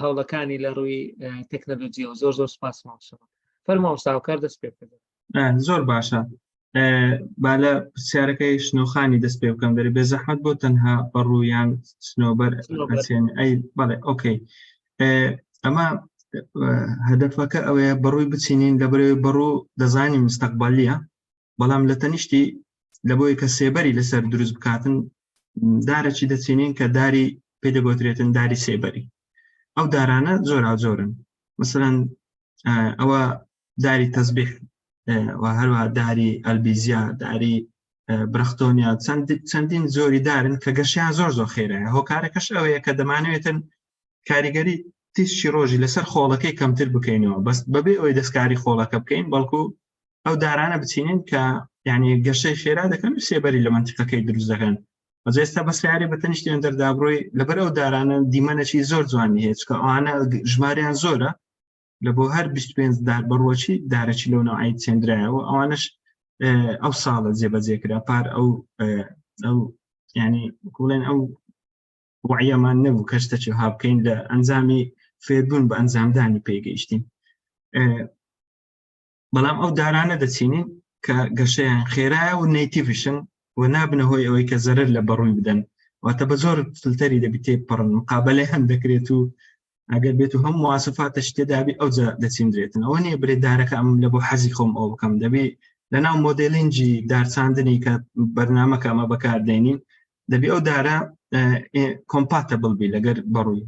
هەوڵەکانی لە ڕووی تەکنەلۆژیەوە زۆر زۆر سپاس مامۆستا. فەرموو مامۆستا هاوکار دەست پێ بکە. زۆر باشە با لە پرسیارەکەی شنۆخانی دەست پێ بکەم دەری بێ زەحمەت بۆ تەنها بەڕوویان سنۆبەر ئەچێن ئەی بەڵێ ئۆکەی ئەمە هەدەفەکە ئەوەیە بەڕووی بچینین لە بەرەوەی بەڕوو دەزانی مستەقبلیە بەڵام لە تەنیشتی لە بۆی کە سێبەری لەسەر دروست بکاتن دارەکی دەچینین کە داری پێ دەگوترێتن داری سێبەری ئەو دارانە زۆرا زۆرن مثلەن ئەوە داری تەزبیح و هەروە داری ئەلبیزیا داری برختۆنیا چەندین زۆری دارن کە گەشیان زۆر زۆر خێرایە هۆکارەکەش ئەوەیە کە دەمانوێتن کاریگەری تیشکی ڕۆژی لەسەر خۆڵەکەی کەمتر بکەینەوە بەس بەبێ ئەوەی دەستکاری خۆڵەکە بکەین بەڵکو ئەو دارانە بچینین کە یعنی گەشەی خێرا دەکەن و سێبەری لە منتیقەکەی دروست دەکەن بەس ئێستا بە سیارەی بە تەنیشتیان دەردابڕۆی لەبەر ئەو دارانە دیمەنەکی زۆر جوانی هەیە چکە ئەوانە ژمارەیان زۆرە لە بۆ هەر 25 دار بەڕوەچی دارەکی لەو نەوعی چێندرایەوە ئەوانش ئەو ساڵە جێبەجێ کرا پار ئەو ئەو ینی بڵێن ئەو وعیەمان نەبوو کە شتەکی ها بکەین لە ئەنجامی فێربوون بە ئەنجامدانی پێگەیشتین بەڵام ئەو دارانە دەچینین کە گەشەیان خێرایە و نەیتیڤشن و نابنە هۆی ئەوەی کە زەرەر لە بەڕووی بدەن واتە بە زۆر فلتەری دەبی تێپەڕن مقابلەی هەم دەکرێت و ئەگەر بێت و هەم مواسفاتە شتێدابی ئەو دەچیندرێتن ئەوە نییە برێ دارەکە ئەم لە بۆ حەزی خۆم ئەو بکەم دەبی لە ناو مۆدلینجی دارچاندنی کە بەرنامەکە ئەمە بەکاردێنین دەبی ئەو دارە compatible بی لەگەر بەڕووی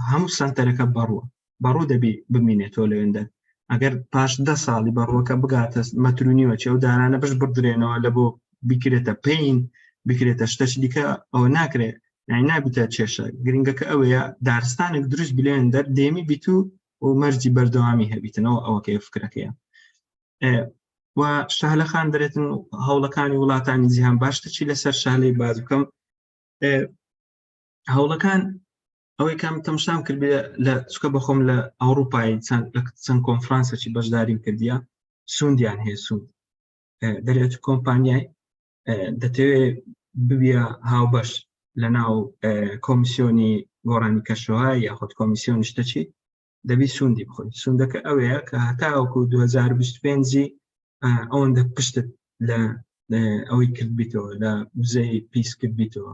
هەموو سنتەرەکە بەڕووە بەڕوو دەبی بمینێتەوە لەوێندە ئەگەر پاش دە ساڵی بەڕووەکە بگاتە مەترونیوە چێ و دارانە بش بردرێنەوە لە بۆ بکرێتە پین بکرێتە شتەش دیکە ئەوە ناکرێت یعنی نابیتە کێشە گرنگەکە ئەوەیە دارستانێک دروست بلێن دەر دێمی بیت و و مەرجی بەردەوامی هەبیتنەوە ئەوەکەی فکرەکەیە و شەهلەخان دەرێتن هەوڵەکانی وڵاتانی جیهان باشتر چی لەسەر شەهلەی باز بکەم هەوڵەکان ئەوەی کام تەمشام کرد لە چکە بەخۆم لە ئەوروپای چەند لە چەند کۆنفرانسێکی بەشداریم کردیە سوندیان هەیە سوند دەرێت کۆمپانیای دەتەوێت ببیە هاوبەش لە ناو کۆمیسیۆنی گۆڕانی کەشوها یاخود کۆمیسیۆنی شتەچی دەبی سوندی بخۆی سوندەکە ئەوەیە کە هەتاوەکو 2025 ئەوەندە پشتت لە ئەوەی کردبیتەوە لە وزەی پیس کردبیتەوە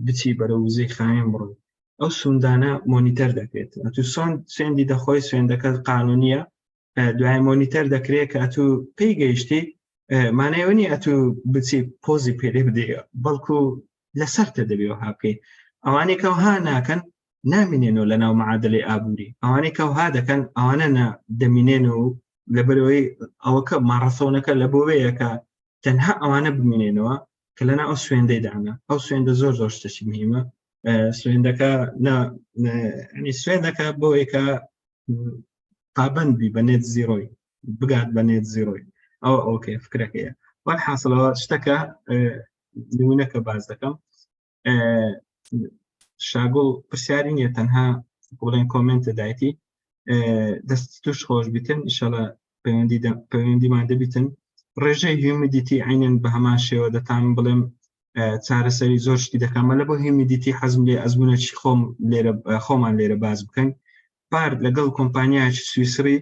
بچی بەرە وزەی خاوێن بڕۆی ئەو سوندانە monitor دەکرێت ئەتو سۆن سوێندی دەخۆی سوێندەکە قانونیە دوای monitor دەکرێت کە ئەتو پێی گەیشتی مانایەوە نیە ئەتو بچی پۆزی پێێ بدەیە بەڵکو لەسەرتە دەبێ وها بکەیت ئەوانەی کە وها ناکەن نامینێنەوە لە ناو معادلەی ئابووری ئەوانەی کە وها دەکەن ئەوانە نە دەمینێنەوە لەبەرەوەی ئەوەکە ماڕەسۆنەکە لە بۆوەیە کە تەنها ئەوانە بمینێنەوە کە لەنا ئەو سوێندەی دانا ئەو سوێندە زۆر زۆر شتێکی مهمە سوێندەکە نە سوێندەکە بۆیە کە پابند بی بە net zero ی بگات بە net zero ی ئەوە ئۆکێ فکرەکەیە وەلحاسڵەوە شتەکە نمونەکە باز دەکەم شاگوڵ پرسیاری نییە تەنها بڵێن comment ە دایتی دەست توش خۆش بیتن ئیشەڵە پەیوەندی پەیوەندیمان دەبیتن ڕێژەی humidity عینەن بە هەمان شێوە دەتان بڵێم چارەسەری زۆر شتی دەکەمە لە بۆ humidity حەزم لێ ئەزمونەکی خۆم لێرە خۆمان لێرە باز بکەین پار لەگەڵ کۆمپانیایکی سویسری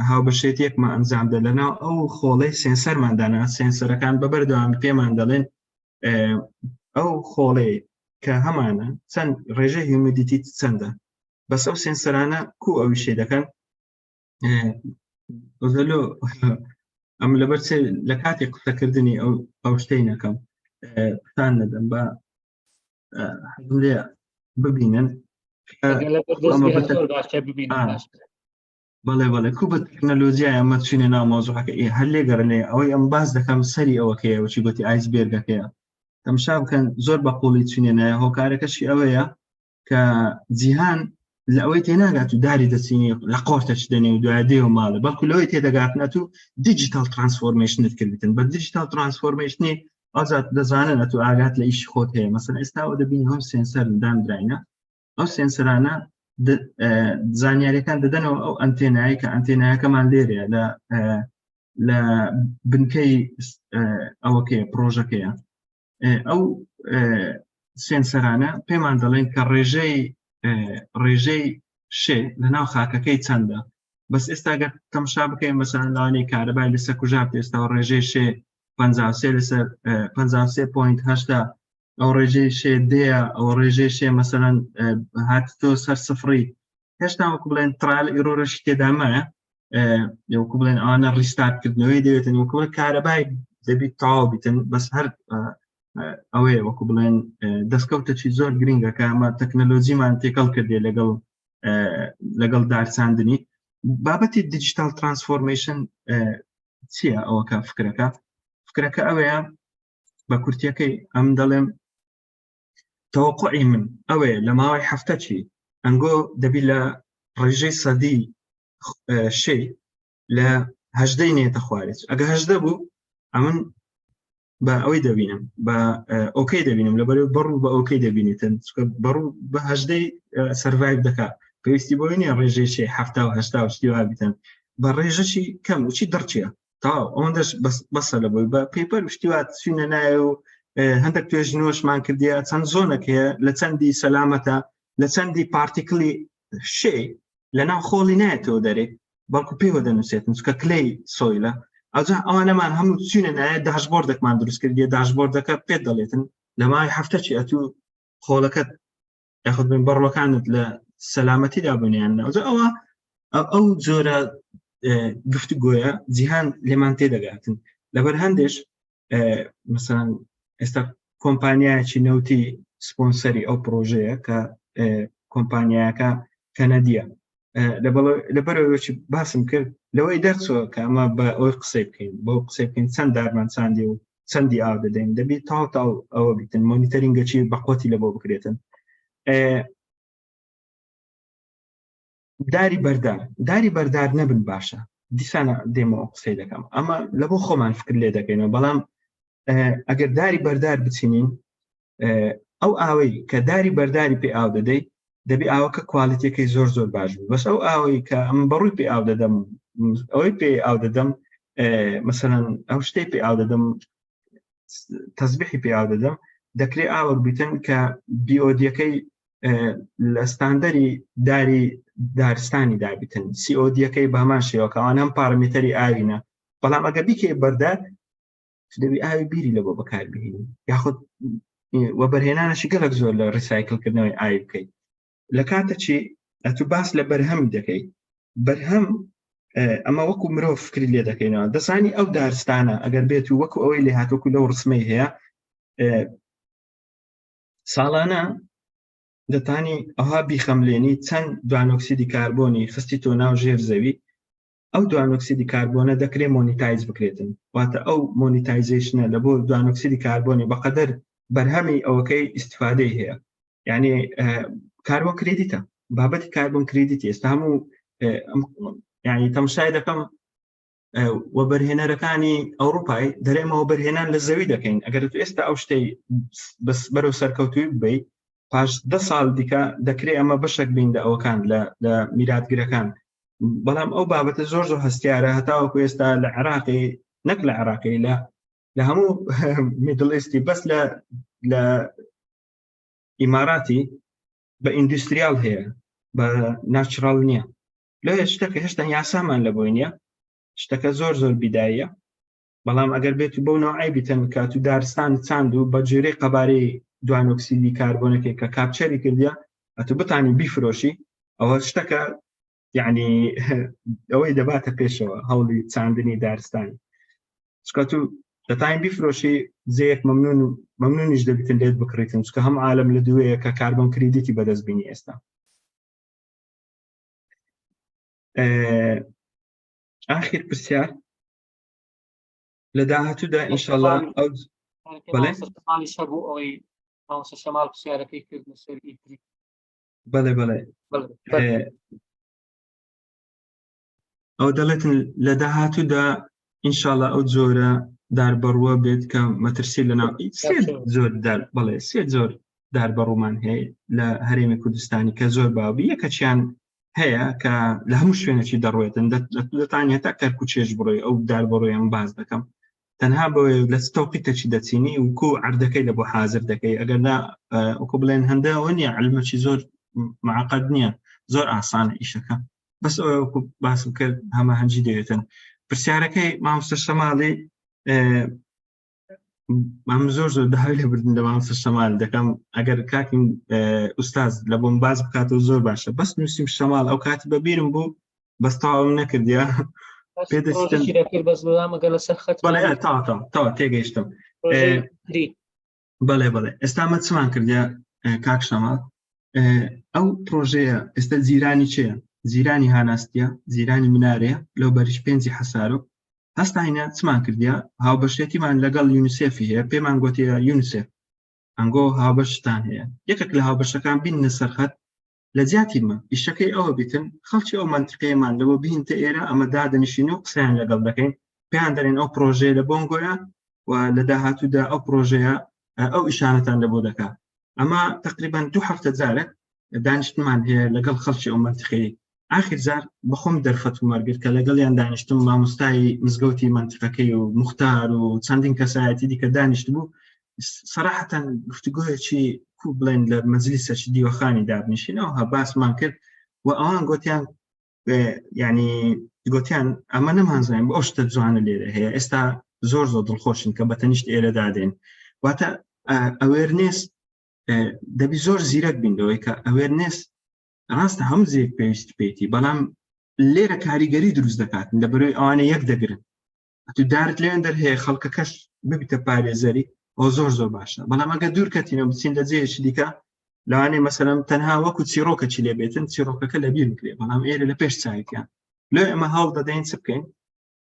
هاوبەشێتیەکمان ئەنجامدا لەناو ئەو خۆڵەی sensor مان دانا sensor ەکان بە بەردەوام پێمان دەڵێن ئەو خۆڵەی کە هەمانە چەند ڕێژە humidity چەندە بەس ئەو sensor انە کو ئەویشێ دەکەن؟ ئۆزەلۆ ئەم لەبەر چێ لە کاتی قسەکردنی ئەو ئەو شتەی نەکەم پشان نەدەم بە حەزم لێ ببینن بەڵێ بەڵێ کو بە تەکنەلۆجیای ئەمە چینە ناو مۆزوعەکە ئێ هەر لێگەڕێ لێ ئەوەی ئەم باس دەکەم سەری ئەوەکەیە وچی گوتی ئایس بێرگەکەیە تەمشا بکەن زۆر بە قوڵی چینە نایە هۆکارەکەشی ئەوەیە کە جیهان لە ئەوەی تێناگات و داری دەچینی لە قۆرتە چ دەنێ و دوای دێ و ماڵە بەڵکو لەوەی تێدەگاتنە تو digital transformation ت کردن بە digital transformation ی ئازاد دەزانن ئەتو ئاگات لە ئیشی خۆت هەیە مەسەن ئێستاوە دەبینی هەم sensor دانراینە ئەو sensor انە زانیاریەکان دەدەنەوە ئەو ئەنتێنایی کە ئەنتێنایەکەمان لێرەیە لە لە بنکەی ئەوەکەیە پرۆژەکەیە ئەو sensor انە پێمان دەڵێن کە ڕێژەی ڕێژەی شێ لە ناو خاکەکەی چەندە بەس ئێستا گەر تەمشا بکەین مەسەن لەوانەیە کارەبای لەسەر کوژاب ئێستا ڕێژەی شێ 53 لەسەر 53.8 ئەو ڕێژەی شێ دەیە ئەو ڕێژەی شێ مەسەلەن هاتتۆ سەر سفری هێشتا وەکو بڵێن trial error ەشی تێدامایە وەکو بڵێن ئەوانە restart کردنەوەی دەوێتن وەکو بڵێن کارەبای دەبیت تەواو بیتن بەس هەر ئەوەیە وەکو بڵێن دەستکەوتەکی زۆر گرنگە کە ئەمە تەکنەلۆجیمان تێکەڵ کردێ لەگەڵ لەگەڵ دارچاندنی بابەتی digital transformation چییە ئەوەکە فکرەکە فکرەکە ئەوەیە بە کورتیەکەی ئەم دەڵێم تەوەقعی من ئەوەیە لە ماوەی هەفتە چی ئەنگۆ دەبی لە ڕێژەی سەدی شەی لە هەژدەی نێتە خوارێت ئەگە هەژدە بوو ئەمن بە ئەوەی دەبینم بە okay دەبینم لە بەرەو بەڕوو بە okay دەبینیتن چکە بەڕوو بە هەژدەی survive دەکات پێویستی بۆی نییە ڕێژەی شێ هەفتا و هەشتا و شتی وا بیتن بە ڕێژەشی کەم وچی دڕچیە تەواو ئەوەندەش بەسە لە بۆی بە paper شتی وا چوینە نایە و هەندێک توێژینەوەشمان کردیە چەند zone ێک هەیە لە چەندی سەلامەتە لە چەندی particle ی شێ لە ناو خۆڵی نایەتەوە دەرێ بەڵکو پێوە دەنووسێتن چکە clay soil ە ئەوجا ئەوانەمان هەموو چوینە نایە dashboard ێکمان دروست کردیە dashboard ەکە پێت دەڵێتن لە ماوەی هەفتە چی ئەتوو خۆڵەکەت یاخود بن بەڕڵەکانت لە سەلامەتیدا بنیان ئەوجا ئەوە ئەو جۆرە گفتوگۆیە جیهان لێمان تێدەگاتن لەبەر هەندێش مثلەن ئێستا کۆمپانیایەکی نەوتی سپۆنسەری ئەو پرۆژەیە کە کۆمپانیایەکە کەنەدیە لەبەرەوەی باسم کرد لەوەی دەرچوە کە ئەمە بە ئەوی قسەی بکەین بۆ قسەی بکەین چەند دارمان چاندی و چەندی ئاو دەدەین دەبی تاو تاو ئەوە بیتن monitoring ەکی بەقوتی لە بۆ بکرێتن داری بەردار داری بەردار نەبن باشە دیسانە دێمەوە قسەی دەکەم ئەمە لە بۆ خۆمان فکر لێ دەکەینەوە بەڵام ئەگەر داری بەردار بچینین ئەو ئاوەی کە داری بەرداری پێ ئاو دەدەی دەبی ئاوەکە quality ەکەی زۆر زۆر باش بوو بەس ئەو ئاوەی کە ئەم بەڕووی پێ ئاو دەدەم ئەوەی پێ ئاو دەدەم مثلەن ئەو شتەی پێ ئاو دەدەم تەزبیحی پێ ئاو دەدەم دەکرێ ئاوەک بیتن کە BOD ەکەی لە ستاندەری داری دارستانی دابیتن COD ەکەی بەمان شێوەکەوان هەم پارامتەری ئاوینە بەڵام ئەگە بیکێ بەردار دەبی ئاوی بیری لە بۆ بەکاربهێنی یاخود وەبەرهێنانەشی گەلک زۆر لە recycle کردنەوەی ئاوی بکەیت لە کاتە چی ئەتو باس لە بەرهەم دەکەیت بەرهەم ئەمە وەکو مرۆڤ فکری لێ دەکەینەوە دەزانی ئەو دارستانە ئەگەر بێت و وەکو ئەوەی لێ هاتوەکو لەو ڕسمەی هەیە ساڵانە دەتانی ئەوها بیخەملێنی چەند دوانۆکسیدی کاربۆنی خستی تۆ ناو ژێر زەوی ئەو دوانۆکسیدی کاربۆنە دەکرێت monetize بکرێتن واتە ئەو monetization ە لە بۆ دوانۆکسیدی کاربۆنی بەقەدەر بەرهەمی ئەوەکەی ئیسیفادەی هەیە یعنی carbon credit ە بابەتی carbon credit ئێستا هەموو ینی تەمشای دەکەم وەبەرهێنەرەکانی ئەوروپای دەرێمەوە بەرهێنان لە زەوی دەکەین ئەگەر تو ئێستا ئەو شتەی بەس بەرەو سەرکەوتوی بی پاش ده ساڵ دیکە دەکرێت ئەمە بەشێک بین لە ئەوەکان لە میراتگرەکان بەڵام ئەو بابەتە زۆر زۆر هەستیارە هەتاوەکو ئێستا لە عێراقی نەک لە عێراقی لە لە هەموو Middle East ی بەس لە لە ئیماراتی بە industrial هەیە بە natural نییە لە شتەکە هێشتا یاسامان لە بۆی نییە شتەکە زۆر زۆر بیدایە بەڵام ئەگەر بێت و بەو نوعی بیتن کات و دارستان چاند و بە جێرەی قەبارەی دوانۆکسیدی کاربۆنەکەی کە capture ی کردە ئەتو بتانی بیفرۆشی ئەوە شتەکە. یعنی ئەوەی دەباتە پێشەوە هەوڵی چاندنی دارستانی چکە تو دەتاین بیفرۆشی جێیەک مەمنون مەمنونیش دەبیتن لێت بکڕیتن چکە هەم عالم لە دوێیە کە کاربۆن کریدیتی بەدەست بینی ئێستا ئاخر پرسیار لە داهاتوودا ئینشاءاللە ئەو بەڵێ هەبوو ئەوەی مامۆستا شەماڵ پرسیارەکەی کرد لەسەر ئیتری بەڵێ بەڵێ ئەو دەڵێتن لە داهاتوودا ئینشاءاللە ئەو جۆرە داربەڕووە بێت کە مەترسی لە ناو سێ جۆر دار بەڵێ سێ جۆر داربەڕوومان هەیە لە هەرێمی کوردستانی کە زۆر باوی یەکەچیان هەیە کە لە هەموو شوێنێکی دەڕوێتن دەتانی هەتا کەرکوچێش بڕۆی ئەو داربەڕۆیان باز دەکەم تەنها بۆیە لە تەوقیتەکی دەچینی و کو عردەکەی لە بۆ حاضر دەکەی ئەگەر نا وەکو بڵێن هەندەوە نییە علمەکی زۆر معقد نییە زۆر ئاسانە ئیشەکە بەس ئەوە وەکو باسم کرد هەماهەنگی دەوێتن پرسیارەکەی مامۆستا شەماڵی ئەم زۆر زۆر داوای لێبوردن لە مامۆستا شەمال دەکەم ئەگەر کاکم ئوستاز لە بۆم باز بکاتەوە زۆر باشە بەس نووسیم شەماڵ ئەو کاتی بەبیرم بوو بەس تەواوم نەکردیا پێ دەچیتن بەس بەڵام لەسەر خەت بەڵێ تا تا تا تێگەیشتم بەڵێ بەڵێ ئێستا مە چمان کردیا کاک شەماڵ ئەو پرۆژەیە ئێستا جیرانی چێ جیرانی هاناستە جیرانی منارەیە لەو بەریش پێنجی حەسارۆک هەستاینە چمان کردیا هاوبەشێتیمان لەگەڵ یونیسێفی هەیە پێمان گوتیە یونیسێف ئەنگۆ هاوبەشتان هەیە یەکێک لە هاوبەشەکان بیننە سەرخەت لە جیاتی مە ئیشەکەی ئەوە بیتن خەڵکی ئەو مەنتیقەیەمان لەوە بینتە ئێرە ئەمە دادەنیشین و قسەیان لەگەڵ دەکەین پێیان دەرێن ئەو پرۆژەیە لە بۆنگۆیە و لە داهاتوودا ئەو پرۆژەیە ئەو ئیشانەتان لە بۆ دەکات ئەمە تقریبان دوو هەفتە جارێک دانیشتمان هەیە لەگەڵ خەڵکی ئەو مەنتیقەیە ئاخر جار بەخۆم دەرفەت و وەرگرت کە لەگەڵیان دانیشتم مامۆستای مزگەوتی مەنتیقەکەی و مختار و چەندین کەسایەتی دیکە دانیشت بوو سەراحەتەن گفتوگۆیەکی کو بڵێن لە مەجلیسەکی دیوەخانی دابنیشینەوە ها باسمان کرد و ئەوان گوتیان ینی گوتیان ئەمە نەمانزانین بۆ ئەو شتە جوانە لێرە هەیە ئێستا زۆر زۆر دڵخۆشن کە بە تەنیشت ئێرە دادێن واتە ئەوێرنێس دەبی زۆر زیرەک بین لەوەی کە ئەوێرنێس ڕاستە هەموو جێیەک پێویست پێیتی بەڵام لێرە کاریگەری دروست دەکات لە بەرەوەی ئەوانە یەک دەگرن تو دارت لێن دەر هەیە خەڵکەکەش ببیتە پارێزەری ئەو زۆر زۆر باشە بەڵام ئەگە دوور کەتینەوە بچین لە جێیەکی دیکە لەوانەیە مەسەلەن تەنها وەکو چیرۆکە چی لێ بێتن چیرۆکەکە لەبیر بکرێ بەڵام ئێرە لە پێش چاویان لۆ ئێمە هەوڵ دەدەین چ بکەین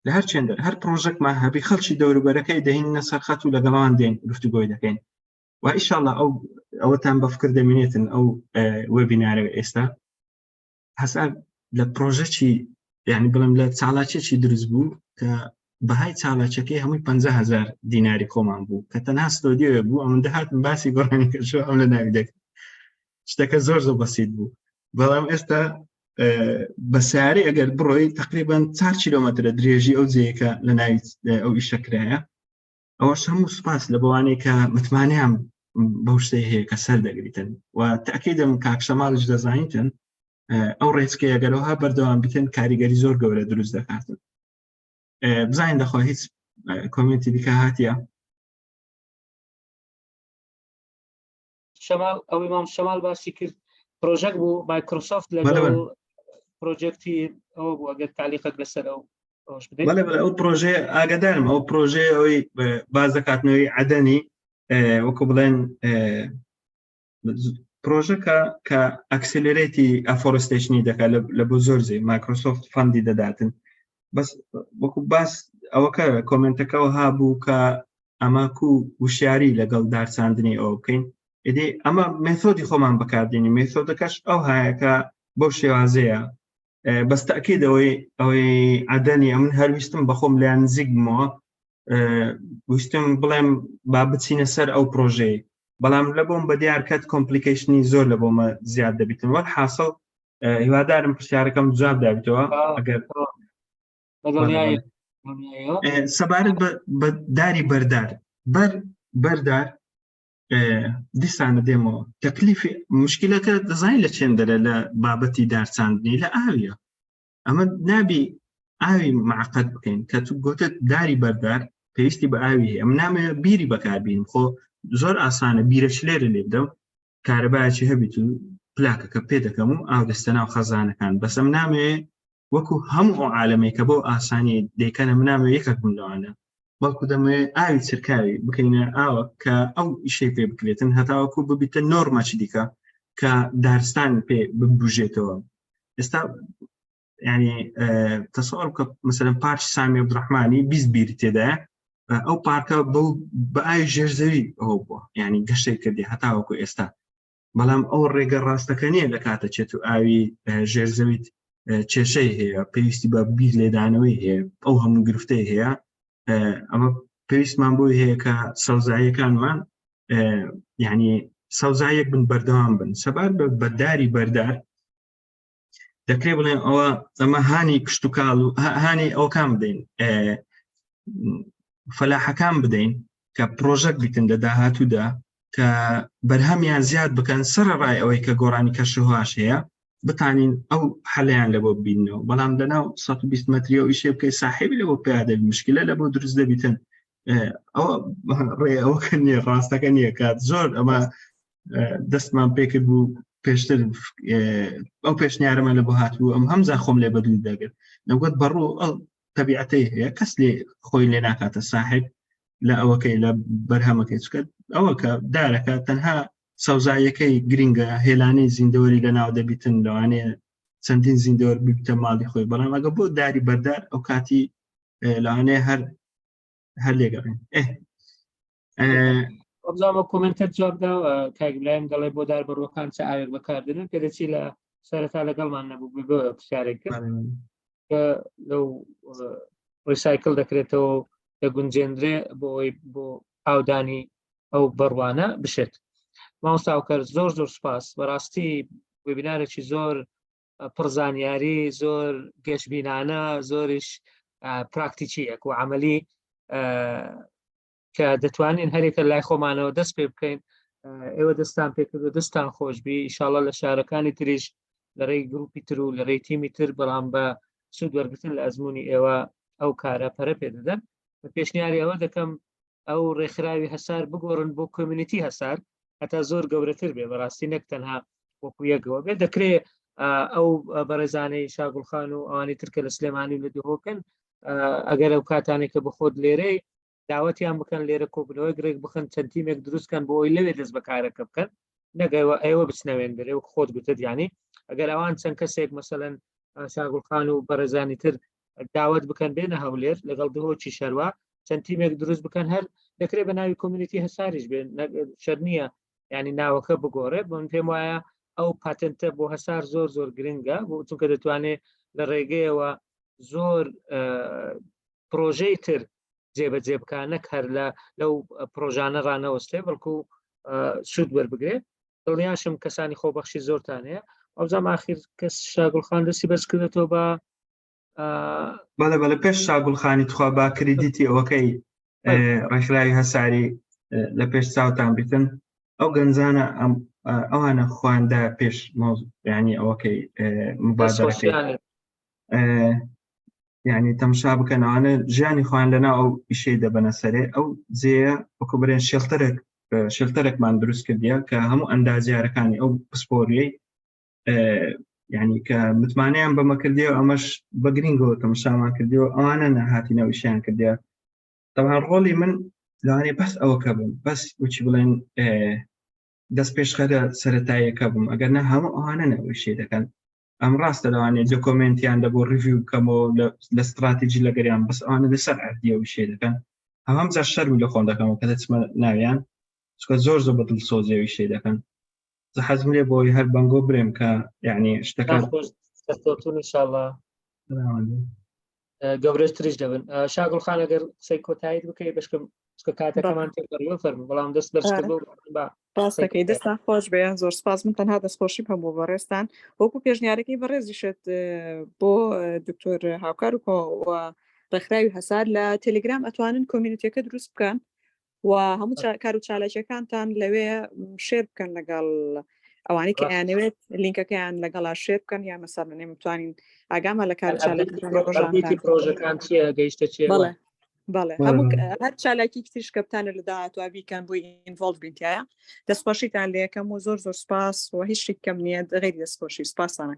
لە هەر چێندەر هەر پرۆژەکمان هەبی خەڵکی دەوروبەرەکەی دەهینە سەر خەت و لەگەڵان دێن گفتوگۆی دەکەین و ئیشاءاللە ئەو ئەوەتان بە فکر دەمێنێتن ئەو وێبینارە ئێستا هەسار لە پرۆژەکی یعنی بڵم لە چالاکیەکی دروست بوو کە بەهای چالاکیەکەی هەمووی 500هزار دیناری خۆمان بوو کە تەنها ستۆدیۆ بوو ئەمن دەهاتم باسی گۆڕانی کەشۆ ئەم لە ناوی دەکرد شتەکە زۆر زۆر بەسیت بوو بەڵام ئێستا بە سیارەی ئەگەر بڕۆی تقریبان 4 کیلۆمەترە درێژی ئەو جەیەکە لە ناوی ئەو ئیشە کرایە ئەوەش هەموو سوپاس لە بەوانەی کە متمانەیان بەو شتەی هەیە کە سەر دەگریتن و تاکیدم کاک شەماڵیش دەزانیتن ئەو ڕێچکەیە گەرەوە بەردەوام بیتن کاریگەری زۆر گەورە دروست دەکاتن بزانین دەخوا هیچ comment ی دیکە هاتیە شەمال ئەوەی مام شەمال باسی کرد پرۆژەک بوو مایکرۆسۆفت لەگەڵ پرۆجێکتی ئەوە بوو ئەگەر تعلیقێک لەسەر ئەو بەڵێ بەڵێ ئەو پرۆژەیە ئاگادارم ئەو پرۆژەیە ئەوەی باز دەکاتنەوەی عەدەنی وەکو بڵێن پرۆژەکە کە accelerate ی afforestation ی دەکات لە بۆ زۆر زێ مایکرۆسۆفت fund ی دەداتن بەس وەکو باس ئەوەکە comment ەکەەوە هابوو کە ئەمە کو وشیاری لەگەڵ دارچاندنی ئەوە بکەین ئیدی ئەمە method ی خۆمان بەکاردێنی method ەکەش ئەو هایەکە بەو شێوازەیە بەس تاکید ئەوەی ئەوەی عدەنی ئەمن هەرویستم بەخۆم لیان نزیک بمەوە ویستم بڵێم با بچینە سەر ئەو پرۆژەیە بەڵام لە بۆم بە دیار کەت complication ی زۆر لە بۆمە زیاد دەبیتن وەک حاصل هیوادارم پرسیارەکەم جواب دابیتەوە ئەگەر سەبارەت بە داری بەردار بەر بەردار دیسانە دێمەوە تەکلیفی مشکلەکە دەزانین لە چێن دەرە لە بابەتی دارچاندنی لە ئاویە ئەمە نابی ئاوی معقد بکەین کە تو گوتت داری بەردار پێویستی بە ئاوی هەیە ئەم نامێ بیری بەکاربینم خۆ زۆر ئاسانە بیرە چلێرە لێ بدەم کارەبایەکی هەبیت و پلاکەکە پێ دەکەم و ئاو دەستە ناو خەزانەکان بەسەم نامەوێ وەکو هەموو ئەو عالەمەی کە بۆ ئاسانی دەیکەنە من نامەوێ یەکێک بم لەوانە بەڵکو دەمەوێ ئاوی چرکاوی بکەینە ئاوە کە ئەو ئیشەی پێ بکرێتن هەتاوەکو ببیتە نۆرمەچی دیکە کە دارستان پێ ببژێتەوە ئێستا ینی تەسەوەر بکە مثلەن پارکی سامی عبدالرحمانی 20 بیری تێدایە ئەو پارکە بەو بە ئاوی ژێرزەوی ئەوە بووە ینی گەشەی کردی هەتاوەکو ئێستا بەڵام ئەو ڕێگە ڕاستەکە نییە لە کاتە چێت و ئاوی ژێرزەویت کێشەی هەیە پێویستی بە بیر لێدانەوەی هەیە ئەو هەموو گرفتەی هەیە ئەمە پێویستمان بۆی هەیە کە سەوزاییەکانمان یعنی سەوزایەک بن بەردەوام بن سەبار بە بەداری بەردار دەکرێت بڵێن ئەوە ئەمە هانی کشتتوکاڵ و هانی ئەوکان بدەین فەلاحەکان بدەین کە پرۆژەک بیتن لە داهاتوودا کە بەرهەمیان زیاد بکەن سەرڕای ئەوەی کە گۆڕانی کەشوهواش هەیە بتانین ئەو حەلیان لە بۆ بینەوە بەڵام لەناو 120 متری و ئیشێ بکەی ساحێبی لە بۆ پیادە مشکلە لە بۆ دروست دەبیتن ئەوە ڕێ ئەوەکە نییە ڕاستەکە نییە کات زۆر ئەمە دەستمان پێکرد بوو پێشتر ئەو پێشنیارەمان لە بۆ هاتبوو ئەم هەمزا خۆم لێ بەدوو دەگرت نەگوت بەڕوو ئەو تەبیعەتەی هەیە کەس لێ خۆی لێ ناکاتە ساحب لە ئەوەکەی لە بەرهەمەکەی چکە ئەوە کە دارەکە تەنها سەوزاییەکەی گرنگە هێلانەی زیندەوەری لە ناو دەبیتن لەوانەیە چەندین زیندەوەر ببیتە ماڵی خۆی بەڵام ئەگە بۆ داری بەردار ئەو کاتی لەوانەیە هەر هەر لێگەڕێن ئەبزانمە کۆمنتە جواب دا کاک برایم دەڵێ بۆ دار بەڕوەکان چه ئاوێک بەکاردنن پێ دەچی لە سەرەتا لەگەڵمان نەبوو پرسیارێک کرد لەو ڕیسایکل دەکرێتەوە دەگونجێندرێ بۆ ئەوەی بۆ ئاودانی ئەو بەڕوانە بشێت مامۆستاوکەر زۆر زۆر سپاس بەڕاستی وێبینارێکی زۆر پڕزانیاری زۆر گەشببینانە زۆریش پراکتیکیەک و عملی کە دەتوانین هەرێکە لای خۆمانەوە دەست پێ بکەین ئێوە دەستان پێکرد دەستان خۆشببی ئیشاڵە لە شارەکانی تریش لە ڕێی گروپی تر و لە ڕێی تیمی تر بەڵام بە سوود وەرگتن لە ئەزمموی ئێوە ئەو کارە پەرە پێ دەدەن پێشنیاری ئەوە دەکەم ئەو ڕێکخراوی هەسار بگۆڕن بۆ community هەسار هەتا زۆر گەورەتر بێ بەڕاستی نەک تەنها وەکو یەکەوە بێ دەکرێ ئەو بەڕێزانەی شاگوڵخان و ئەوانی ترکە لە سلێمانی و لە دهۆکن ئەگەر ئەو کاتانێک کە بەخۆت لێرەی داوەتیان بکەن لێرە کۆبنەوەی گرێک بخن چەند تیمێک دروستکەن بۆ ئەوی لەوێ دەست بەکارەکە بکەن نەگەوە ئێوە بچنەوێن دەرێ و خۆت گوتت ینی ئەگەر ئەوان چەند کەسێک مەسەەن شاگوڵخان و بەڕێزانی تر داوت بکەن بێنە هەولێر لەگەڵ دهۆکی شەروە چەند تیمێک دروست بکەن هەر دەکرێت بە ناوی community هەساریش بێن شەر نییە ینی ناوەکە بگۆڕێ بۆن پێم وایە ئەو پاتنتە بۆ هەسار زۆر زۆر گرنگە بۆ چونکە دەتوانێت لە ڕێگەیەوە زۆر پرۆژەی تر جێبەجێ بکە نەک هەر لە لەو پرۆژانە ڕانەوەستێ بەڵکو سوود وەربگرێ دڵنیاشم کەسانی خۆبەخشی زۆرتان هەیە ئەوزام ئاخیر کەس شاگوڵخان دەستی بەرز کردێتەوە بە بەڵێ بەڵێ پێش شاگوڵخانی تخوا با کریدیتی ئەوەکەی ڕێکخراوی هەساری لە پێش چاوتان بیتن ئەو گەنجانە ئەم ئەوانە خواندا پێش ینی ئەوەکەی مبادرەکەی یعنی تەمشا بکەن ئەوانە ژیانی خۆیان لەناو ئەو ئیشەی دەبەنە سەرێ ئەو جێیە وەکو برێن شێڵتەرێک شێلتەرێکمان دروست کردیە کە هەموو ئەندازیارەکانی ئەو پسپۆریەی یعنی کە متمانەیان بەمە کردی و ئەمەش بە گرنگەوە تەمەشامان کردی و ئەوانە نەهاتینەوە ئیشیان کردیا تەوان ڕۆڵی من لەوانەیە بەس ئەوەکە بم بەس وچی بڵێن دەست پێشخەرە سەتاییەکە بووم ئەگەر نە هەموو ئەوانە نەوەشی دەکەن ئەم ڕاستە لەوانەیە دۆکۆمێنتیان لە بۆ ڕیڤیو بکەمەوە لە ستراتیجی لەگەریان بەس ئەوانە لەسەر ئەردیەوە شێ دەکەن هەم جار شەرمی لە خۆم دەکەمەوە کە دەچمە ناویان چکە زۆر زۆر بە دڵسۆزیەوەی شێ دەکەن حەزم لێ بۆی هەر بەنگۆ برێم کە یعنی شتەکە سەرکەوتون ئینشاءاللە گەورەتریش دەبن شاگوڵ خان ئەگەر قسەی کۆتاییت بکەی بەشکم چکە کاتەکەمان تێپەڕیوە فەرموو بەڵام دەست بەرز کردو بە ڕاستەکەی دەستان خۆش بێ زۆر سپاس من تەنها دەستخۆشی بکەم بۆ بەڕێزتان وەکو پێشنیارەکەی بەڕێزیشت بۆ دکتۆر هاوکار و ڕێکخراوی هەسار لە تەلگرام ئەتوانن community ەکە دروست بکەن و هەموو کار و چالاکیەکانتان لەوێ share بکەن لەگەڵ ئەوانەی کە ئەیانەوێت لینکەکەیان لەگەڵا share بکەن یا مەسەلەن ئێمە بتوانین ئاگامان لە کار و چالاکیەکانی ڕۆژانتان پرۆژەکان چییە گەیشتە چیە بەڵێ. بەڵێ هەموو هەر چالاکی تریش کە بتانە لە داهاتوە بیکەن بۆی involve بینتایە دەستخۆشیتان لەکەم و زۆر زۆر سپاس و هیچ شتێک کەم نییە غیری دەستخۆشی سپاسانە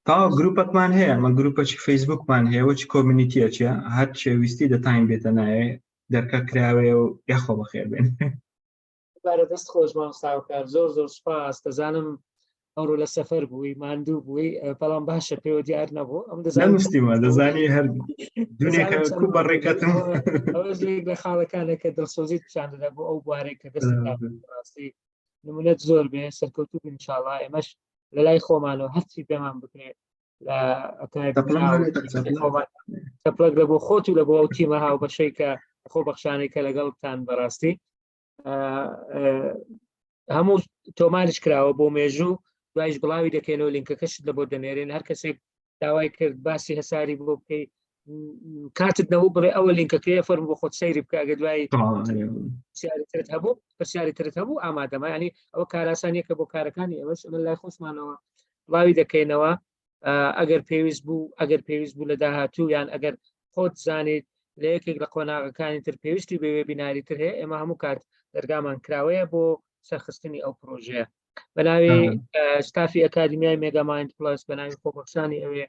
تاوا گروپەکمان هەیە مە گروپەکی فەیسبوکمان هەیە وەچ community ە چیە هەر چێویستی دەتاین بێتە ناوێ دەرکە کراوەیە و یاخۆ بەخێر بێن بارە دەست خۆش مامۆستاکار زۆر زۆر سپاس دەزانم ئەوڕۆ لە سەفەر بووی ماندوو بووی بەڵام باشە پێوە دیار نەبوو ئەم دەزانستیمە دەزانی هەر دونێکە کو بەڕێکەتم لە خاڵەکانە کە دڵسۆزی پیشان دەدا بۆ ئەو بوارێک کە دەست ڕاستی نمونەت زۆر بێ سەرکەوتوو بن ئینشاڵا ئێمەش لە لای خۆمانەوە هەرچی پێمان بکرێت لە تەپڵک لە بۆ خۆت و لە بۆ ئەو تیمە هاوبەشەی کە خۆبەخشانەی کە لەگەڵتان بەڕاستی هەموو تۆماریش کراوە بۆ مێژوو دوایش بڵاوی دەکەینەوە لینکەکەشت لە بۆ دەنێرین هەر کەسێک داوای کرد باسی هەساری بۆ بکەی کاتت نەبوو بڵێ ئەوە لینکەکەی فەرم بۆ خۆت سەیری بکە ئەگە دوای پرسیاری ترت هەبوو پرسیاری ترت هەبوو ئامادەمە ینی ئەوە کاراسانیەکە بۆ کارەکانی ئەوەش ئەمە لای خۆشمانەوە بڵاوی دەکەینەوە ئەگەر پێویست بوو ئەگەر پێویست بوو لە داهاتوو یان ئەگەر خۆت زانیت لە یەکێک لە قۆناغەکانی تر پێویستی بە وێبیناری تر هەیە ئێمە هەموو کات دەرگامان کراوەیە بۆ سەرخستنی ئەو پرۆژەیە بە ناوی ستافی ئەکادیمیای مێگامایند پلس بە ناوی خۆبەخشانی ئەوێ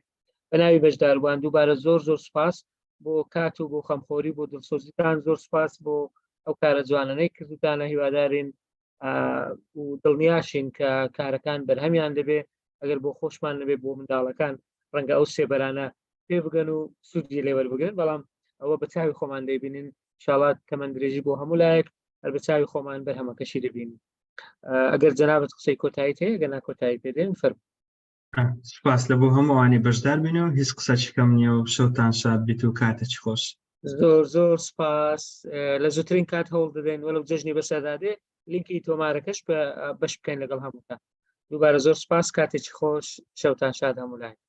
بە ناوی بەشداربووان دووبارە زۆر زۆر سپاس بۆ کات و بۆ خەمخۆری بۆ دڵسۆزیتان زۆر سپاس بۆ ئەو کارە جوانانەی کردوتانە هیوادارین و دڵنیاشین کە کارەکان بەرهەمیان دەبێ ئەگەر بۆ خۆشمان نەبێ بۆ منداڵەکان ڕەنگە ئەو سێبەرانە پێ بگەن و سوودی لێوەربگرن بەڵام ئەوە بە چاوی خۆمان دەیبینین شاڵات تەمەند درێژی بۆ هەموو لایەک هەر بە چاوی خۆمان بەرهەمەکەشی دەبینین ئەگەر جەنابەت قسەی کۆتایی هەیە گەنا کۆتایی پێدێن فەرموو. سپاس لە بۆ هەمووانی بەشدار بین و هیچ قسەچکەم نییە و شەوتان شاد بیت و کاتێکی خۆش. زۆر زۆر سپاس لە زووترین کات هەوڵ دەدەین وەلو جەژنی بەسەردادێ لینکی تۆمارەکەش بە بەش بکەین لەگەڵ هەمووتان دووبارە زۆر سپاس کاتێکی خۆش شەوتان شاد هەموو لایەک.